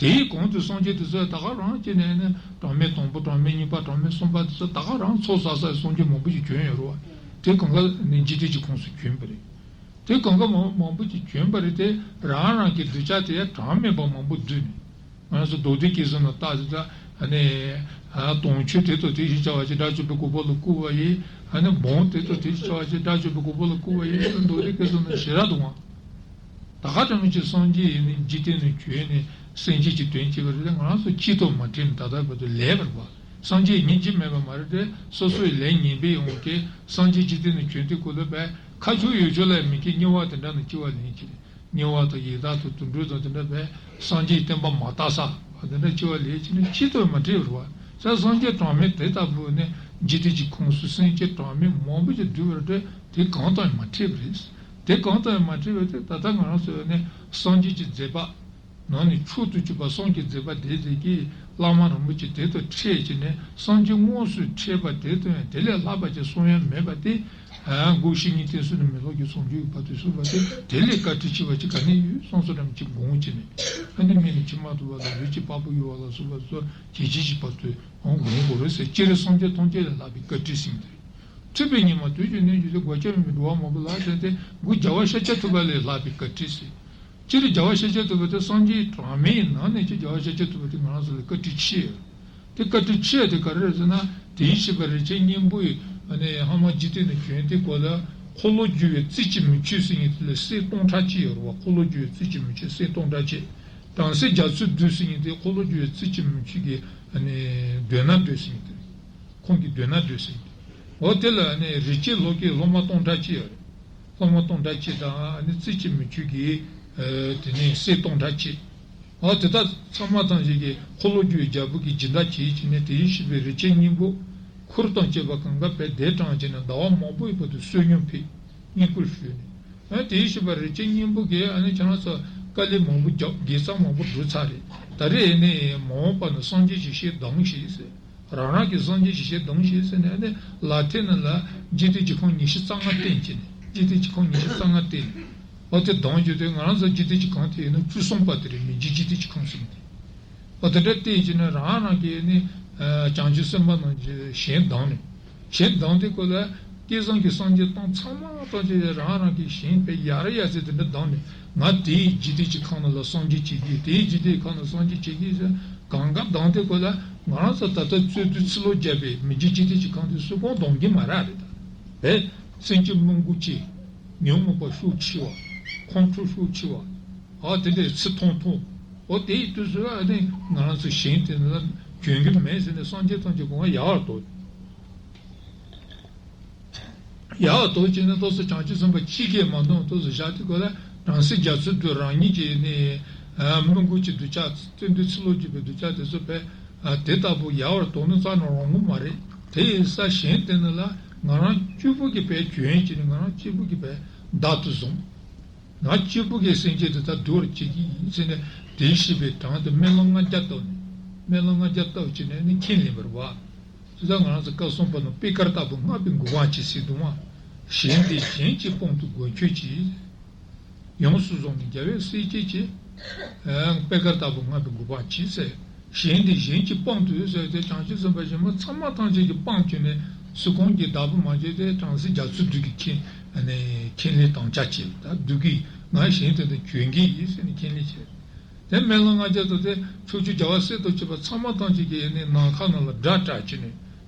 དེའི་གོང་དུ་སངས་རྒྱས་དེ་ཚོ་ད་ག་རང་བྱས་ནས་ནི་གྲངས་མེད་དང་པོ་གྲངས་མེད་གཉིས་པ་གྲངས་མེད་གསུམ་པ་དེ་ཚོ་ད་ག་རང་ཚོགས་བསགས་སའི་སངས་རྒྱས་མང་པོ་ཞིག་བྱོན་ཡོད་རེད་བ། དེ་གང་ག་ནི་འཇིག་རྟེན་གྱི་ཁོངས་སུ་བྱོན་པ་རེད། དེ་གང་ག་མང་མང་པོ་ཞིག་བྱོན་པ་རེད་དེ། རང་རང་གི་གདུལ་བྱ་དེ་གྲངས་མེད་པ་མང་པོ་འདུས་ནས། ང་ཚོ་མདོ་སྡེ་སྐད་གསུམ་ལ་བལྟས་ཚེ་ད་ཨ་ནི་དུང་ཆོས་དེ་དང་དེ་བཞིན་བྱ་བ་ཅིག་དགྲ་བཅོམ་པའི་གོ་འཕང་ལ་བཀུར་བ་ཡིན། ཨ་ནི་འབུམ་དེ་དང་དེ་བཞིན་བྱ་བ་ཅིག་དགྲ་བཅོམ་པའི་གོ་འཕང་ལ་བཀུར་བ་ཡིན་ཟེར་མདོ་སྡེ་སྐད་གསུམ་ལ་ཞེ་དྲག་འདུག་ཨང་། ད་ག་དྲང་གནས་ཀྱི་སངས་རྒྱས་ཡིན་ནི་འཇིག་རྟེན་ནས་བྱོན་ནས་སེམས་ཅན་གྱི་དོན་བྱེད་པ་རེད་དེ། ང་རང་ཚོ་སྤྱི་ཐོག་མ་ཁྲིམས་ད་ལྟ་བར་དུ་ལས་པར་བ། སངས་རྒྱས་ཉིན་གཅིག་མེད་པ་མ་རེད་དེ། སོ་སོའི་ལས་ངན་པའི་དབང་གིས་སངས་རྒྱས་འཇིག་རྟེན་ནས་བྱོན་དུས་སྐབས་ལ་བས་ཁ་ཕྱོགས་ཡོད་ཆོག་ལ་མི་སྐྱེ་དམྱལ་བ་དེ་འདྲ་ནས་སྐྱེ་བ་ལེན་གྱི་རེད། དམྱལ་བ་དང་ཡི་དྭགས་དང་དུད་འགྲོ་དང་དེ་འདྲ་བས་སངས་རྒྱས་བསྟན་པ་མ་དར་ས་དེ་འདྲ་སྐྱེ་བ་ལེན་གྱི་ནི་སྤྱི་ཐོག་མ་ཁྲིམས་རེད་བ། ས་སངས་རྒྱས་གྲངས་མེད་དེ་ལྟ་བུ་ནི་འཇིག་རྟེན་གྱི་ཁོངས་སུ་སེམས་ཅན་གྲངས་མེད་མང་པོ་ཞིག་འདུས་པ་རེད་དེ། དེ་གང་དང་ཡང་མ་ཁྲིམས་རེད། དེ་གང་དང་ཡང་མ་ཁྲིམས་པ་དེ་ད་ལྟ་ང་རང་ཚོ་ནི་སངས་རྒྱས་ཀྱི་མཛད་པ། ནང་ནས་མཆོག་ཏུ་གྱུར་པ་སངས་རྒྱས་མཛད་པ་དེ་དེ་གིས་བླ་མ་རིན་པོ་ཆེ་དེ་དང་འཕྲད་ཀྱི་ནས་སངས་རྒྱས་དངོས་སུ་འཕྲད་པ་དེ་དང་ཡང་དེ་ལས་ལྷག་པ་ཅིག་གསུང་ཡ་མེད་པ་དེ། ཨ། སྒོ་བཤེས་གཉེན་བསྟེན་གསོལ་ནས་མི་སློབ་ཀྱི་བྱང་ཆུབ་ཀྱི་བར་དུ་གསོལ་བ་དེ་དེ་ལས་བཀའ་དྲིན་ཆེ་བ་ཅིག་ག་ནས་ཡོད་བསམ་སོ་རམ་ཅིག་དགོངས་ཀྱི་ནས། ཨ་ནི་སྨྲས་ནས་མཆི་མ་འཁྲུ་བ་ལ་ལུས་ཀྱི་པགས་པའི་ཡུ་བ་ལ་སོགས་པ་སོགས་ཇི་ཇི་ཞིག་བར་དུ་འོང་དགོངས་དགོས་རེད་ཟེར། སྤྱིར་སངས་རྒྱས་ཐམས་ཅད་ལས་ལྷག་པའི་བཀའ་དྲིན་ཟེར་གྱི་འདུག་ཐུབ་པའི་ཉི་མ་དུས་ཀྱི་གནས་གྱུར་ཏེ། སྒོ་ལྕགས་མེད་པའི་འགྲོ་བ་མང་པོ་ལ་ཟེར་ཏེ། སྒོ་རྒྱལ་བ་ཤཱཀྱ་ཐུབ་པ་ལས་ལྷག་པའི་བཀའ་དྲིན་ཟེར། སྤྱིར་རྒྱལ་བ་ཤཱཀྱ་ཐུབ་པ་དེ་སངས་རྒྱས་གྲངས་མེད་ཡི་ནང་ནས་ཀྱང་རྒྱལ་བ་ཤཱཀྱ་ཐུབ་པ་དེ་ང་རང་ཚོ་ལ་བཀའ་དྲིན་ཆེ་ཡོད། དེ་བཀའ་དྲིན་ཆེ་ཡ་དེ་ག་རེ་རེད་ཟེར་ན། དེའི་ཤེས་པ་རིན་ཆེན་སྙིང་པོ་ཡི་ཨ་ནི་ཧ་མ་འཇིག་རྟེན་ནས་བྱོན་དེ་སྐབས་ལ་འཁོར་ལོ་སྒྱུར་བའི་རྩིས་ཀྱིས་མི་ཆོད་ཟེར་མཁན་དེ་ལ་སྲས་སྟོང་ཕྲག་གཅིག་ཡོད་རེད་བ། འཁོར་ལོ་སྒྱུར་བའི་རྩིས་ཀྱིས་མི་ཆོད་སྲས་སྟོང་ཕྲག་གཅིག་དམ་སྲི་རྒྱ་མཚོའི་བདུད་ཟེར་མཁན་དེ་འཁོར་ལོ་སྒྱུར་བའི་རྩིས་ཀྱིས་མི་ཆོད་ཀྱི་ཨ་ནི་མདུན་ན་བདུད་ཟེར་མཁན་དེ། ཁོང་གི་མདུན་ན་བདུད་ཟེར་མཁན་དེ། འོ་དེ་ལ་ཨ་ནི་རིན་ཆེན་གློག་སྐས་སློབ་མ་སྟོང་ཕྲག་གཅིག་ཡོད་རེད། སློབ་མ་སྟོང་ཕྲག་གཅིག་དང་ཨ་ནི་རྩིས་ཀྱིས་མི་ཆོད་ཀྱི་ཨ་དེ་ནས་སྲས་སྟོང་ཕྲག་གཅིག་འོ་དེ་དག་ཚང་མ་ཐམས་ཅད་ཀྱིས་འཁོར་ལོ་སྒྱུར་བའི་རྒྱལ་པོ་གི་སྦྱིན་བདག་བྱེད་ཀྱི་ནས། དེའི་ཤེས་པའི་རིན་ཆེན་སྙིང་པོ་ཁུར་དང་བཅས་པ་གང་ག་བས་གདན་དྲངས་བྱས་ནས་ཟླ་བ་མང་པོའི་བར་དུ་བསོད་སྙོམས་ཕུལ། བསྙེན་བཀུར་ཞུས་ནས། ཨ་དེའི་ཤེས་པ་རིན་ཆེན་སྙིང་པོ་གིས་ཨ་ནི་ཁྱེད་རང་ཚོ་དཀའ་ལས་མང་པོ་རྒྱབ། དགེ་རྩ་མང་པོ་བསྒྲུབས་ཚར་རེད། ད་རེས་ཨ་ནི་མ་འོངས་པ་ན་སངས་རྒྱས་ཀྱི་ཞལ་གདམས་ཤིག་ཟེར། རང་རང་གི་སངས་རྒྱས་ཀྱི་ཞལ་གདམས་ཤིག་ཟེར་ནས་ཨ་ནི་ལག་མཐིལ་ནང་ལ་འཇིག་རྟེན་གྱི་ཁམས་ཉི་ཤུ་རྩ་ལྔ་བསྟན་གྱི་ནས། འཇིག་རྟེན་གྱི་ཁམས་ཉི་ཤུ་རྩ་ལྔ་བསྟན་ནས། འོ་དེ་གདམས་རྒྱུ་དེ་ང་རང་ཚོ་འཇིག་རྟེན་གྱི་ཁམས་དེ་ཡིན་ན་བཅུ་གསུམ་པ་དེ་རེད། མི་མཇེད་འཇིག་རྟེན་གྱི་ཁམས་ཟེར་མཁན་དེ། འོ་དེ་འདྲ་བལྟས་ཀྱི་ནས་རང་རང་གི་ནི་བྱང་ཆུབ་སེམས་དཔའ་རྣམས་ཀྱི་ཞལ་གདམས་ནས། ཞལ་གདམས་དེ་སྐོར་ལ་སྐལ་བཟང་གི་སངས་རྒྱས་སྟོང་ཚང་མ་སྟོང་ཆེ་རང་རང་གི་ཞལ་དཔེ་ཡར་ཡར་ཟེར་དེ་འདྲ་གདམས་ནས། ང་དེའི་འཇིག་རྟེན་གྱི་ཁམས་ནང་ལ་སངས་རྒྱས་བྱེད་ཀྱི། དེའི་འཇིག་རྟེན་གྱི་ཁམས་ནང་སངས་རྒྱས་བྱེད་ཀྱི་ཟེར་གང་ག་གདམས་དེ་སྐོར་ལ་ང་རང་ཚོ་ད་ལྟ་རྩོད་དུས་ཚུར་ལོག་བརྒྱབ་པའི་མི་མཇེད་འཇིག་རྟེན་གྱི་ཁམས་དེ་སུ་གང་གདམས་ཀྱི་མ་རེད་རེད་ད། བས་སེམས་ཅན་མང་པོ་ཅིག་ཉོན་མོངས་པ་ཤུགས་ཆེ་བ། ཁོང་ཁྲོ་ཤུགས་ཆེ་བ། ཨ་དེ་འདྲའི་ཚུར་མཐོང་མཐོང་། འོ་དེའི་དུས་སུ་ཨ་ནི་ང་རང་ཚོ་གཞན་དེ་ལ་གྱོན་གྱི་མེད་ཟེར་ནས་སངས་རྒྱས་ཐམས་ཅད་དགོངས་པ་ཡག་པར་རྟོགས། ཡག་པར་རྟོགས་བྱས་ནས་ཏོག་ཙམ་བྱང་ཆུབ་སེམས་དཔའ་གཅིག་གིས་མ་གཏོགས་ཏོག་ཙམ་བཞག་དུས་སྐབས་ལ་བྲམ་ཟེ་རྒྱ་མཚོའི་བདུད་རང་ཉིད་ཀྱིས་ནི་སྨོན་འགུགས་ཀྱི་གདུལ་བྱ་བརྩོན་འགྲུས་ཚུལ་སློང་བགྱིས་པའི་གདུལ་བྱ་དེ་ཚོ་བས་དེ་ལྟ་བུ་ཡག་པར་རྟོགས་ནི་རྩ་ནས་རང་ངོ་མ་རེད། དེ་ཡིན་ས་གཞན་དེ་ནི་ལ་ང་རང་གཅིག་པུ་གིས་བས་གྱོན་བྱས་ནས་ང་རང་གཅིག་པུ་གིས་བས་བདག་ཏུ་བཟུང་། ང་གཅིག་པུ་གིས་སེམས་ཅན་དེ་དག་འདུལ་བར་བྱེད་ཀྱི་ཡིན་ཟེར་ནས་དེ་ཤེས་པའི་དྲང་དུ་སྨོན་ལམ་ལྔ་བརྒྱ་བཏབ་ནས་སྨོན་ལམ་ལྔ་བརྒྱ་བཏབ་བྱས་ནས་ནི་ཁས་ལེན་པར་བ། དེ་དག་ང་རང་ཚོ་སྐབས་གསུམ་པ་ནང་པེ་དཀར་ལྟ་བུ་བསྔགས་པའི་མགུར་འབངས་ཀྱིས་ཟེར་འདུག་མ། གཞན་འདི་གཞན་གྱི་དཔང་དུ་མགོན་ཁྱོད་ཀྱིས། ཡོངས་སུ་བཟུང་ནས་རྒྱལ་བའི་སྲས་བཅས་ཀྱི། པེ་དཀར་ལྟ་བུ་བསྔགས་པའི་མགུར་འབངས་ཀྱིས་ཟེར། གཞན་འདི་གཞན་གྱི་དཔང་དུ་ཟེར་ཏེ་བྱང་ཆུབ་སེམས་དཔའ་གཞན་མ་ཚང་མ་ཐམས་ཅད་ཀྱི་དཔང་བྱས་ནས་སུ་གང་གིས་བདག་པོ་མ་བྱས་ཏེ་བྲམ་ཟེ་རྒྱ་མཚོའི་བདུད་ཀྱིས་ཁྱེར་ནས་ཁས་ལེན་དམ་བཅའ་བྱས་ད་བདུད་ཀྱིས་ང་གཞན་དེ་དང་གྱོན་གྱི་ཡིན་ཟེར་ནས་ཁས་ལེན་བྱས། དེ་སྨོན་ལམ་ལྔ་བརྒྱ་དང་དེ་ཕྱོགས་བཅུའི་རྒྱལ་བ་སྲས་དང་བཅས་པ་ཚང་མ་ཐམས་ཅད་ཀྱིས་ནི་ནམ་མཁའ་ནང་ལ་སྒྲ་བསྒྲགས་བྱས་ནས།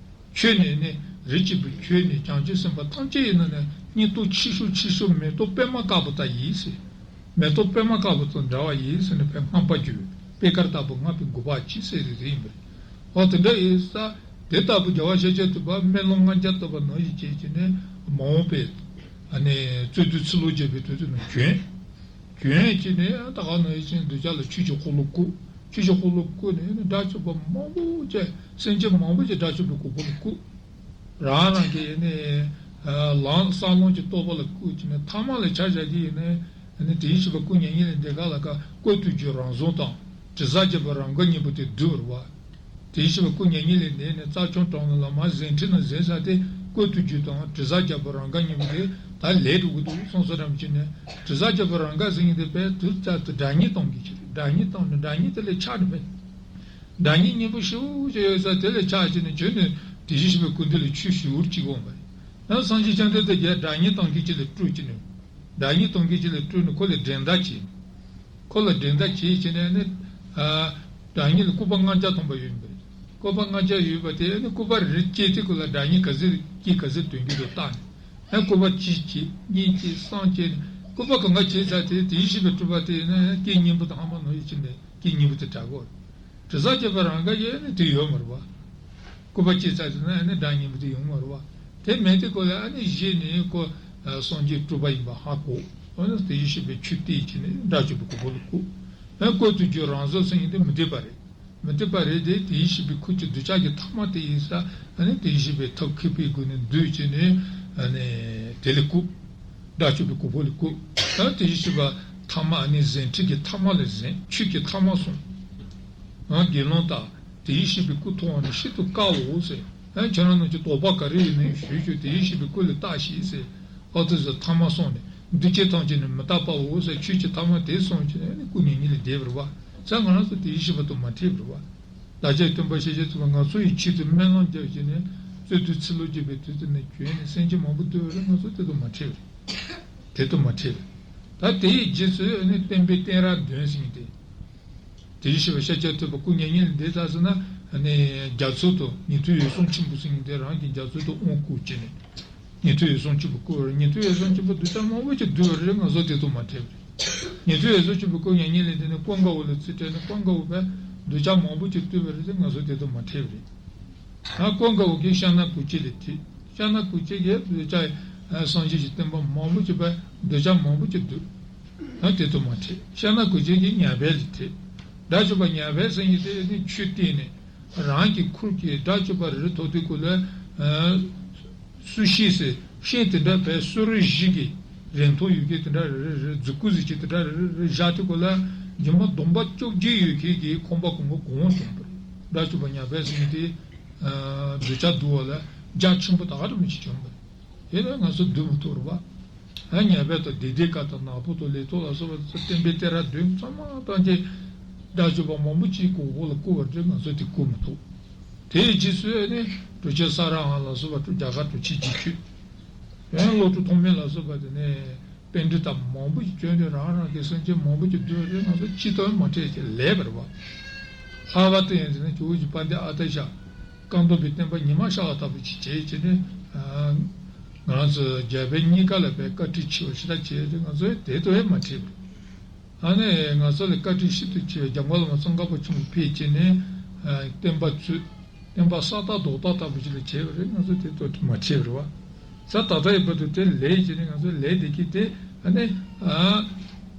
ཁྱོད་ནི་ནི་རིགས་གཅིག་པུ་ཁྱོད་ནི་བྱང་ཆུབ་སེམས་དཔའ་ཐམས་ཅད་ཡིན་ན་ནི་སྙིང་སྟོབས་ཆེ་ཤོས་ཆེ་ཤོས་མེ་ཏོག་པད་མ་དཀར་པོ་ལྟ་ཡིན་ཟེར། མེ་ཏོག་པད་མ་དཀར་པོ་དང་འདྲ་བ་ཡིན་ཟེར་ནས་བས་བསྔགས་པ་བརྗོད་པེ་དཀར་ལྟ་བུ་བསྔགས་པའི་མགུར་འབངས་ཀྱིས་ཟེར་རེ་རེ་ཡིན་པ་རེད། འོ་དེ་འདྲ་ཡིན་ས་དེ་ལྟ་བུ་རྒྱལ་བ་ཤཱཀྱ་ཐུབ་པ་སྨོན་ལམ་ལྔ་བརྒྱ་བཏབ་པ་ནང་བཞིན་བྱས་བྱས་ནས་མ་འོངས་པའི་ཨ་ནི་རྩོད་དུས་ཚུལ་ལོ་བརྒྱད་པའི་དུས་དེ་ནང་བྱོན། གྱོན་གྱིས་ནི་ད་ག་ནང་བཞིན་གདུལ་བྱ་ལ་ཆོས་ཀྱི་འཁོར་ལོ་བསྐོར། ཆོས་ཀྱི་འཁོར་ལོ་བསྐོར་ནས་ནི་དགྲ་བཅོམ་པ་མང་པོ་བཅས་སེམས་ཅན་མང་པོ་ཅིག་དགྲ་བཅོམ་པའི་གོ་འཕང་ལ་བཀོད། རང་རང་གི་ནི་ལམ་གསང་ལམ་གྱི་རྟོགས་པ་ལ་བཀོད་ཀྱིས་ནི་ཐ་མ་ལ་ཆ་བཞག་གི་ཡིན་ནི་ནི་དེའི་ཤེས་པ་སྐུ་མྱ་ངན་ལས་འདས་ག་ལ་ཀ་བཀོད་དུ་གྱུར་རང་བཟུང་དང་དྲི་ཟ་བརྒྱབ་པ་རང་དགའ་གཉིས་པོ་དེ་བསྡུ་བར་བ། དེའི་ཕྱིར་སྐུ་མྱ་ངན་ལས་འདས་ནས་རྩྭ་ཆུང་གྲོང་ནས་ལ་མ་གཟན་ཁྲི་ན་གཟན་ས་དེ་བཀོད་དུ་རྒྱུ་དང་དྲི་ཟ་རྒྱབ་པ་རང་དགའ་གཉིས་པོ་དེ་ད་ལས་འགྲོ་གི་འདུག་གསུངས་ས་རམ་ཅི་ནས་དྲི་ཟ་རྒྱབ་པ་རང་དགའ་ཟེར་མཁན་དེ་བས་དུས་ཙམ་དུ་དགྲ་གཉེན་གཏོང་གི་ཕྱིར་དགྲ་གཉེན་གཏོང་ནས་དགྲ་གཉེན་དེ་ལས་ཆགས་ནས་བས། དགྲ་གཉེན་གཉེན་པོ་ཞེ་པོ་ཅིག་ཡོད་ས་དེ་ལས་ཆགས་ཅི་ནས་བྱོན་ནས་དེ་བཞིན་གཤེགས་པའི་སྐུ་མདུན་ལ་ཆོས་ཞུ་བར་ཅིག་འོང་བ་རེད། ཡང་སངས་རྒྱས་བཅོམ་ལྡན་འདས་ཀྱིས་དགྲ་གཉེན་གཏོང་མཁན་ཅིག་ལ་སྤྲུལ་ཅི་ནས་དགྲ་གཉེན་གཏོང་མཁན་ཅིག་ལ་སྤྲུལ་ནས་ཁོ་ལ་འགྲན་ཟླ་བྱས། ཁོ་ལ་འགྲན་ཟླ་བྱེད་བྱས་ནས་ནི། ཨ། བདག་ཉིད་ལ་སྐུད་པ་ལྔ་བརྒྱ་ཐམ་པ་ཡོད་པས། སྐུད་པ་ལྔ་བརྒྱ་ཡོད་པ་དེ་ནི་སྐུད་པ་རེ་སྐྱེས་དུས་ཁོ་ལ་བདག་ཉིད་ག་ཚོད་སྐྱེས་ག་ཚོད་དོན་རྒྱུ་དུ་བཏགས་ནས། ཨ་སྐུད་པ་གཅིག་སྐྱེས་གཉིས་སྐྱེས་གསུམ་སྐྱེས་ནས་སྐུད་པ་གང་ག་བྱས་ཚར་དེ་དེའི་ཤེས་པའི་སྤྲུལ་པ་དེ་ནི་སྐད་སྙན་པོ་དང་ཧ་མ་ནོར་ཡིད་ཆེས་ནས་སྐད་སྙན་པོ་དེ་གྲགས་གོ། དྲི་ཟ་བཅད་པ་རང་ག་ཡོད་ནི་དེ་ཡོད་མ་རེད་བ། སྐུད་པ་སྐྱེས་ཚར་དེ་ན་ཨ་ནི་སྒྲ་སྙན་པོ་དེ་ཡོང་མ་རེད་བ། དེ་མེད་དེ་ཁོ་ལ་ཨ་ནི་གཞི་ནས་ཁོ་སངས་རྒྱས་སྤྲུལ་པ་ཡིན་པ་ཧ་གོ། འོ་ན་དེ་ཡི་ཤེས་པའི་ཆོས་གཏད་ཀྱི་ནི་དགྲ་བཅོམ་པའི་གོ་འཕང་ལ་བཀོད། ཨ་བཀོད་དུ་གྱུར་རང་བཟོ་ཟེར་ཡིན་དེ་མི་འཐད་པ་རེད། མི་འཐད་པ་རེད་དེ་དེ་ཡི་ཤེས་པའི་ཁུར་གྱི་གདུལ་བྱ་གི་ཐ་མ་དེ་ཡིན་ས་ཨ་ནི་དེ་ཡི་ཤེས་པའི་ཐབས་མཁས་པའི་སྒོ་ནས་འདུས་ཀྱི་ནི་ཨ་ནི་དེ་ལ་བཀོད། དགྲ་བཅོམ་པའི་གོ་འཕང་ལ་བཀོད། ཨ་དེ་ཡི་ཤེས་པ་ཐ་མ་ཨ་ནི་གཟན་ཁྲི་གི་ཐ་མ་ལ་གཟན་ཆོས་ཀྱི་ཐ་མ་གསུངས། ཨ་དགེ་སློང་དག་དེ་ཡི་ཤེས་པའི་སྐུ་མཐོང་བ་ནི་ཤིན་ཏུ་དཀའ་འོ་ཟེར། ཨ་ཁྱེད་རང་རྣམས་ཀྱི་དོགས་པ་ག་རེ་ཡོད་ནའི་ཞུས་ཞུས་དེ་ཡི་ཤེས་པའི་སྐུ་ལ་བལྟ་ཞིག་ཟེར། ཨ་ཏི་ཟེར་ཐ་མ་སོང་ནས་འདུས་བྱས་ཐམས་ཅད་ནི་མི་རྟག་པའོ་ཟེར་ཆོས་ཀྱི་ཐ་མ་དེ་སོང་ཅི་ནས་ནི་སྐུ་མྱ་ངན་ལས་འདས་པར་བ། ས་ང་རང་ཚོ་དེ་ཡི་ཤེས་པ་དང་མ་འཕྲད་པར་བ། བདག་ཅག་སྟོན་པ་ཤཱཀྱ་ཐུབ་པ་ང་ཚོ་ཡི་ཆེད་དུ་སྨོན་ལམ་རྒྱབ་ཅི་ནས་རྩོད་དུས་ཚུལ་ལོ་བརྒྱད་པའི་དུས་དེ་ནས་བྱོན་ནས་སེམས་ཅན་མང་པོ་འདུལ་བ་རེད་ང་ཚོ་དེ་དང་མ་འཕྲད་པར། དེ་དང་མ་འཕྲད་པར། ད་དེ་ཡི་རྗེས་སུ་ནི་བསྟན་པའི་བསྟན་ར་བདུན་ཟེར་མཁན་དེ། དེ་བཞིན་གཤེགས་པ་ཤཱཀྱ་ཐུབ་པ་སྐུ་མྱ་ངན་ལས་འདས་ཚར་སོང་ན་ནི་རྒྱ་མཚོ་དང་ཉན་ཐོས་འོད་སྲུང་ཆེན་པོ་ཟེར་མཁན་དེ་རང་གི་རྒྱ་མཚོ་དང་དབང་བསྐུར་བྱས་ནས། ཉན་ཐོས་འོད་སྲུང་ཆེན་པོ་བསྐུར་བ་རེད། ཉན་ཐོས་འོད་སྲུང་ཆེན་པོ་གདུལ་བྱ་མང་པོ་ཅིག་འདུལ་བ་རེད། ང་ཚོ་དེ་དང་མ་འཕྲད་པ་རེད། ཉན་ཐོས་འོད་སྲུང་ཆེན་པོ་སྐུ་མྱ་ངན་ལས་འདས་ནས་ཀུན་དགའ་བོ་ལ་རྩིས་སྤྲད་ནས་ཀུན་དགའ་བོ་བས་གདུལ་བྱ་མང་པོ་ཅིག་བཏུལ་བ་རེད། ང་ཚོ་དེ་དང་མ་འཕྲད་པ་རེད། ད་ཀུན་དགའ་བོ་གིས་ཤྭ་ན་བུ་སྐྱེས་ལ་ཁྲིད། ཤྭ་ན་བུ་སྐྱེས་ཀྱིས་གདུལ་བྱ་སངས་རྒྱས་ཀྱི་བསྟན་པ་མང་པོ་ཅིག་བས་གདུལ་བྱ་མང་པོ་ཅིག་འདུལ། ད་དེ་དང་མ་འཕྲད། ཤྭ་ན་བུ་སྐྱེས་ཀྱིས་ཉ་སྦལ་ལ་ཁྲིད། དགྲ་བཅོམ་པ་ཉ་སྦལ་ཟེར་མཁན་དེ་ནི་ཆོས་བསྟན་ནས། རང་གི་ཁུར་གྱིས་དགྲ་བཅོམ་པ་རེ་རེ་ཐོག་དེ་ཀུན་ལ། སུ་ཤེས་ཟེར་ཤིང་དེ་འདྲ་བས་སུ་རི་བཞི་གི་རིང་ཐུང་ཡོད་མཁན་དེ་འདྲ་རེ་རེ་རེ་མཛུ་གུ་ཟེར་གྱི་དེ་འདྲ་རེ་རེ་རེ་བཞག་དེ་ཀུན་ལ་སྒྱུ་མ་སྡོམ་པ་བཅོ་བརྒྱད་ཡོད་མཁན་གྱི་ཁང་པ་གང་ག་གང་བྱུང་བ་རེད། དགྲ་བཅོམ་པ་ཉ་སྦལ་ཟེར་མཁན་དེ་གདུལ་བྱ་འདུལ་བ་ལ་རྒྱ་ཆེན་པོ་ད་ག་རེ་མི་ཞིག་བྱུང་བ་རེད། དེ་ལ་ང་ཚོ་འདུལ་མི་ཐུབ་རེད་བ། ཨ་ཉ་སྦལ་དང་དེ་དེ་ཀ་དང་ནག་པོ་དང་ལེ་ཏོག་ལ་སོགས་པ་བསྟན་པའི་གཏེར་བདུན་ཚང་མ་བཏང་རྗེས་དགྲ་བཅོམ་པ་མང་པོ་ཅིག་གོ་འོག་ལ་བཀུར་བ་འདྲ་ང་ཚོ་དེ་བཀུར་མི་ཐུབ། དེའི་རྗེས་སུ་ཨ་ནི་གྲུབ་ཆེན་ས་ར་ཧང་ལ་སོགས་པ་རྒྱ་གར་གྲུབ་ཆེན་བརྒྱད་ཅུ། ཡང་བློ་གྲོས་ཐོགས་མེད་ལ་སོགས་པ་དེ་ནས་པཎྜི་ཏ་མང་པོ་ཞིག་བྱོན་ཏེ་རང་རང་གི་སེམས་ཅན་མང་པོ་ཞིག་བསྡུས་ཏེ་ང་ཚོ་ཅི་ལྟར་མ་འཕྲད་ཅེས་ལས་པར་བ། ལྷག་པར་དུ་ཡང་དེ་ནས་ཇོ་བོ་རྗེ་དཔལ་ལྡན་ཨ་ཏི་ཤ་བཀའ་གདམས་པའི་བསྟན་པ་ཉི་མ་ཤར་བ་ལྟ་བུ་ཅིག་བྱས་བྱས་ནས་ང་རང་ཚོ་རྒྱ་བལ་གཉིས་ཀ་ལ་བས་བཀའ་དྲིན་ཆེ་བ་ཞེ་དྲག་བྱས་ཏེ་ང་ཚོས་དེ་ལྟར་མ་འཕྲད་པར། ཨ་ནི་ང་ཚོ་ལ་བཀའ་དྲིན་ཤིན་ཏུ་ཆེ་བའི་འཇམ་མགོན་བླ་མ་ཙོང་ཁ་པ་ཆེན་པོ་ཕེབས་བྱས་ནས་བསྟན་པ་ཚུགས། བསྟན་པ་ས་དག་རྡོ་དག་ལྟ་བུ་ཞིག་ལ་བྱས་པ་རེད། ང་ཚོ་དེ་ལྟར་མ་བྱས་པ་རེད་བ། ས་ད་ལྟ་ཡི་བར་དུ་དེ་ལས་བྱས་ནས་ང་ཚོ་ལས་དེ་གི་དེ་ཨ་ནི་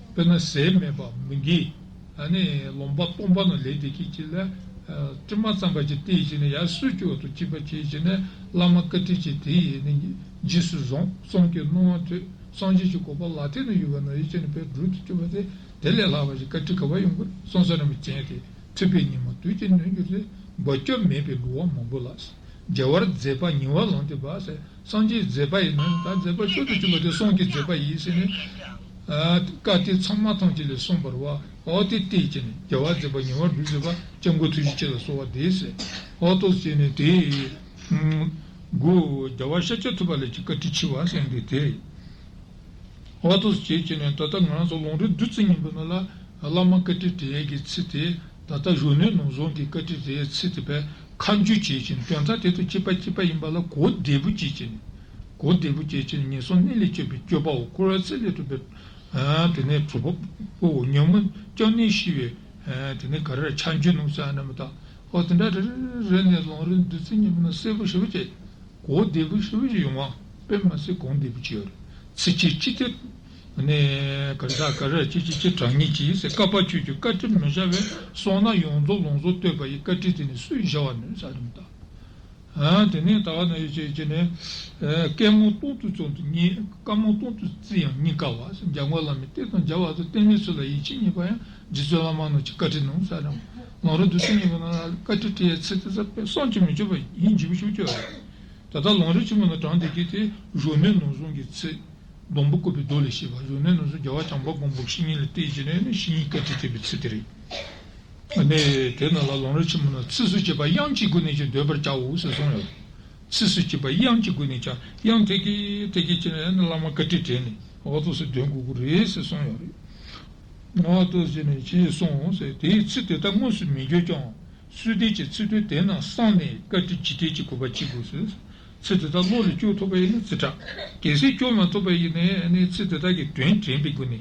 དཔེར་ན་ཟས་མེད་པ་མི་འགས། ཨ་ནི་ལུང་པ་སྟོང་པ་ནང་ལས་དེ་གི་ཅིག་ལ་སྲིད་མ་བཙན་པ་ཅིག་བལྟས་བྱས་ནས་ཡར་སུས་སྐྱོ་བ་དང་བཅས་པ་བྱས་བྱས་ནས་བླ་མ་བཀའ་དྲིན་ཅན་དེ་ཡིས་ནི་རྗེས་སུ་བཟུང་། གསུང་གི་གནང་བ་ཐོས། སངས་རྒྱས་ཀྱི་གོ་འཕང་ལག་མཐིལ་ན་ཡོད་པ་ན་ཡིད་ཆེས་ནས་བས་སྒྲུབ་ཏུ་བཅུག་པ་དེ་དེ་ལས་ལྷག་པ་ཞིག་བཀའ་དྲིན་ག་པར་ཡོང་གི། སོང་ས་རིན་པོ་ཆེ་དེ་ཐུབ་པའི་ཉི་མ་དུས་ཀྱི་ནོན་གྱུར་ཏེ། བག་སྐྱོབ་མེད་པའི་འགྲོ་བ་མང་པོ་ལ། བྱ་བར་མཛད་པ་ཉེ་བར་ལོངས་ཏེ་འབའ་ཟེར། སངས་རྒྱས་མཛད་པ་ཡིན་ན་ད་མཛད་པ་མཆོག་ཏུ་གྱུར་པ་དེ་གསུང་གི་མཛད་པ་ཡིན་ཟེར་ནས། བཀའ་དེ་ཚང་མ་ཐམས་ཅད་ལས་གསུངས་པ་རེད་བ། འོ་དེ་བལྟས་བྱས་ནས་བྱ་བར་མཛད་པ་ཉེ་བར་སྒྲུབ་མཛད་པ་སྐྱབས་མགོན་ཐུགས་རྗེ་ཅན་ལ་གསོལ་བ་འདེབས་ཟེར། འོ་ཏོ་བྱས་ནས་དེ། སྒོ་རྒྱལ་བ་ཤཱཀྱ་ཐུབ་པ་ལས་ཀྱི་བཀའ་དྲིན་ཆེ་བ་ཟེར་འདི་དེ། འོ་ཏོ་བྱས་བྱས་ནས་ད་ལྟ་ང་རང་ཚོ་ལུང་རིགས་བདུད་རྩི་སྙིང་པོ་ནང་ལ་བླ་མ་བཀའ་དྲིན་དྲན་ཡས་ཀྱི་ཚིག་དེ། ད་ལྟ་གཞོན་ནུའི་ནོར་བཟང་གི་བཀའ་དྲིན་དྲན་ཡས་ཚིག་དེ་བས་ཁ་མཆུ་བྱས་བྱས་ནས་དོན་དག་དེ་དང་གཅིག་པ་གཅིག་པ་ཡིན་པ་ལ་གོ་བདེ་པོ་བྱས་བྱས་ནས། གོ་བདེ་པོ་བྱས་བྱས་ནས་ངན་སོང་གནས་ལས་སྐྱོབ་པའི་སྐྱོབ་པའོ། འཁོར་བའི་ཚེ་ལས་སྒྲོལ་བའི། དེ་ནས་གྲོགས་པོ་པོའོ། ཉོན་མོངས་སྐྱོབ་གནས་ཞི་བའི། དེ་ནས་ག་རེ་ཕྱག་མཇུག་ནོར་ཟེར་ན་མི་དག་འོ་དེ་འདྲ་རེ་རེ་ནས་ལུང་རིགས་བདུད་རྩི་སྙིང་པོ་ནང་གསལ་པོ་ཞེ་པོ་བྱས། གོ་བདེ་པོ་ཞེ་པོ་ཅིག་ཡོང་བ་དཔེ་མ་སྲིད་གོ་བདེ་པོ་ཅིག་ཡོད་རེད། ཚིགས་བཅད་གཅིག་དེ་ནས་ག་རེ་ཟ་ག་རེ་གཅིག་གཅིག་གཅིག་དྲང་ངེས་ཀྱིས་ཟེར། བསྐལ་པ་ཆོས་ཀྱི་བཀའ་དྲིན་མི་བྱ་བའི། གསུངས་ན་ཡོངས་རྫོགས་ལོངས་སུ་སྤྱོད་པ་ཡི། བཀའ་དྲིན་དེ་ནི་སུས་བྱ་བ་ནུས་ཟེར་རེད་མི་དག་ཨ་དེ་ནས་ད་ག་ནང་བཞིན་བྱས་ནས་བསྐལ་མང་སྟོང་དུ་བརྩོན་དུ་གཉིས། བསྐལ་མང་སྟོང་དུ་བརྩིས་ཡང་གཉིས་དཀའ་བ། འཇམ་མགོན་བླ་མའི་བསྟན་དང་མཇལ་བ་དང་། བསྟན་མི་ཚུལ་ལ་ཡིད་ཆེས་རྙེད་པ་ཡང་། རྗེ་བཙུན་བླ་མ་རྣམས་ཀྱི་བཀའ་དྲིན་ནོ་ཟེར་རེད། ལུང་རིགས་བདུད་རྩི་སྙིང་པོ་ནང་ལ་བཀའ་དྲིན་དྲན་ཡས་ཚིག་དེ་ཚོ་དཔེ་བསམ་གྱིས་མི་ཁྱབ་པ་ཡིན། འཇིགས་པ་ཞིག་བྱོས་རེད། ད་ལྟ་ལུང་རིགས་ཆེན་མོ་ནང་དྲངས་བསྡད་ཀྱི་དེ་གཞོན་ནུའི་ནོར་བཟང་གི་ཚིག་སྡོང་པོ་བཀོད་པའི་མདོ་ལས་བཤད་པ། གཞོན་ནུའི་ནོར་བཟང་རྒྱལ་བ་བྱམས་པ་མགོན་པོ་བཤེས་གཉེན་ལ་བལྟས་བྱས་ནས་ནི་བཤེས་གཉེན་བཀའ་དྲིན་དྲན་པའི་ཚིག་དེ་རེད། ནས་དེ་རྣམས་ལ་ལུང་རིགས་ཆེན་མོ་ན། ཚིགས་སུ་བཅད་པ་དབྱངས་ཀྱི་སྒོ་ནས་ཀྱང་འདོད་པར་བྱའོ་ཞེས་གསུངས་ཡོད། ཚིགས་སུ་བཅད་པ་དབྱངས་ཀྱི་སྒོ་ནས་ཀྱང་། དབྱངས་དེ་གིས་དེ་གིས་ཀྱི་ནས་བླ་མ་བཀའ་དྲིན་དྲན་ནས་འོ་ཐོག་སུ་འདོན་དགོས་ཀྱི་རེད་ཟེར་གསུངས་ཡོད་རེད། འོ་ཐོག་ཟེར་ནས་ཅི་གསུངས་ཟེར། དེའི་ཚིག་དེ་དག་དངོས་སུ་མི་འགྱུར་ཀྱང་། སུས་བདེ་ཅེས་ཚིག་དོན་དེ་རྣམས་བསམས་ནས་བཀའ་དྲིན་ཇི་སྟེར་གྱི་གུས་པ་བྱེད་དགོས་སོ། ཚིག་དེ་དག་བློ་ལ་སྐྱོར་ཐུབ་པ་ཡིན་ན་ཙི་དྲག་གལ་སྲིད་སྐྱོར་མ་ཐུབ་པ་ཡིན་ན་ནི་ཚིག་དེ་དག་གི་དོན་དྲན་པའི་སྒོ་ནས།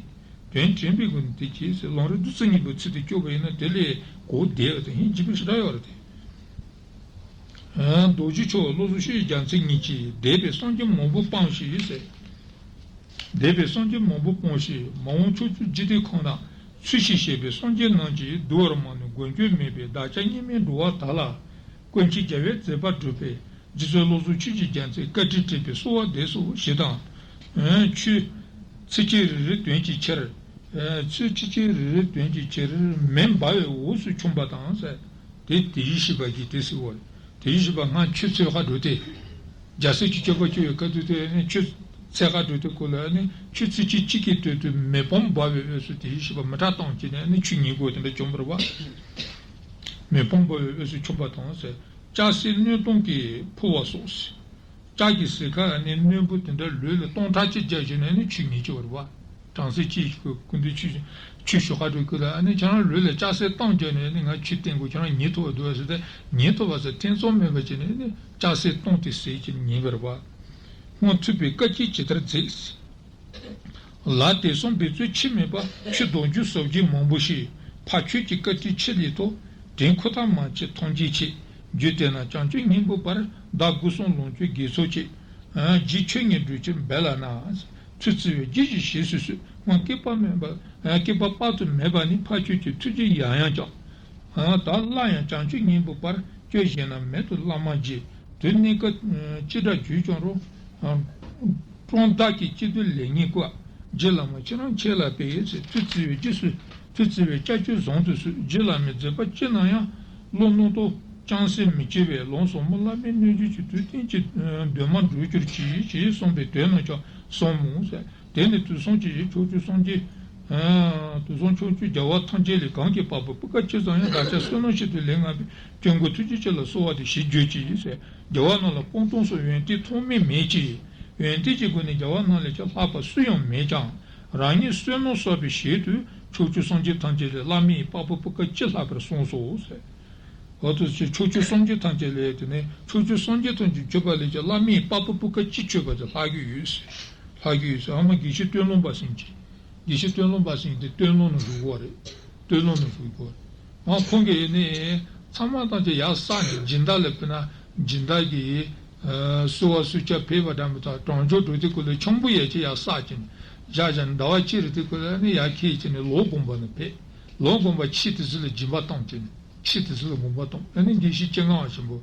དོན་དྲན་པའི་སྒོ་ནས་དེ་གྱིས་ཟེར། ལུང་རིགས་བདུད་རྩི་སྙིང་པོའི་ཚིག་དེ་སྐྱོར་བ་ཡིན་ན་དེ་ལས་གོ་བདེ་བ་དང་ཧིང་འཇིགས་པའི་ཞེ་དྲག་ཡོད་རེད་དེ། རྡོ་རྗེ་མཆོག་བློ་བཟང་ཆོས་ཀྱི་རྒྱལ་མཚན་ཉིད་ཀྱིས། འདས་པའི་སངས་རྒྱས་མང་པོ་སྤངས་ཤིག་ཟེར། འདས་པའི་སངས་རྒྱས་མང་པོ་སྤངས་ཤིག་མ་འོངས་ཕྱོགས་བཅུའི་འཇིག་རྟེན་ཁམས་ན། ཚུལ་བཞིན་གཤེགས་པའི་སངས་རྒྱས་རྣམས་ཀྱིས། གདུལ་བར་མ་ནུས་མགོན་སྐྱོབ་མེད་པས། བདག་ཅག་སྙིགས་མའི་འགྲོ་བ་དག་ལ། ཀུན་མཁྱེན་རྒྱལ་བའི་མཛད་པ་བསྒྲུབས་པའི། རྗེ་བཙུན་བློ་བཟང་ཆོས་ཀྱི་རྒྱལ་མཚན། བཀའ་དྲིན་དྲན་པའི་གསོལ་བ་འདེབས་སོ་ཞེས་དང་། ཆོས་ཚིགས་བཅད་རེ་རེའི་དོན་གྱི་ཕྱིར། ཚིགས་བཅད་རེ་རེའི་དོན་གྱི་ཕྱིར། མེ་འབར་བའི་འོག་སུ་མཆོངས་པ་དང་ཟེར། དེ་དེ་བཞིན་གཤེགས་པ་གིས་དེ་ཟེར་བ་རེད། དེ་བཞིན་གཤེགས་པ་སྔར་ཆུ་འཚོལ་ག་འགྲོ་དེ། རྒྱལ་སྲས་ཀྱི་སྤྱོད་པ་སྤྱོད་ཡོད་སྐབས་དུས་དེ་ནི་ཆུ་འཚོལ་ག་འགྲོ་དུས་སྐབས་ལ་ནི་ཆུ་ཚིགས་བཅད་གཅིག་གི་དོན་དུ་མེ་ཕུང་འབར་བའི་འོག་སུ་དེ་བཞིན་གཤེགས་པ་མི་ཁྲག་བཏང་བྱས་ནས་ནི་ཆུ་ཉིལ་དགོས་དེ་འདྲ་བྱུང་བ་རེད་བ། མེ་ཕུང་འབར་བའི་འོག་སུ་མཆོངས་པ་དང་ཟེར། ལྕགས་སྲེག་སྣོད་སྟོང་གིས་ཕུ་བ་སོགས། ལྕགས་ཀྱི་སྲེག་ཁ་ནས་སྣོད་སྦུབས་དེ་འདྲ་ལུས་ལ་སྟོང་ཕྲག་གཅིག་བརྒྱབ་བྱས་ནས་ནི་ཆུ་ཉིལ་གྱི་བ་རེད་བ། གྲང་ཟད་ཅིག་ཁོ་ཀུན་ཏུ་ཆུ་ཆུ་ཞོགས་ཁ་དྲོ་ཁུལ་ལ་ཨ་ནི་ཁྱེད་རང་ལུས་ལ་ལྕགས་སྲེག་བཏང་བརྒྱབ་ནས་ནི་ང་ཆུ་བསྟེན་དགོས། ཁྱེད་རང་ཉལ་ཐུབ་པ་འདུག་ཟེར་ཏེ་ཉལ་ཐུབ་པ་ཟེར་ཐེ་ཚོམ་མེད་པ་བྱས་ནས་ནི་ལྕགས་སྲེག་བཏང་སྟེ་ཟས་ཀྱི་ཉལ་བ་རེད་བ། སྔོན་ཐུབ་པའི་བཀའ་དྲིན་ཇི་ལྟར་མཛད། ལ་དེ་གསུངས་པའི་ཚུལ་ཕྱིར་མེད་པ། ཆུ་ལྡོག་འགྱུར་ཟབ་རྒྱས་མང་པོ་ཞིག་ཕ་ཁྱོད་ཀྱི་བཀའ་དྲིན་ཆེ་ལས་ཐོབ། དྲིན་ཁུ་ཐག་མ་ཆད་ཐམས་ཅད་ཆེ། རྒྱུད་དེ་ན་བྱང་ཆུབ་སྙིང་པོའི་བར། བདག་སྒོ་གསུམ་ལོངས་སྤྱོད་དགེ་ཚོགས་ཆེ། རྗེས་ཆོས་ཉིད་སྒྲུབ་ཕྱིར་འབད་ལགས་ན། ཚུལ་བརྩི་བས་རྗེས་ཀྱི་ཞེས་སུ་གསོལ། སྔོན་བསྐལ་པ་མེད་པ་བསྐལ་པ་དཔག་ཏུ་མེད་པ་ནི། ཕ་ཁྱོད་ཀྱི་ཐུགས་རྗེས་ཡང་ཡང་བསྐྱངས། ད་སླར་ཡང་བྱང་ཆུབ་སྙིང་པོའི་བར། སྐྱོད་བཞེད་ན་མེད་དུ་བླ་མ་མཇལ། དུས་གནས་སྐབས་ཅི་འདྲ་གྱུར་ཀྱང་རུང་། སྤྲང་བདག་གིས་ཅི་འདོད་ལེགས་ཉེས་བཀོད། རྗེ་བླ་མ་ཁྱེད་རང་ཁྱེད་ལ་སྤེལ་ཟེར། ཐུགས་བརྩེ་བས་རྗེས་སུ་ཐུགས་བརྩེ་བས་སྐྱབས་བཅོལ་བཟང་དུ་གསོལ། རྗེ་བླ་མའི་མཛད་པ་ཅི་རྣམས་ཡང་། བློ་རྣོ་རྟོག་ཅང་སེལ་མི་བྱེད་པས། ལམ་ཟབ་མོ་བླ་མའི་སྣོད་བཅུད་ཀྱི། དུས་གཏན་གྱི་འདུན་མ་འགྲུབ་གྱུར་ཅིག་ཅེས་གསུངས་པའི་དོན་རྣམས་ཀྱང་གསུངས་མོད་ཟེར། དེ་ནས་དུས་གསུམ་གྱི་ཕྱོགས་བཅུའི་སངས་རྒྱས། དུས་གསུམ་ཕྱོགས་བཅུའི་རྒྱལ་བ་ཐམས་ཅད་ལས། གང་གི་བ་སྤུ་སྤུ་ཁ་ཅི་ཙམ་ཡང་། བདག་ཅག་བསོད་ནམས་ཞིག་ཏུ་ལེགས་བསྔགས་པའི། སྐྱབས་མགོན་ཐུགས་རྗེ་ཅན་ལ་གསོལ་བ་འདེབས་ཞེས་བརྗོད་ཅིག་ཟེར། རྒྱལ་བ་རྣམས་ལ་སྤངས་རྟོགས་སོགས་ཡོན་ཏན་ཐོགས་མེད་མེད་ཅིང་། ཡོན་ཏན་གྱི་སྒོ་ནས་རྒྱལ་བ་རྣམས་ལས་ཀྱང་ལྷག་པ་སུ་ཡང་མེད་ཀྱང་། རང་ཉིད་བསོད་ནམས་བསགས་པའི་ཞལ་དུ། ཕྱོགས་བཅུའི་སངས་རྒྱས་ཐམས་ཅད་ལས། བླ་མའི་བ་སྤུ་སྤུ་ཁ་ཅི་ལྷག་པར་གསུངས་སོ་ཟེར། འོ་དེ་ཕྱོགས་བཅུའི་སངས་རྒྱས་ཐམས་ཅད་ལས། དེ་ནས་ཕྱོགས་བཅུའི་སངས་རྒྱས་ཐམས་ཅད་མཆོད་པ་ལས་ཀྱང་བླ་མའི་བ་སྤུ་སྤུ་ཁ་ཅི་མཆོད་པ་དེ་ལྷག་གི་ཡོད་ཟེར། ལྷག་གི་ཡོད་ཟེར། ཨ་མ་དགེ་བཤེས་སྟོན་ལུང་པ་ཟེར་གྱི། དགེ་བཤེས་སྟོན་ལོང་པ་ཟེར་མཁན་དེ་སྟོད་ལུང་ནས་བཞུགས་ཡོད་རེད། སྟོད་ལུང་ནས་བཞུགས་ཡོད་རེད། ཨ་ཁོང་གིས་ནི་ཚང་མ་ཐམས་ཅད་ཡར་བསགས་ནས་སྦྱིན་བདག་ལ་ཕུལ་ན་སྦྱིན་བདག་གིས་ཨ་གསོལ་བ་གསོལ་ཇ་ཕུལ་བ་འདྲ་མི་འདུག་གྲོང་ཆོག་འགྲོ་དུས་སྐབས་ལ་ཆང་བུ་ཡར་ཅིག་ཡར་བསགས་བྱས་ནས་བཞག་བཞག་ནས་ཟླ་བ་གཅིག་རེ་དུས་སྐབས་ལ་ནི་ཡར་འཁྱེར་བྱས་ནས་ལོ་སྒོམ་པ་ནས་ཕེབས། ལོ་སྒོམ་པ་ཁྱི་དེ་ཚོ་ལ་སྦྱིན་པ་བཏང་བྱས་ནས་ཁྱི་དེ་ཚོ་ལ་སྦྱིན་པ་བཏང་། ཨ་ནི་དགེ་བཤེས་སྤྱན་སྔ་བ་ཆེན་པོ།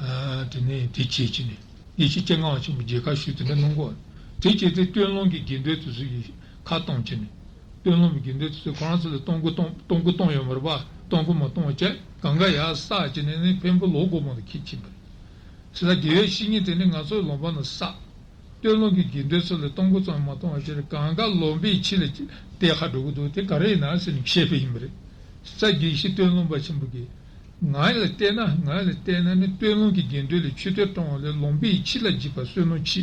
ཨ་དེ་ནས་དེ་བྱས་བྱས་ནས་དགེ་བཤེས་སྤྱན་སྔ་བ་ཆེན་པོ་མཇལ་ཁ་ཞུས་དེ་འདྲ་གནང་གོ། དེ་བྱས་ཏེ་སྟོད་ལུང་གི་དགེ་འདུན་དེ་ཚོ་ཡི་ཁ་བཏང་བྱས་ནས། སྟོད་ལུང་གི་དགེ་འདུན་དེ་ཚོས་ཁོ་རང་ཚོ་ལ་གཏོང་སྒོ་གཏོང་གཏོང་སྒོ་གཏོང་ཡོད་མ་རེད་པ། གཏོང་སྒོ་མ་གཏོང་བ་བྱས་གང་ག་ཡར་བསགས་བྱས་ནས་ནི་འཕན་པོ་ལོ་སྒོམ་པ་ནས་འཁྱེར་ཕྱིན་པ་རེད། ཟེར་ད་དགེ་བའི་བཤེས་གཉེན་དེ་ནི་ང་ཚོ་ལུང་པ་ནས་བསགས། སྟོད་ལུང་གི་དགེ་འདུན་ཚོ་ལ་གཏོང་སྒོ་ཙམ་མ་གཏོང་བ་བྱས་ནས་གང་ག་ལུང་པའི་ཕྱི་ལ་གཏད་ཁ་འགྲོ་གི་འདུག་དེ་ག་རེ་ཡིན་ན་ཟེར་ནས་བཤད་པ་ཡིན་པ་རེད། ས་དགེ་བཤེས་སྟོད་ལུང་པ་ཆེན་པོ་གིས། ང་ལ་བལྟས་ན་ང་ལ་བལྟས་ན་ནི་སྟོད་ལུང་གི་དགེ་འདུན་ལ་མཆོད་རྟེན་བཀྲོངས་པ་ལས་ལུང་པའི་ཕྱི་ལ་འགྱེད་པ་བསོད་ནམས་ཆེ།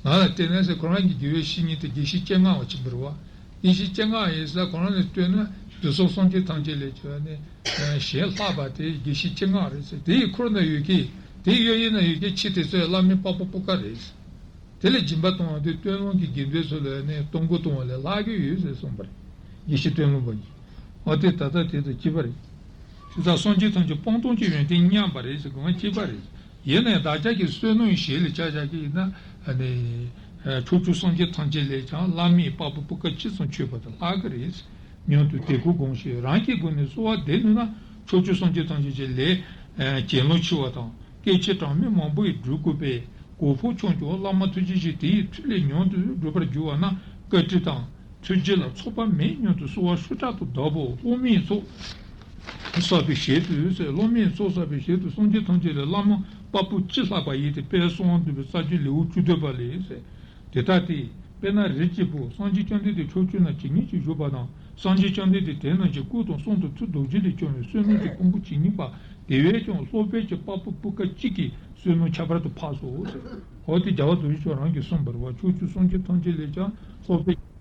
ང་ལ་བལྟས་ན་ཟེར་ཁོ་རང་གི་དགེ་བའི་བཤེས་གཉེན་དེ་དགེ་བཤེས་སྤྱན་སྔ་བ་ཆེན་པོ་རེད་བ། དགེ་བཤེས་སྤྱན་སྔ་ཡིན་ཟེར་ཁོ་རང་ལ་ལྟོས་ན་དུས་གསུམ་སངས་རྒྱས་ཐམས་ཅད་ལས་བྱུང་བ་ནི། གཞན་ལྷག་པ་དེ་དགེ་བཤེས་སྤྱན་སྔ་རེད་ཟེར། དེ་ཡི་ཁུར་ན་ཡོད་ཀྱི། དེ་ཡི་གཡས་གཡོན་ན་ཡོད་ཀྱི་ཁྱི་དེ་ཚོས་བླ་མའི་དཔའ་བོ་སྤུ་ཀ་རེད། དེ་ལ་སྦྱིན་པ་གཏོང་བ་དེ་སྟོད་ལུང་གི་དགེ་འདུན་ཚོ་ལ་ནི་གཏོང་སྒོ་གཏོང་བ་ལས་ལྷག་གི་ཡོད་ཟེར་གསུངས་པ་རེད། དགེ་བཤེས་སྟོད་ལུང་པ་གིས། འོ་དེ་ད་ལྟ་དེ་དང་གཅིག་པ་རེད། དེ་ལྟར་སངས་རྒྱས་ཐམས་ཅད་སྤངས་རྟོགས་ཀྱི་ཡོན་ཏན་མཉམ་པ་རེད་ཟེར་དགོངས་པ་གཅིག་པ་རེད། ཡིན་ནའང་བདག་ཅག་གི་བསོད་ནམས་ཞལ་ལ་བཅར་བཞག་གི་ཡིན་ན། ཨ་ནི། ཕྱོགས་བཅུའི་སངས་རྒྱས་ཐམས་ཅད་ལས་ཀྱང་བླ་མའི་དཔའ་བོ་སྤུ་ཀ་གཅིག་ཙམ་མཆོད་པ་དང་ལྷག་གི་རེད། སྙམ་དུ་དད་གུས་སྒོམ་ཞིང་རང་གི་སྒོ་ནས་གསོལ་བ་འདེབས་ནུས་ན་ཕྱོགས་བཅུའི་སངས་རྒྱས་ཐམས་ཅད་ཀྱི་ལས་གྱེན་ལོག་འཆི་བ་དང་སྐད་ཅིག་གྲངས་མེད་མང་པོ་ཡིས་སྒྲོལ་དགོས་པས་གོ་འཕང་མཆོག་ཀྱང་བླ་མ་ཐུགས་རྗེ་ཆེ་དེ་ཡི་མཐུ་ལས་མྱུར་དུ་སྒྲུབ་པར་འགྱུར་བ་ན་བཀའ་དྲིན་དང་ཐུགས་རྗེ་ལ་ཚོགས་པ་མེད་སྙམ་དུ་གསོལ་བ་ཤུགས་དྲག་ཏུ་གདབ་བོ། དབུ་མའི་ཚོགས་བསགས་པའི་ཞལ་དུ་ཟེར། སློབ་མའི་ཚོགས་བསགས་པའི་ཞལ་དུ་སངས་རྒྱས་ཐམས་ཅད་ལས་བླ་མ་དཔའ་བོ་ཅི་ལྷག་པ་ཡིན་ཏེ་དཔལ་གསང་བ་འདུས་པའི་རྩ་རྒྱུད་ལེའུ་བཅུ་བདུན་པ་ལས་ཟེར། དེ་ལྟ་སྟེ། དཔེར་ན་རི་སྐྱེས་བུ་སངས་རྒྱས་བཅོམ་ལྡན་འདས་ཕྱོགས་བཅུ་ན་ཇི་སྙེད་ཅིག་བཞུགས་པ་དང་སངས་རྒྱས་བཅོམ་ལྡན་འདས་དེ་རྣམས་ཀྱི་སྐུ་དང་གསུང་དང་ཐུགས་རྡོ་རྗེ་ལས་བྱུང་བའི་བསོད་ནམས་ཀྱི་ཕུང་པོ་ཇི་སྙེད་པ་དེ་བས་ཀྱང་ལྷག་པའི་དཔའ་བོ་སྤུ་ཀ་གཅིག་གི་བསོད་ནམས་ཁྱད་པར་དུ་འཕགས་སོ། འོ་དེ་རྒྱལ་བ་རྡོ་རྗེ་འཆང་རང་གིས་གསུངས་པ་རེད་བ། ཕྱོགས་བཅུའི་སངས་རྒྱས་ཐམས་ཅད་ལས་ཀྱང་ལྷག་པའི།